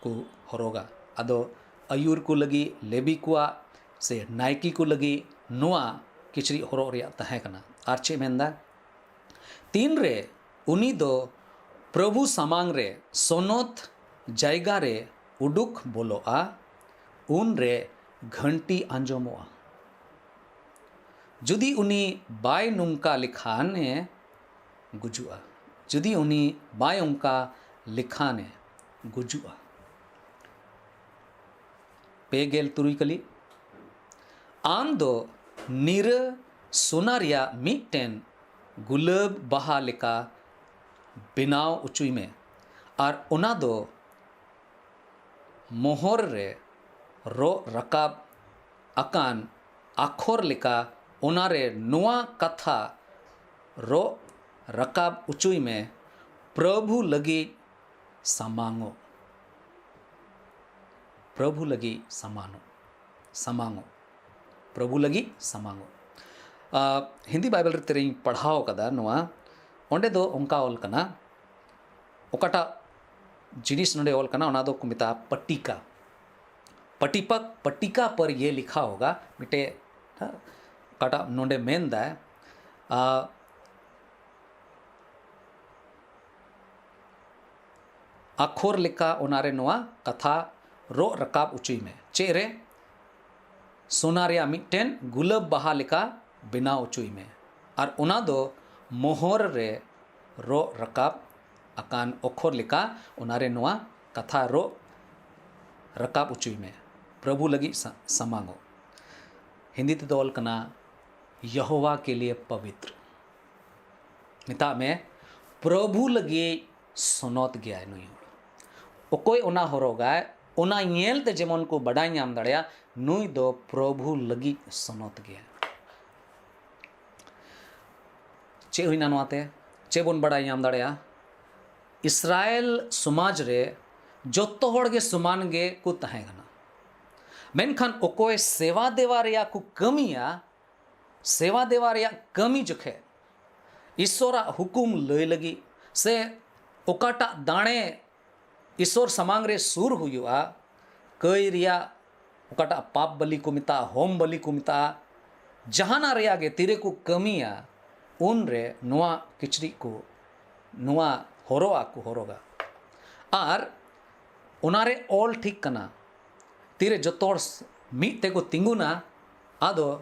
ᱠᱚ ᱦᱚᱨᱚᱜᱟ᱾ ᱟᱫᱚ ᱟᱹᱭᱩᱨ ᱠᱚ ᱞᱟᱹᱜᱤᱫ, ᱞᱮᱵᱤ ᱠᱚᱣᱟᱜ ᱥᱮ ᱱᱟᱭᱠᱮ ᱠᱚ ᱞᱟᱹᱜᱤᱫ ᱱᱚᱣᱟ ᱠᱤᱪᱨᱤᱡ ᱦᱚᱨᱚᱜ ᱨᱮᱭᱟᱜ ᱛᱟᱦᱮᱸ ᱠᱟᱱᱟ᱾ ᱟᱨ ᱪᱮᱫ ᱢᱮᱱᱫᱟ? ᱛᱤᱱᱨᱮ ᱩᱱᱤ ᱫᱚ ᱯᱨᱚᱵᱷᱩ ᱥᱟᱢᱟᱝ ᱨᱮ ᱥᱚᱱᱚᱛ ᱡᱟᱭᱜᱟ ᱨᱮ ᱩᱰᱩᱠ ᱵᱚᱞᱚᱜᱼᱟ, ᱩᱱᱨᱮ ᱜᱷᱟᱹᱱᱴᱤ ᱟᱸᱡᱚᱢᱚᱜᱼᱟ᱾ ᱡᱩᱫᱤ ᱩᱱᱤ ᱵᱟᱭ ᱱᱚᱝᱠᱟ ᱞᱮᱠᱷᱟᱱᱮ ᱜᱩᱡᱩᱜᱼᱟ᱾ ᱡᱩᱫᱤ ᱩᱱᱤ ᱵᱟᱭ ᱚᱱᱠᱟ ᱞᱮᱠᱷᱟᱱᱮ ᱜᱩᱡᱩᱜᱼᱟ᱾ ᱯᱮ ᱜᱮᱞ ᱛᱩᱨᱩᱭ ᱠᱟᱹᱞᱤ, ᱟᱢ ᱫᱚ ᱱᱤᱨᱟᱹ ᱥᱳᱱᱟ ᱨᱮᱭᱟᱜ ᱢᱤᱫᱴᱮᱱ ᱜᱩᱞᱟᱹᱵ ᱵᱟᱦᱟ ᱞᱮᱠᱟ ᱵᱮᱱᱟᱣ ᱚᱪᱚᱭ ᱢᱮ, ᱟᱨ ᱚᱱᱟ ᱫᱚ ᱢᱚᱦᱚᱨ ᱨᱮ ᱨᱚᱜ ᱨᱟᱠᱟᱵ ᱟᱠᱟᱱ ᱟᱠᱷᱚᱨ ᱞᱮᱠᱟ ᱚᱱᱟᱨᱮ ᱱᱚᱣᱟ ᱠᱟᱛᱷᱟ ᱨᱚᱜ ᱨᱟᱠᱟᱵ ᱚᱪᱚᱭ ᱢᱮ, ᱯᱨᱚᱵᱷᱩ ᱞᱟᱹᱜᱤᱫ ᱥᱟᱢᱟᱝᱚᱜ᱾ ᱯᱨᱚᱵᱷᱩ ᱞᱟᱹᱜᱤᱫ ᱥᱟᱢᱟᱱᱚᱜ, ᱥᱟᱢᱟᱝᱚᱜ᱾ ᱯᱨᱚᱵᱷᱩ ᱞᱟᱹᱜᱤᱫ ᱥᱟᱢᱟᱝᱚᱜ᱾ ᱟᱨ ᱦᱤᱱᱫᱤ ᱵᱟᱭᱵᱮᱞ ᱨᱮ ᱛᱤᱨᱤᱧ ᱯᱟᱲᱦᱟᱣ ᱟᱠᱟᱫᱟ ᱱᱚᱣᱟ, ᱚᱸᱰᱮ ᱫᱚ ᱚᱱᱠᱟ ᱚᱞ ᱠᱟᱱᱟ, ᱚᱠᱟᱴᱟᱜ ᱡᱤᱱᱤᱥ ᱱᱚᱰᱮ ᱚᱞ ᱠᱟᱱᱟ, ᱚᱱᱟ ᱫᱚᱠᱚ ᱢᱮᱛᱟᱜᱼᱟ ᱯᱟᱴᱤᱠᱟ᱾ ᱯᱟᱴᱤᱯᱟ, ᱯᱟᱴᱤᱠᱟ ᱯᱟᱨ ᱭᱮ ᱞᱤᱠᱷᱟ ᱦᱳᱜᱟ, ᱢᱤᱫᱴᱮᱡ, ᱦᱮᱸ, ᱚᱠᱟᱴᱟᱜ ᱱᱚᱰᱮ ᱢᱮᱱ ᱫᱟᱭ, ᱟ, ᱟᱠᱷᱚᱨ ᱞᱮᱠᱟ ᱚᱱᱟᱨᱮ ᱱᱚᱣᱟ ᱠᱟᱛᱷᱟ ᱨᱚᱜ ᱨᱟᱠᱟᱵ ᱚᱪᱚᱭ ᱢᱮ᱾ ᱪᱮᱫ ᱨᱮ? ᱥᱳᱱᱟ ᱨᱮᱭᱟᱜ ᱢᱤᱫᱴᱮᱱ ᱜᱩᱞᱟᱹᱵ ᱵᱟᱦᱟ ᱞᱮᱠᱟ ᱵᱮᱱᱟᱣ ᱚᱪᱚᱭ ᱢᱮ, ᱟᱨ ᱚᱱᱟ ᱫᱚ ᱢᱚᱦᱚᱨ ᱨᱮ ᱨᱚᱜ ᱨᱟᱠᱟᱵ ᱟᱠᱟᱱ ᱚᱠᱷᱚᱨ ᱞᱮᱠᱟ ᱚᱱᱟᱨᱮ ᱱᱚᱣᱟ ᱠᱟᱛᱷᱟ ᱨᱚᱜ ᱨᱟᱠᱟᱵ ᱚᱪᱚᱭ ᱢᱮ, ᱯᱨᱚᱵᱷᱩ ᱞᱟᱹᱜᱤᱫ ᱥᱟ-, ᱥᱟᱢᱟᱝᱚᱜ᱾ ᱦᱤᱱᱫᱤ ᱛᱮᱫᱚ ᱚᱞ ᱠᱟᱱᱟ, ᱭᱮᱦᱳᱣᱟ ᱠᱮ ᱞᱤᱭᱮ ᱯᱚᱵᱤᱛᱨ᱾ ᱢᱮᱛᱟᱜ ᱢᱮ, ᱯᱨᱚᱵᱷᱩ ᱞᱟᱹᱜᱤᱫ ᱥᱚᱱᱚᱛ ᱜᱮᱭᱟᱭ ᱱᱩᱭ ᱦᱚᱲ᱾ ᱚᱠᱚᱭ ᱚᱱᱟ ᱦᱚᱨᱚᱜᱟᱭ, ᱚᱱᱟ ᱧᱮᱞ ᱛᱮ ᱡᱮᱢᱚᱱ ᱠᱚ ᱵᱟᱰᱟᱭ ᱧᱟᱢ ᱫᱟᱲᱮᱭᱟᱜ, ᱱᱩᱭ ᱫᱚ ᱯᱨᱚᱵᱷᱩ ᱞᱟᱹᱜᱤᱫ ᱥᱚᱱᱚᱛ ᱜᱮᱭᱟᱭ᱾ ᱪᱮᱫ ᱦᱩᱭᱱᱟ ᱱᱚᱣᱟᱛᱮ? ᱪᱮᱫ ᱵᱚᱱ ᱵᱟᱰᱟᱭ ᱧᱟᱢ ᱫᱟᱲᱮᱭᱟᱜᱼᱟ? ᱤᱥᱨᱟᱭᱮᱞ ᱥᱚᱢᱟᱡᱽ ᱨᱮ ᱡᱚᱛᱚ ᱦᱚᱲ ᱜᱮ ᱥᱚᱢᱟᱱ ᱜᱮ ᱠᱚ ᱛᱟᱦᱮᱸ ᱠᱟᱱᱟ, ᱢᱮᱱᱠᱷᱟᱱ ᱚᱠᱚᱭ ᱥᱮᱵᱟ ᱫᱮᱣᱟ ᱨᱮᱭᱟᱜ ᱠᱚ ᱠᱟᱹᱢᱤᱭᱟ, ᱥᱮᱵᱟ ᱫᱮᱣᱟ ᱨᱮᱭᱟᱜ ᱠᱟᱹᱢᱤ ᱡᱚᱠᱷᱮᱡ ᱤᱥᱚᱨᱟᱜ ᱦᱩᱠᱩᱢ ᱞᱟᱹᱭ ᱞᱟᱹᱜᱤᱫ ᱥᱮ ᱚᱠᱟᱴᱟᱜ ᱫᱟᱲᱮ ᱤᱥᱚᱨ ᱥᱟᱢᱟᱝ ᱨᱮ ᱥᱩᱨ ᱦᱩᱭᱩᱜᱼᱟ, ᱠᱟᱹᱭ ᱨᱮᱭᱟᱜ ᱚᱠᱟᱴᱟᱜ ᱯᱟᱯ ᱵᱟᱞᱤ ᱠᱚ ᱢᱮᱛᱟᱜᱼᱟ, ᱦᱳᱢ ᱵᱟᱞᱤ ᱠᱚ ᱢᱮᱛᱟᱜᱼᱟ, ᱡᱟᱦᱟᱱᱟᱜ ᱨᱮᱭᱟᱜ ᱜᱮ ᱛᱤᱨᱮ ᱠᱚ ᱠᱟᱹᱢᱤᱭᱟ, ᱩᱱᱨᱮ ᱱᱚᱣᱟ ᱠᱤᱪᱨᱤᱡ ᱠᱚ, ᱱᱚᱣᱟ ᱦᱚᱨᱚᱜ ᱟᱜ ᱠᱚ ᱦᱚᱨᱚᱜᱟ᱾ ᱟᱨ ᱚᱱᱟᱨᱮ ᱚᱞ ᱴᱷᱤᱠ ᱠᱟᱱᱟ, ᱛᱤᱨᱮ ᱡᱚᱛᱚ ᱦᱚᱲ ᱢᱤᱫ ᱛᱮᱠᱚ ᱛᱤᱸᱜᱩᱱᱟ, ᱟᱫᱚ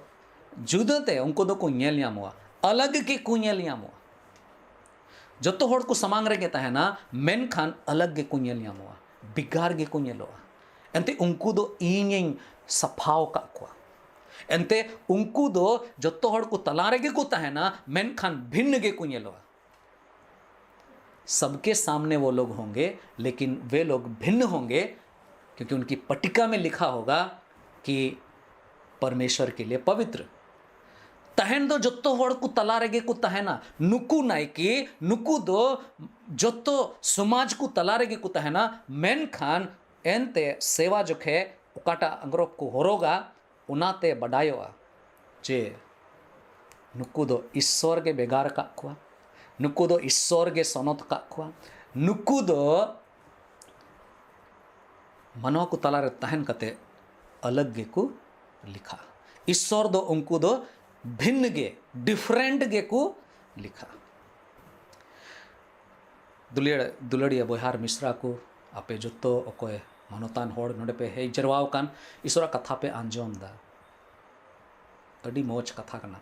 ᱡᱩᱫᱟᱹᱛᱮ ᱩᱱᱠᱩ ᱫᱚᱠᱚ ᱧᱮᱞ ᱧᱟᱢᱚᱜᱼᱟ, ᱟᱞᱟᱜᱽ ᱜᱮᱠᱚ ᱧᱮᱞ ᱧᱟᱢᱚᱜᱼᱟ᱾ ᱡᱚᱛᱚ ᱦᱚᱲ ᱠᱚ ᱥᱟᱢᱟᱝ ᱨᱮᱜᱮ ᱛᱟᱦᱮᱱᱟ, ᱢᱮᱱᱠᱷᱟᱱ ᱟᱞᱟᱜᱽ ᱜᱮᱠᱚ ᱧᱮᱞ ᱧᱟᱢᱚᱜᱼᱟ, ᱵᱷᱮᱜᱟᱨ ᱜᱮᱠᱚ ᱧᱮᱞᱚᱜᱼᱟ᱾ ᱮᱱᱛᱮ ᱩᱱᱠᱩ ᱫᱚ ᱤᱧᱤᱧ ᱥᱟᱯᱷᱟᱣ ᱟᱠᱟᱫ ᱠᱚᱣᱟ᱾ ᱮᱱᱛᱮ ᱩᱱᱠᱩ ᱫᱚ ᱡᱚᱛᱚ ᱦᱚᱲ ᱠᱚ ᱛᱟᱞᱟ ᱨᱮᱜᱮ ᱠᱚ ᱛᱟᱦᱮᱱᱟ, ᱢᱮᱱᱠᱷᱟᱱ ᱵᱷᱤᱱᱱ ᱜᱮᱠᱚ ᱧᱮᱞᱚᱜᱼᱟ᱾ सबके सामने वो लोग होंगे, लेकिन वे लोग भिन्न होंगे, क्योंकि उनकी पट्टिका में लिखा होगा कि परमेश्वर के लिए पवित्र। ᱛᱟᱦᱮᱱ ᱫᱚ ᱡᱚᱛᱚ ᱦᱚᱲ ᱠᱚ ᱛᱟᱞᱟ ᱨᱮᱜᱮ ᱠᱚ ᱛᱟᱦᱮᱱᱟ᱾ ᱱᱩᱠᱩ ᱱᱟᱭᱠᱮ, ᱱᱩᱠᱩ ᱫᱚ ᱡᱚᱛᱚ ᱥᱚᱢᱟᱡᱽ ᱠᱚ ᱛᱟᱞᱟ ᱨᱮᱜᱮ ᱠᱚ ᱛᱟᱦᱮᱱᱟ, ᱢᱮᱱᱠᱷᱟᱱ ᱮᱱᱛᱮ ᱥᱮᱣᱟ ᱡᱚᱠᱷᱮ ᱚᱠᱟᱴᱟᱜ ᱟᱝᱜᱽᱨᱚᱵ ᱠᱚ ᱦᱚᱨᱚᱜᱟ, ᱚᱱᱟᱛᱮ ᱵᱟᱰᱟᱭᱚᱜᱼᱟ ᱡᱮ ᱱᱩᱠᱩ ᱫᱚ ᱤᱥᱥᱚᱨ ᱜᱮ ᱵᱷᱮᱜᱟᱨ ᱟᱠᱟᱫ ᱠᱚᱣᱟ, ᱱᱩᱠᱩ ᱫᱚ ᱤᱥᱥᱚᱨ ᱜᱮ ᱥᱚᱱᱚᱛ ᱟᱠᱟᱫ ᱠᱚᱣᱟ, ᱱᱩᱠᱩ ᱫᱚ ᱢᱟᱱᱣᱟ ᱠᱚ ᱛᱟᱞᱟᱨᱮ ᱛᱟᱦᱮᱱ ᱠᱟᱛᱮ ᱟᱞᱟᱜᱽ ᱜᱮᱠᱚ ᱞᱮᱠᱷᱟᱜᱼᱟ᱾ ᱤᱥᱥᱚᱨ ᱫᱚ ᱩᱱᱠᱩ ᱫᱚ ᱵᱷᱤᱱᱱ ᱜᱮ, ᱰᱤᱯᱷᱟᱨᱮᱱᱴ ᱜᱮᱠᱚ ᱞᱮᱠᱷᱟᱜᱼᱟ᱾ ᱫᱩᱞᱟᱹᱲ ᱫᱩᱞᱟᱹᱲᱤᱭᱟᱹ ᱵᱚᱭᱦᱟ ᱟᱨ ᱢᱤᱥᱨᱟ ᱠᱚ, ᱟᱯᱮ ᱡᱚᱛᱚ ᱚᱠᱚᱭ ᱢᱟᱱᱚᱛᱟᱱ ᱦᱚᱲ ᱱᱚᱰᱮ ᱯᱮ ᱦᱮᱡ ᱡᱟᱨᱣᱟ ᱟᱠᱟᱱ, ᱤᱥᱚᱨᱟᱜ ᱠᱟᱛᱷᱟ ᱯᱮ ᱟᱸᱡᱚᱢ ᱮᱫᱟ᱾ ᱟᱹᱰᱤ ᱢᱚᱡᱽ ᱠᱟᱛᱷᱟ ᱠᱟᱱᱟ᱾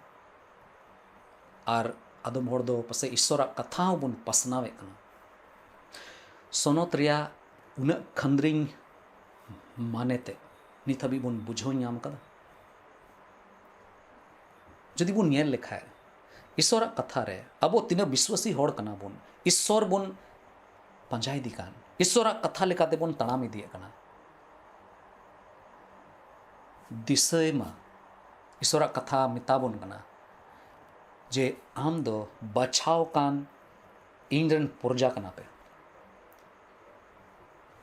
ᱟᱨ ᱟᱫᱚᱢ ᱦᱚᱲ ᱫᱚ ᱯᱟᱥᱮᱡ ᱤᱥᱚᱨᱟᱜ ᱠᱟᱛᱷᱟ ᱦᱚᱸᱵᱚᱱ ᱯᱟᱥᱱᱟᱣᱮᱫ ᱠᱟᱱᱟ᱾ ᱥᱚᱱᱚᱛ ᱨᱮᱭᱟᱜ ᱩᱱᱟᱹᱜ ᱠᱷᱟᱹᱱᱫᱽᱨᱤᱧ ᱢᱟᱱᱮ ᱛᱮ ᱱᱤᱛ ᱦᱟᱹᱵᱤᱡ ᱵᱚᱱ ᱵᱩᱡᱷᱟᱹᱣ ᱧᱟᱢ ᱠᱟᱫᱟ? ᱡᱩᱫᱤ ᱵᱚᱱ ᱧᱮᱞ ᱞᱮᱠᱷᱟᱡ, ᱤᱥᱚᱨᱟᱜ ᱠᱟᱛᱷᱟ ᱨᱮ ᱟᱵᱚ ᱛᱤᱱᱟᱹᱜ ᱵᱤᱥᱣᱟᱹᱥᱤ ᱦᱚᱲ ᱠᱟᱱᱟ ᱵᱚᱱ, ᱤᱥᱚᱨ ᱵᱚᱱ ᱯᱟᱸᱡᱟ ᱤᱫᱤ ᱠᱟᱱ, ᱤᱥᱚᱨᱟᱜ ᱠᱟᱛᱷᱟ ᱞᱮᱠᱟᱛᱮ ᱵᱚᱱ ᱛᱟᱲᱟᱢ ᱤᱫᱤᱭᱮᱫ ᱠᱟᱱᱟ᱾ ᱫᱤᱥᱟᱹᱭ ᱢᱟ, ᱤᱥᱚᱨᱟᱜ ᱠᱟᱛᱷᱟ ᱢᱮᱛᱟ ᱵᱚᱱ ᱠᱟᱱᱟ ᱡᱮ ᱟᱢ ᱫᱚ ᱵᱟᱪᱷᱟᱣ ᱠᱟᱱ ᱤᱧ ᱨᱮᱱ ᱯᱨᱚᱡᱟ ᱠᱟᱱᱟ ᱯᱮ᱾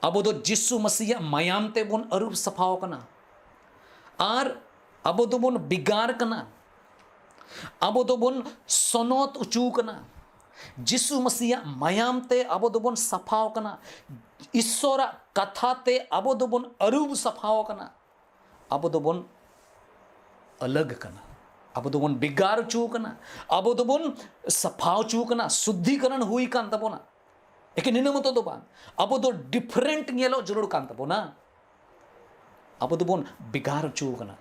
ᱟᱵᱚ ᱫᱚ ᱡᱤᱥᱩ ᱢᱟᱹᱥᱤᱭᱟᱜ ᱢᱟᱭᱟᱢ ᱛᱮᱵᱚᱱ ᱟᱹᱨᱩᱵ ᱥᱟᱯᱷᱟᱣ ᱠᱟᱱᱟ᱾ ᱟᱨ ᱟᱵᱚ ᱫᱚᱵᱚᱱ ᱵᱷᱮᱜᱟᱨ ᱠᱟᱱᱟ᱾ ᱟᱵᱚ ᱫᱚᱵᱚᱱ ᱥᱚᱱᱚᱛ ᱚᱪᱚ ᱠᱟᱱᱟ᱾ ᱡᱤᱥᱩ ᱢᱟᱹᱥᱤᱭᱟᱜ ᱢᱟᱭᱟᱢ ᱛᱮ ᱟᱵᱚ ᱫᱚᱵᱚᱱ ᱥᱟᱯᱷᱟᱣ ᱠᱟᱱᱟ᱾ ᱤᱥᱚᱨᱟᱜ ᱠᱟᱛᱷᱟ ᱛᱮ ᱟᱵᱚ ᱫᱚᱵᱚᱱ ᱟᱹᱨᱩᱵ ᱥᱟᱯᱷᱟᱣ ᱠᱟᱱᱟ᱾ ᱟᱵᱚ ᱫᱚᱵᱚᱱ ᱟᱞᱟᱜᱽ ᱠᱟᱱᱟ᱾ ᱟᱵᱚ ᱫᱚᱵᱚᱱ ᱵᱷᱮᱜᱟᱨ ᱦᱚᱪᱚ ᱟᱠᱟᱱᱟ, ᱟᱵᱚ ᱫᱚᱵᱚᱱ ᱥᱟᱯᱷᱟ ᱦᱚᱪᱚ ᱟᱠᱟᱱᱟ, ᱥᱩᱫᱽᱫᱷᱤᱠᱚᱨᱚᱱ ᱦᱩᱭ ᱟᱠᱟᱱ ᱛᱟᱵᱚᱱᱟ᱾ ᱮᱠᱮᱱ ᱤᱱᱟᱹ ᱢᱚᱛᱚ ᱫᱚ ᱵᱟᱝ, ᱟᱵᱚ ᱫᱚ ᱰᱤᱯᱷᱟᱨᱮᱱᱴ ᱧᱮᱞᱚᱜ ᱡᱟᱹᱨᱩᱲ ᱠᱟᱱ ᱛᱟᱵᱚᱱᱟ᱾ ᱟᱵᱚ ᱫᱚᱵᱚᱱ ᱵᱷᱮᱜᱟᱨ ᱦᱚᱪᱚ ᱟᱠᱟᱱᱟ᱾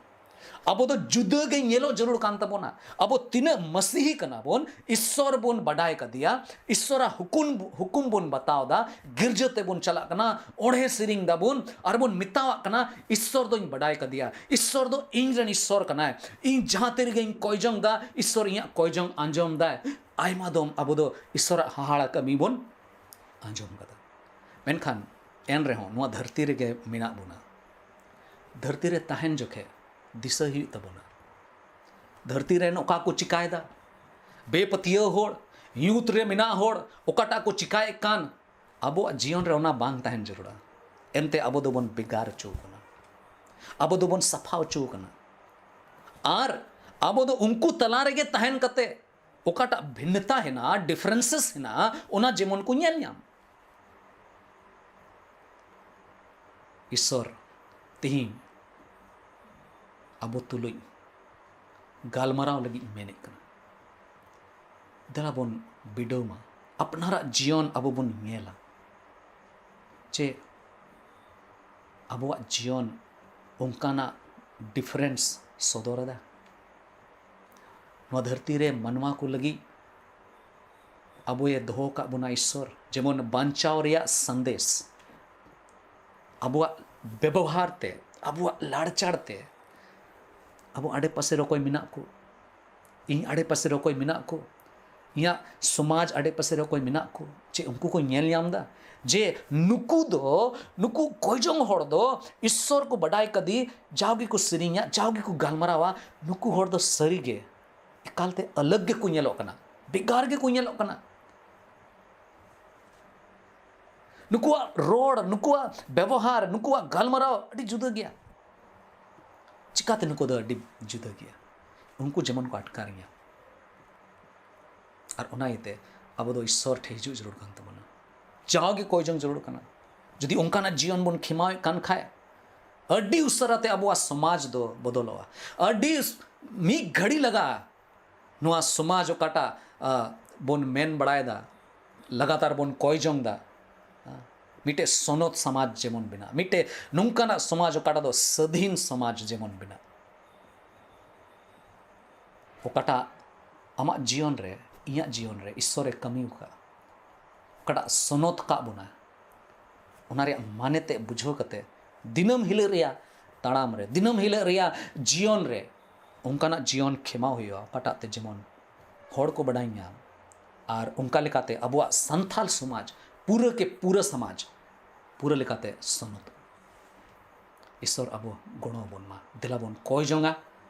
ᱟᱵᱚ ᱫᱚ ᱡᱩᱫᱟᱹ ᱜᱮ ᱧᱮᱞᱚᱜ ᱡᱟᱹᱨᱩᱲ ᱠᱟᱱ ᱛᱟᱵᱚᱱᱟ᱾ ᱟᱵᱚ ᱛᱤᱱᱟᱹᱜ ᱢᱟᱥᱤᱦᱤ ᱠᱟᱱᱟ ᱵᱚᱱ, ᱤᱥᱥᱚᱨ ᱵᱚᱱ ᱵᱟᱰᱟᱭ ᱠᱟᱫᱮᱭᱟ, ᱤᱥᱥᱚᱨᱟᱜ ᱦᱩᱠᱩᱢ, ᱦᱩᱠᱩᱢ ᱵᱚᱱ ᱵᱟᱛᱟᱣ ᱮᱫᱟ, ᱜᱤᱨᱡᱟᱹ ᱛᱮᱵᱚᱱ ᱪᱟᱞᱟᱜ ᱠᱟᱱᱟ, ᱚᱬᱦᱮ ᱥᱮᱨᱮᱧ ᱫᱟᱵᱚᱱ ᱟᱨ ᱵᱚᱱ ᱢᱮᱛᱟᱣᱟᱜ ᱠᱟᱱᱟ, "ᱤᱥᱥᱚᱨ ᱫᱚᱧ ᱵᱟᱰᱟᱭ ᱠᱟᱫᱮᱭᱟ, ᱤᱥᱥᱚᱨ ᱫᱚ ᱤᱧ ᱨᱮᱱ ᱤᱥᱥᱚᱨ ᱠᱟᱱᱟᱭ, ᱤᱧ ᱡᱟᱦᱟᱸ ᱛᱤ ᱨᱮᱜᱮᱧ ᱠᱚᱭ ᱡᱚᱝ ᱫᱟ, ᱤᱥᱥᱚᱨ ᱤᱧᱟᱹᱜ ᱠᱚᱭ ᱡᱚᱝ ᱟᱸᱡᱚᱢ ᱫᱟᱭ᱾" ᱟᱭᱢᱟ ᱫᱚᱢ ᱟᱵᱚ ᱫᱚ ᱤᱥᱥᱚᱨᱟᱜ ᱦᱟᱦᱟᱲᱟ ᱠᱟᱹᱢᱤ ᱵᱚᱱ ᱟᱸᱡᱚᱢ ᱠᱟᱫᱟ᱾ ᱢᱮᱱᱠᱷᱟᱱ ᱮᱱ ᱨᱮᱦᱚᱸ ᱱᱚᱣᱟ ᱫᱷᱟᱹᱨᱛᱤ ᱨᱮᱜᱮ ᱢᱮᱱᱟᱜ ᱵᱚᱱᱟ᱾ ᱫᱷᱟᱹᱨᱛᱤ ᱨᱮ ᱛᱟᱦᱮᱱ ᱡᱚᱠᱷᱮᱡ ᱫᱤᱥᱟᱹ ᱦᱩᱭᱩᱜ ᱛᱟᱵᱚᱱᱟ, ᱫᱷᱟᱹᱨᱛᱤ ᱨᱮᱱ ᱚᱠᱟ ᱠᱚ ᱪᱤᱠᱟᱭᱮᱫᱟ, ᱵᱮᱯᱟᱹᱛᱭᱟᱹᱣ ᱦᱚᱲ, ᱧᱩᱛ ᱨᱮ ᱢᱮᱱᱟᱜ ᱦᱚᱲ, ᱚᱠᱟᱴᱟᱜ ᱠᱚ ᱪᱤᱠᱟᱭᱮᱫ ᱠᱟᱱ, ᱟᱵᱚᱣᱟᱜ ᱡᱤᱭᱚᱱ ᱨᱮ ᱚᱱᱟ ᱵᱟᱝ ᱛᱟᱦᱮᱱ ᱡᱟᱹᱨᱩᱲᱟ᱾ ᱮᱱᱛᱮ ᱟᱵᱚ ᱫᱚᱵᱚᱱ ᱵᱷᱮᱜᱟᱨ ᱦᱚᱪᱚ ᱠᱟᱱᱟ, ᱟᱵᱚ ᱫᱚᱵᱚᱱ ᱥᱟᱯᱷᱟ ᱦᱚᱪᱚ ᱠᱟᱱᱟ᱾ ᱟᱨ ᱟᱵᱚ ᱫᱚ ᱩᱱᱠᱩ ᱛᱟᱞᱟ ᱨᱮᱜᱮ ᱛᱟᱦᱮᱱ ᱠᱟᱛᱮ ᱚᱠᱟᱴᱟᱜ ᱵᱷᱤᱱᱱᱚᱛᱟ ᱦᱮᱱᱟᱜᱼᱟ, ᱰᱤᱯᱷᱟᱨᱮᱱᱥᱮᱥ ᱦᱮᱱᱟᱜᱼᱟ, ᱚᱱᱟ ᱡᱮᱢᱚᱱ ᱠᱚ ᱧᱮᱞ ᱧᱟᱢ᱾ ᱤᱥᱥᱚᱨ ᱛᱤᱦᱤᱧ ᱟᱵᱚ ᱛᱩᱞᱩᱡ ᱜᱟᱞᱢᱟᱨᱟᱣ ᱞᱟᱹᱜᱤᱫ ᱢᱮᱱᱮᱫ ᱠᱟᱱᱟ᱾ ᱫᱮᱞᱟ ᱵᱚᱱ ᱵᱤᱰᱟᱹᱣ ᱢᱟ, ᱟᱯᱱᱟᱨᱟᱜ ᱡᱤᱭᱚᱱ ᱟᱵᱚ ᱵᱚᱱ ᱧᱮᱞᱟ, ᱪᱮ ᱟᱵᱚᱣᱟᱜ ᱡᱤᱭᱚᱱ ᱚᱱᱠᱟᱱᱟᱜ ᱰᱤᱯᱷᱟᱨᱮᱱᱥ ᱥᱚᱫᱚᱨ ᱮᱫᱟ? ᱱᱚᱣᱟ ᱫᱷᱟᱹᱨᱛᱤ ᱨᱮ ᱢᱟᱱᱣᱟ ᱠᱚ ᱞᱟᱹᱜᱤᱫ ᱟᱵᱚᱭ ᱫᱚᱦᱚ ᱟᱠᱟᱫ ᱵᱚᱱᱟ ᱤᱥᱥᱚᱨ, ᱡᱮᱢᱚᱱ ᱵᱟᱧᱪᱟᱣ ᱨᱮᱭᱟᱜ ᱥᱟᱸᱫᱮᱥ᱾ ᱟᱵᱚᱣᱟᱜ ᱵᱮᱵᱚᱦᱟᱨ ᱛᱮ, ᱟᱵᱚᱣᱟᱜ ᱞᱟᱲᱪᱟᱲ ᱛᱮ, ᱟᱵᱚ ᱟᱰᱮᱯᱟᱥᱮ ᱨᱮ ᱚᱠᱚᱭ ᱢᱮᱱᱟᱜ ᱠᱚ, ᱤᱧ ᱟᱰᱮᱯᱟᱥᱮ ᱨᱮ ᱚᱠᱚᱭ ᱢᱮᱱᱟᱜ ᱠᱚ, ᱤᱧᱟᱹᱜ ᱥᱚᱢᱟᱡᱽ ᱟᱰᱮᱯᱟᱥᱮ ᱨᱮ ᱚᱠᱚᱭ ᱢᱮᱱᱟᱜ ᱠᱚ, ᱪᱮᱫ ᱩᱱᱠᱩ ᱠᱚ ᱧᱮᱞ ᱧᱟᱢ ᱮᱫᱟ ᱡᱮ ᱱᱩᱠᱩ ᱫᱚ, ᱱᱩᱠᱩ ᱠᱚᱭᱡᱚᱝ ᱦᱚᱲ ᱫᱚ ᱤᱥᱥᱚᱨ ᱠᱚ ᱵᱟᱰᱟᱭ ᱠᱟᱫᱮ, ᱡᱟᱣ ᱜᱮᱠᱚ ᱥᱮᱨᱮᱧᱟ, ᱡᱟᱣ ᱜᱮᱠᱚ ᱜᱟᱞᱢᱟᱨᱟᱣᱟ, ᱱᱩᱠᱩ ᱦᱚᱲ ᱫᱚ ᱥᱟᱹᱨᱤᱜᱮ ᱮᱠᱟᱞᱛᱮ ᱟᱞᱟᱜᱽ ᱜᱮᱠᱚ ᱧᱮᱞᱚᱜ ᱠᱟᱱᱟ, ᱵᱷᱮᱜᱟᱨ ᱜᱮᱠᱚ ᱧᱮᱞᱚᱜ ᱠᱟᱱᱟ᱾ ᱱᱩᱠᱩᱣᱟᱜ ᱨᱚᱲ, ᱱᱩᱠᱩᱣᱟᱜ ᱵᱮᱵᱚᱦᱟᱨ, ᱱᱩᱠᱩᱣᱟᱜ ᱜᱟᱞᱢᱟᱨᱟᱣ ᱟᱹᱰᱤ ᱡᱩᱫᱟᱹ ᱜᱮᱭᱟ᱾ ᱪᱤᱠᱟᱛᱮ ᱱᱩᱠᱩ ᱫᱚ ᱟᱹᱰᱤ ᱡᱩᱫᱟᱹ ᱜᱮᱭᱟ? ᱩᱱᱠᱩ ᱡᱮᱢᱚᱱ ᱠᱚ ᱟᱴᱠᱟᱨ ᱜᱮᱭᱟ᱾ ᱟᱨ ᱚᱱᱟ ᱤᱭᱟᱹᱛᱮ ᱟᱵᱚ ᱫᱚ ᱤᱥᱥᱚᱨ ᱴᱷᱮᱱ ᱦᱤᱡᱩᱜ ᱡᱟᱹᱨᱩᱲ ᱠᱟᱱ ᱛᱟᱵᱚᱱᱟ, ᱡᱟᱣᱜᱮ ᱠᱚᱭ ᱡᱚᱝ ᱡᱟᱹᱨᱩᱲ ᱠᱟᱱᱟ᱾ ᱡᱩᱫᱤ ᱚᱱᱠᱟᱱᱟᱜ ᱡᱤᱭᱚᱱ ᱵᱚᱱ ᱠᱷᱮᱢᱟᱣᱮᱫ ᱠᱟᱱ ᱠᱷᱟᱡ, ᱟᱹᱰᱤ ᱩᱥᱟᱹᱨᱟ ᱛᱮ ᱟᱵᱚᱣᱟᱜ ᱥᱚᱢᱟᱡᱽ ᱫᱚ ᱵᱚᱫᱚᱞᱚᱜᱼᱟ᱾ ᱟᱹᱰᱤ ᱩᱥ- ᱢᱤᱫ ᱜᱷᱟᱹᱲᱤ ᱞᱟᱜᱟᱜᱼᱟ᱾ ᱱᱚᱣᱟ ᱥᱚᱢᱟᱡᱽ ᱚᱠᱟᱴᱟᱜ ᱟ, ᱵᱚᱱ ᱢᱮᱱ ᱵᱟᱲᱟᱭᱮᱫᱟ, ᱞᱟᱜᱟᱛᱟᱨ ᱵᱚᱱ ᱠᱚᱭ ᱡᱚᱝ ᱫᱟ, ᱟ, ᱢᱤᱫᱴᱮᱡ ᱥᱚᱱᱚᱛ ᱥᱚᱢᱟᱡᱽ ᱡᱮᱢᱚᱱ ᱵᱮᱱᱟᱜ, ᱢᱤᱫᱴᱮᱡ ᱱᱚᱝᱠᱟᱱᱟᱜ ᱥᱚᱢᱟᱡᱽ ᱚᱠᱟᱴᱟᱜ ᱫᱚ ᱥᱟᱹᱫᱷᱤᱱ ᱥᱚᱢᱟᱡᱽ ᱡᱮᱢᱚᱱ ᱵᱮᱱᱟᱜ, ᱚᱠᱟᱴᱟᱜ ᱟᱢᱟᱜ ᱡᱤᱭᱚᱱ ᱨᱮ, ᱤᱧᱟᱹᱜ ᱡᱤᱭᱚᱱ ᱨᱮ ᱤᱥᱥᱚᱨᱮ ᱠᱟᱹᱢᱤ ᱟᱠᱟᱫ, ᱚᱠᱟᱴᱟᱜ ᱥᱚᱱᱚᱛ ᱟᱠᱟᱫ ᱵᱚᱱᱟ, ᱚᱱᱟ ᱨᱮᱭᱟᱜ ᱢᱟᱱᱮ ᱛᱮ ᱵᱩᱡᱷᱟᱹᱣ ᱠᱟᱛᱮ ᱫᱤᱱᱟᱹᱢ ᱦᱤᱞᱳᱜ ᱨᱮᱭᱟᱜ ᱛᱟᱲᱟᱢ ᱨᱮ, ᱫᱤᱱᱟᱹᱢ ᱦᱤᱞᱳᱜ ᱨᱮᱭᱟᱜ ᱡᱤᱭᱚᱱ ᱨᱮ ᱚᱱᱠᱟᱱᱟᱜ ᱡᱤᱭᱚᱱ ᱠᱷᱮᱢᱟᱣ ᱦᱩᱭᱩᱜᱼᱟ, ᱚᱠᱟᱴᱟᱜ ᱛᱮ ᱡᱮᱢᱚᱱ ᱦᱚᱲ ᱠᱚ ᱵᱟᱰᱟᱭ ᱧᱟᱢ᱾ ᱟᱨ ᱚᱱᱠᱟ ᱞᱮᱠᱟᱛᱮ ᱟᱵᱚᱣᱟᱜ ᱥᱟᱱᱛᱟᱞ ᱥᱚᱢᱟᱡᱽ ᱯᱩᱨᱟᱹ ᱠᱮ ᱯᱩᱨᱟᱹ ᱥᱚᱢᱟᱡᱽ ᱯᱩᱨᱟᱹ ᱞᱮᱠᱟᱛᱮ ᱥᱚᱱᱚᱛ᱾ ᱤᱥᱥᱚᱨ ᱟᱵᱚ ᱜᱚᱲᱚ ᱟᱵᱚᱱ ᱢᱟ᱾ ᱫᱮᱞᱟ ᱵᱚᱱ ᱠᱚᱭ ᱡᱚᱝᱟ,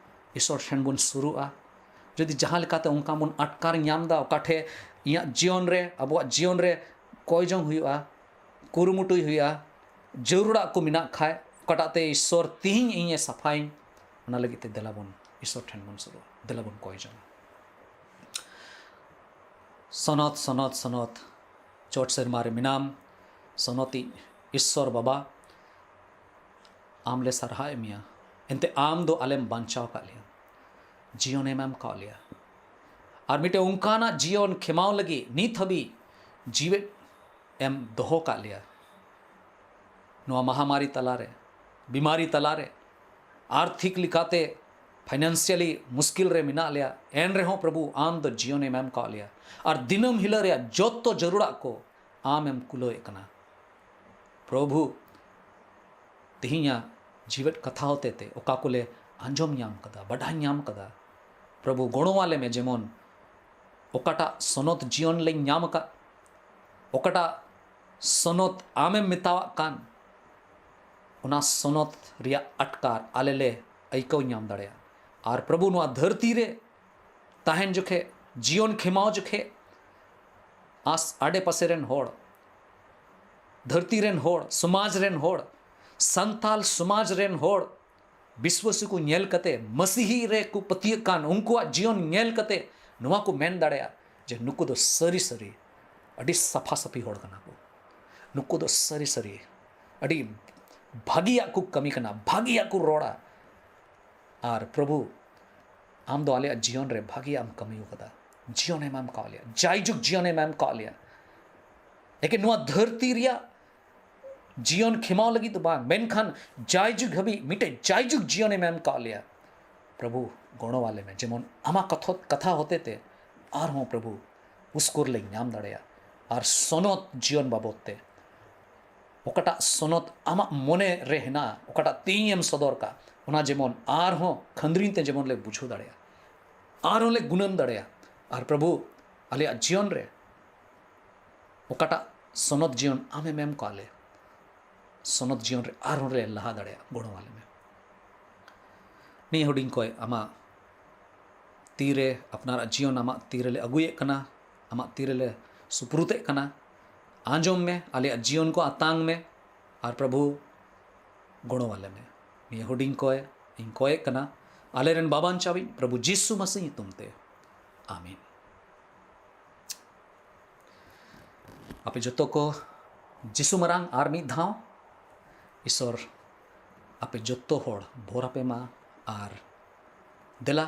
ᱤᱥᱥᱚᱨ ᱴᱷᱮᱱ ᱵᱚᱱ ᱥᱩᱨᱩᱜᱼᱟ᱾ ᱡᱩᱫᱤ ᱡᱟᱦᱟᱸ ᱞᱮᱠᱟᱛᱮ ᱚᱱᱠᱟ ᱵᱚᱱ ᱟᱴᱠᱟᱨ ᱧᱟᱢ ᱮᱫᱟ, ᱚᱠᱟ ᱴᱷᱮᱡ ᱤᱧᱟᱹᱜ ᱡᱤᱭᱚᱱ ᱨᱮ, ᱟᱵᱚᱣᱟᱜ ᱡᱤᱭᱚᱱ ᱨᱮ ᱠᱚᱭ ᱡᱚᱝ ᱦᱩᱭᱩᱜᱼᱟ, ᱠᱩᱨᱩᱢᱩᱴᱩᱭ ᱦᱩᱭᱩᱜᱼᱟ, ᱡᱟᱹᱨᱩᱲᱟᱜ ᱠᱚ ᱢᱮᱱᱟᱜ ᱠᱷᱟᱡ, ᱚᱠᱟᱴᱟᱜ ᱛᱮ ᱤᱥᱥᱚᱨ ᱛᱤᱦᱤᱧ ᱤᱧᱮ ᱥᱟᱯᱷᱟᱭᱤᱧ, ᱚᱱᱟ ᱞᱟᱹᱜᱤᱫ ᱛᱮ ᱫᱮᱞᱟ ᱵᱚᱱ ᱤᱥᱥᱚᱨ ᱴᱷᱮᱱ ᱵᱚᱱ ᱥᱩᱨᱩᱜᱼᱟ, ᱫᱮᱞᱟ ᱵᱚᱱ ᱠᱚᱭ ᱡᱚᱝᱟ᱾ ᱥᱚᱱᱚᱛ, ᱥᱚᱱᱚᱛ, ᱥᱚᱱᱚᱛ, ᱪᱚᱴ ᱥᱮᱨᱢᱟ ᱨᱮ ᱢᱮᱱᱟᱢ, ᱥᱚᱱᱚᱛᱤᱡ ᱤᱥᱥᱚᱨ ᱵᱟᱵᱟ, ᱟᱢ ᱞᱮ ᱥᱟᱨᱦᱟᱣᱮᱫ ᱢᱮᱭᱟ᱾ ᱮᱱᱛᱮ ᱟᱢ ᱫᱚ ᱟᱞᱮᱢ ᱵᱟᱧᱪᱟᱣ ᱟᱠᱟᱫ ᱞᱮᱭᱟ, ᱡᱤᱭᱚᱱᱮᱢ ᱮᱢ ᱟᱠᱟᱫ ᱞᱮᱭᱟ᱾ ᱟᱨ ᱢᱤᱫᱴᱮᱱ ᱚᱱᱠᱟᱱᱟᱜ ᱡᱤᱭᱚᱱ ᱠᱷᱮᱢᱟᱣ ᱞᱟᱹᱜᱤᱫ ᱱᱤᱛ ᱦᱟᱹᱵᱤᱡ ᱡᱤᱣᱮᱫ ᱮᱢ ᱫᱚᱦᱚ ᱟᱠᱟᱫ ᱞᱮᱭᱟ᱾ ᱱᱚᱣᱟ ᱢᱟᱦᱟᱢᱟᱨᱤ ᱛᱟᱞᱟᱨᱮ, ᱵᱤᱢᱟᱨᱤ ᱛᱟᱞᱟᱨᱮ, ᱟᱨᱛᱷᱤᱠ ᱞᱮᱠᱟᱛᱮ ᱯᱷᱟᱭᱱᱟᱱᱥᱤᱭᱟᱞᱤ ᱢᱩᱥᱠᱤᱞ ᱨᱮ ᱢᱮᱱᱟᱜ ᱞᱮᱭᱟ, ᱮᱱ ᱨᱮᱦᱚᱸ ᱯᱨᱚᱵᱷᱩ ᱟᱢ ᱫᱚ ᱡᱤᱭᱚᱱᱮᱢ ᱮᱢ ᱟᱠᱟᱫ ᱞᱮᱭᱟ᱾ ᱟᱨ ᱫᱤᱱᱟᱹᱢ ᱦᱤᱞᱳᱜ ᱨᱮᱭᱟᱜ ᱡᱚᱛᱚ ᱡᱟᱹᱨᱩᱲᱟᱜ ᱠᱚ ᱟᱢᱮᱢ ᱠᱩᱞᱟᱹᱣᱮᱫ ᱠᱟᱱᱟ᱾ ᱯᱨᱚᱵᱷᱩ, ᱛᱮᱦᱮᱧᱟᱜ ᱡᱤᱣᱮᱫ ᱠᱟᱛᱷᱟ ᱦᱚᱛᱮ ᱛᱮ ᱚᱠᱟ ᱠᱚᱞᱮ ᱟᱸᱡᱚᱢ ᱧᱟᱢ ᱠᱟᱫᱟ, ᱵᱟᱰᱟᱭ ᱧᱟᱢ ᱠᱟᱫᱟ, ᱯᱨᱚᱵᱷᱩ ᱜᱚᱲᱚᱣᱟᱞᱮ ᱢᱮ, ᱡᱮᱢᱚᱱ ᱚᱠᱟᱴᱟᱜ ᱥᱚᱱᱚᱛ ᱡᱤᱭᱚᱱ ᱞᱮ ᱧᱟᱢ ᱟᱠᱟᱫ, ᱚᱠᱟᱴᱟᱜ ᱥᱚᱱᱚᱛ ᱟᱢᱮᱢ ᱢᱮᱛᱟᱣᱟᱜ ᱠᱟᱱ, ᱚᱱᱟ ᱥᱚᱱᱚᱛ ᱨᱮᱭᱟᱜ ᱟᱴᱠᱟᱨ ᱟᱞᱮ ᱞᱮ ᱟᱹᱭᱠᱟᱹᱣ ᱧᱟᱢ ᱫᱟᱲᱮᱭᱟᱜ᱾ ᱟᱨ ᱯᱨᱚᱵᱷᱩ, ᱱᱚᱣᱟ ᱫᱷᱟᱹᱨᱛᱤ ᱨᱮ ᱛᱟᱦᱮᱱ ᱡᱚᱠᱷᱮ, ᱡᱤᱭᱚᱱ ᱠᱷᱮᱢᱟᱣ ᱡᱚᱠᱷᱮ, ᱟᱥ ᱟᱰᱮ ᱯᱟᱥᱮ ᱨᱮᱱ ᱦᱚᱲ, ᱫᱷᱟᱹᱨᱛᱤ ᱨᱮᱱ ᱦᱚᱲ, ᱥᱚᱢᱟᱡᱽ ᱨᱮᱱ ᱦᱚᱲ, ᱥᱟᱱᱛᱟᱞ ᱥᱚᱢᱟᱡᱽ ᱨᱮᱱ ᱦᱚᱲ, ᱵᱤᱥᱣᱟᱥᱤ ᱠᱚ ᱧᱮᱞ ᱠᱟᱛᱮ, ᱢᱟᱥᱤᱦᱤ ᱨᱮ ᱠᱚ ᱯᱟᱹᱛᱭᱟᱹᱜ ᱠᱟᱱ, ᱩᱱᱠᱩᱣᱟᱜ ᱡᱤᱭᱚᱱ ᱧᱮᱞ ᱠᱟᱛᱮ ᱱᱚᱣᱟ ᱠᱚ ᱢᱮᱱ ᱫᱟᱲᱮᱭᱟᱜᱼᱟ ᱡᱮ ᱱᱩᱠᱩ ᱫᱚ ᱥᱟᱹᱨᱤ ᱥᱟᱹᱨᱤ ᱟᱹᱰᱤ ᱥᱟᱯᱷᱟ ᱥᱟᱹᱯᱷᱤ ᱦᱚᱲ ᱠᱟᱱᱟ ᱠᱚ᱾ ᱱᱩᱠᱩ ᱫᱚ ᱥᱟᱹᱨᱤ ᱥᱟᱹᱨᱤ ᱟᱹᱰᱤ ᱵᱷᱟᱹᱜᱤᱭᱟᱜ ᱠᱚ ᱠᱟᱹᱢᱤ ᱠᱟᱱᱟ, ᱵᱷᱟᱹᱜᱤᱭᱟᱜ ᱠᱚ ᱨᱚᱲᱟ᱾ ᱟᱨ ᱯᱨᱚᱵᱷᱩ, ᱟᱢ ᱫᱚ ᱟᱞᱮᱭᱟᱜ ᱡᱤᱭᱚᱱ ᱨᱮ ᱵᱷᱟᱹᱜᱤᱭᱟᱜ ᱮᱢ ᱠᱟᱹᱢᱤ ᱟᱠᱟᱫᱟ᱾ ᱡᱤᱭᱚᱱ ᱮᱢ ᱮᱢ ᱠᱟᱜ ᱞᱮᱭᱟ, ᱡᱟᱭᱡᱩᱜᱽ ᱡᱤᱭᱚᱱ ᱮᱢ ᱮᱢ ᱠᱟᱜ ᱞᱮᱭᱟ᱾ ᱮᱠᱮᱱ ᱱᱚᱣᱟ ᱫᱷᱟᱹᱨᱛᱤ ᱨᱮᱭᱟᱜ ᱡᱤᱭᱚᱱ ᱠᱷᱮᱢᱟᱣ ᱞᱟᱹᱜᱤᱫ ᱫᱚ ᱵᱟᱝ, ᱢᱮᱱᱠᱷᱟᱱ ᱡᱟᱭᱡᱩᱜᱽ ᱦᱟᱹᱵᱤᱡ ᱢᱤᱫᱴᱮᱡ ᱡᱟᱭᱡᱩᱜᱽ ᱡᱤᱭᱚᱱ ᱮᱢ ᱮᱢ ᱠᱟᱜ ᱞᱮᱭᱟ᱾ ᱯᱨᱚᱵᱷᱩ, ᱜᱚᱲᱚ ᱟᱞᱮ ᱢᱮ, ᱡᱮᱢᱚᱱ ᱟᱢᱟᱜ ᱠᱟᱛᱷᱟ, ᱠᱟᱛᱷᱟ ᱦᱚᱛᱮ ᱛᱮ ᱟᱨᱦᱚᱸ ᱯᱨᱚᱵᱷᱩ ᱩᱥᱠᱩᱨ ᱞᱮ ᱧᱟᱢ ᱫᱟᱲᱮᱭᱟᱜ᱾ ᱟᱨ ᱥᱚᱱᱚᱛ ᱡᱤᱭᱚᱱ ᱵᱟᱵᱚᱫ ᱛᱮ, ᱚᱠᱟᱴᱟᱜ ᱥᱚᱱᱚᱛ ᱟᱢᱟᱜ ᱢᱚᱱᱮ ᱨᱮ ᱦᱮᱱᱟᱜᱼᱟ, ᱚᱠᱟᱴᱟᱜ ᱛᱮᱦᱮᱧ ᱮᱢ ᱥᱚᱫᱚᱨ ᱠᱟᱜ, ᱚᱱᱟ ᱡᱮᱢᱚᱱ ᱟᱨᱦᱚᱸ ᱠᱷᱟᱹᱱᱫᱽᱨᱤᱧ ᱛᱮ ᱡᱮᱢᱚᱱ ᱞᱮ ᱵᱩᱡᱷᱟᱹᱣ ᱫᱟᱲᱮᱭᱟᱜ, ᱟᱨᱦᱚᱸ ᱞᱮ ᱜᱩᱱᱟᱹᱱ ᱫᱟᱲᱮᱭᱟᱜ᱾ ᱟᱨ ᱯᱨᱚᱵᱷᱩ, ᱟᱞᱮᱭᱟᱜ ᱡᱤᱭᱚᱱ ᱨᱮ ᱚᱠᱟᱴᱟᱜ ᱥᱚᱱᱚᱛ ᱡᱤᱭᱚᱱ ᱟᱢᱮᱢ ᱮᱢ ᱠᱟᱜ ᱞᱮ, ᱥᱚᱱᱚᱛ ᱡᱤᱭᱚᱱ ᱨᱮ ᱟᱨᱦᱚᱸ ᱞᱮ ᱞᱟᱦᱟ ᱫᱟᱲᱮᱭᱟᱜ, ᱜᱚᱲᱚ ᱟᱞᱮ ᱢᱮ᱾ ᱱᱤᱭᱟᱹ ᱦᱩᱰᱤᱧ ᱠᱚᱭ ᱟᱢᱟᱜ ᱛᱤᱨᱮ, ᱟᱯᱱᱟᱨᱟᱜ ᱡᱤᱭᱚᱱ ᱟᱢᱟᱜ ᱛᱤ ᱨᱮᱞᱮ ᱟᱹᱜᱩᱭᱮᱫ ᱠᱟᱱᱟ, ᱟᱢᱟᱜ ᱛᱤ ᱨᱮᱞᱮ ᱥᱩᱯᱨᱩᱛᱮᱫ ᱠᱟᱱᱟ᱾ ᱟᱸᱡᱚᱢ ᱢᱮ, ᱟᱞᱮᱭᱟᱜ ᱡᱤᱭᱚᱱ ᱠᱚ ᱟᱛᱟᱝ ᱢᱮ᱾ ᱟᱨ ᱯᱨᱚᱵᱷᱩ, ᱜᱚᱲᱚ ᱟᱞᱮ ᱢᱮ᱾ ᱱᱤᱭᱟᱹ ᱦᱩᱰᱤᱧ ᱠᱚᱭ ᱤᱧ ᱠᱚᱭᱮᱫ ᱠᱟᱱᱟ, ᱟᱞᱮᱨᱮᱱ ᱵᱟᱵᱟᱧᱪᱟᱣᱤᱡ ᱯᱨᱚᱵᱷᱩ ᱡᱤᱥᱩ ᱢᱟᱥᱤ ᱧᱩᱛᱩᱢ ᱛᱮ, ᱟᱢᱤᱱ᱾ ᱟᱯᱮ ᱡᱚᱛᱚ ᱠᱚ ᱡᱤᱥᱩ ᱢᱟᱨᱟᱝ ᱟᱨ ᱢᱤᱫ ᱫᱷᱟᱣ ᱤᱥᱚᱨ ᱟᱯᱮ ᱡᱚᱛᱚ ᱦᱚᱲ ᱵᱷᱚᱨ ᱟᱯᱮ ᱢᱟ᱾ ᱟᱨ ᱫᱮᱞᱟ,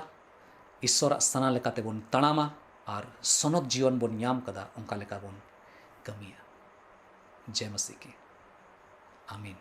ᱤᱥᱚᱨᱟᱜ ᱥᱟᱱᱟ ᱞᱮᱠᱟᱛᱮ ᱵᱚᱱ ᱛᱟᱲᱟᱢᱟ ᱟᱨ ᱥᱚᱱᱚᱛ ᱡᱤᱭᱚᱱ ᱵᱚᱱ ᱧᱟᱢ ᱠᱟᱫᱟ, ᱚᱱᱠᱟ ᱞᱮᱠᱟ ᱵᱚᱱ ᱠᱟᱹᱢᱤᱭᱟ᱾ ᱡᱮ ᱢᱟᱥᱤ ᱠᱤ, ᱟᱢᱤᱱ᱾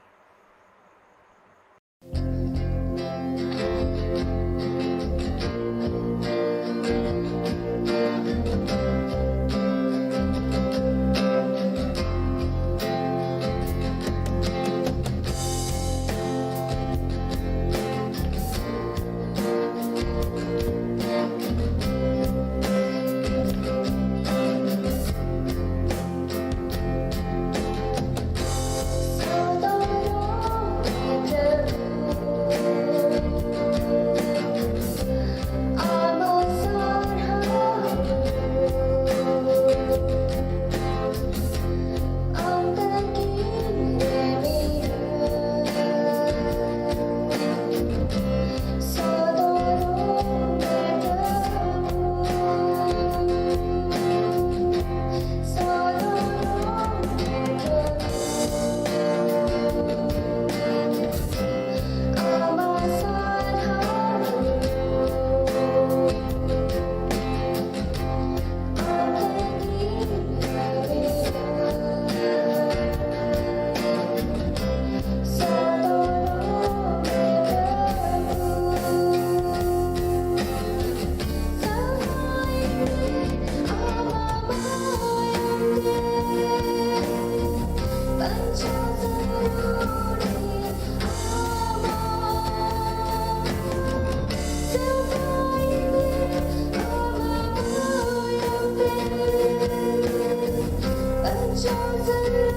Chosen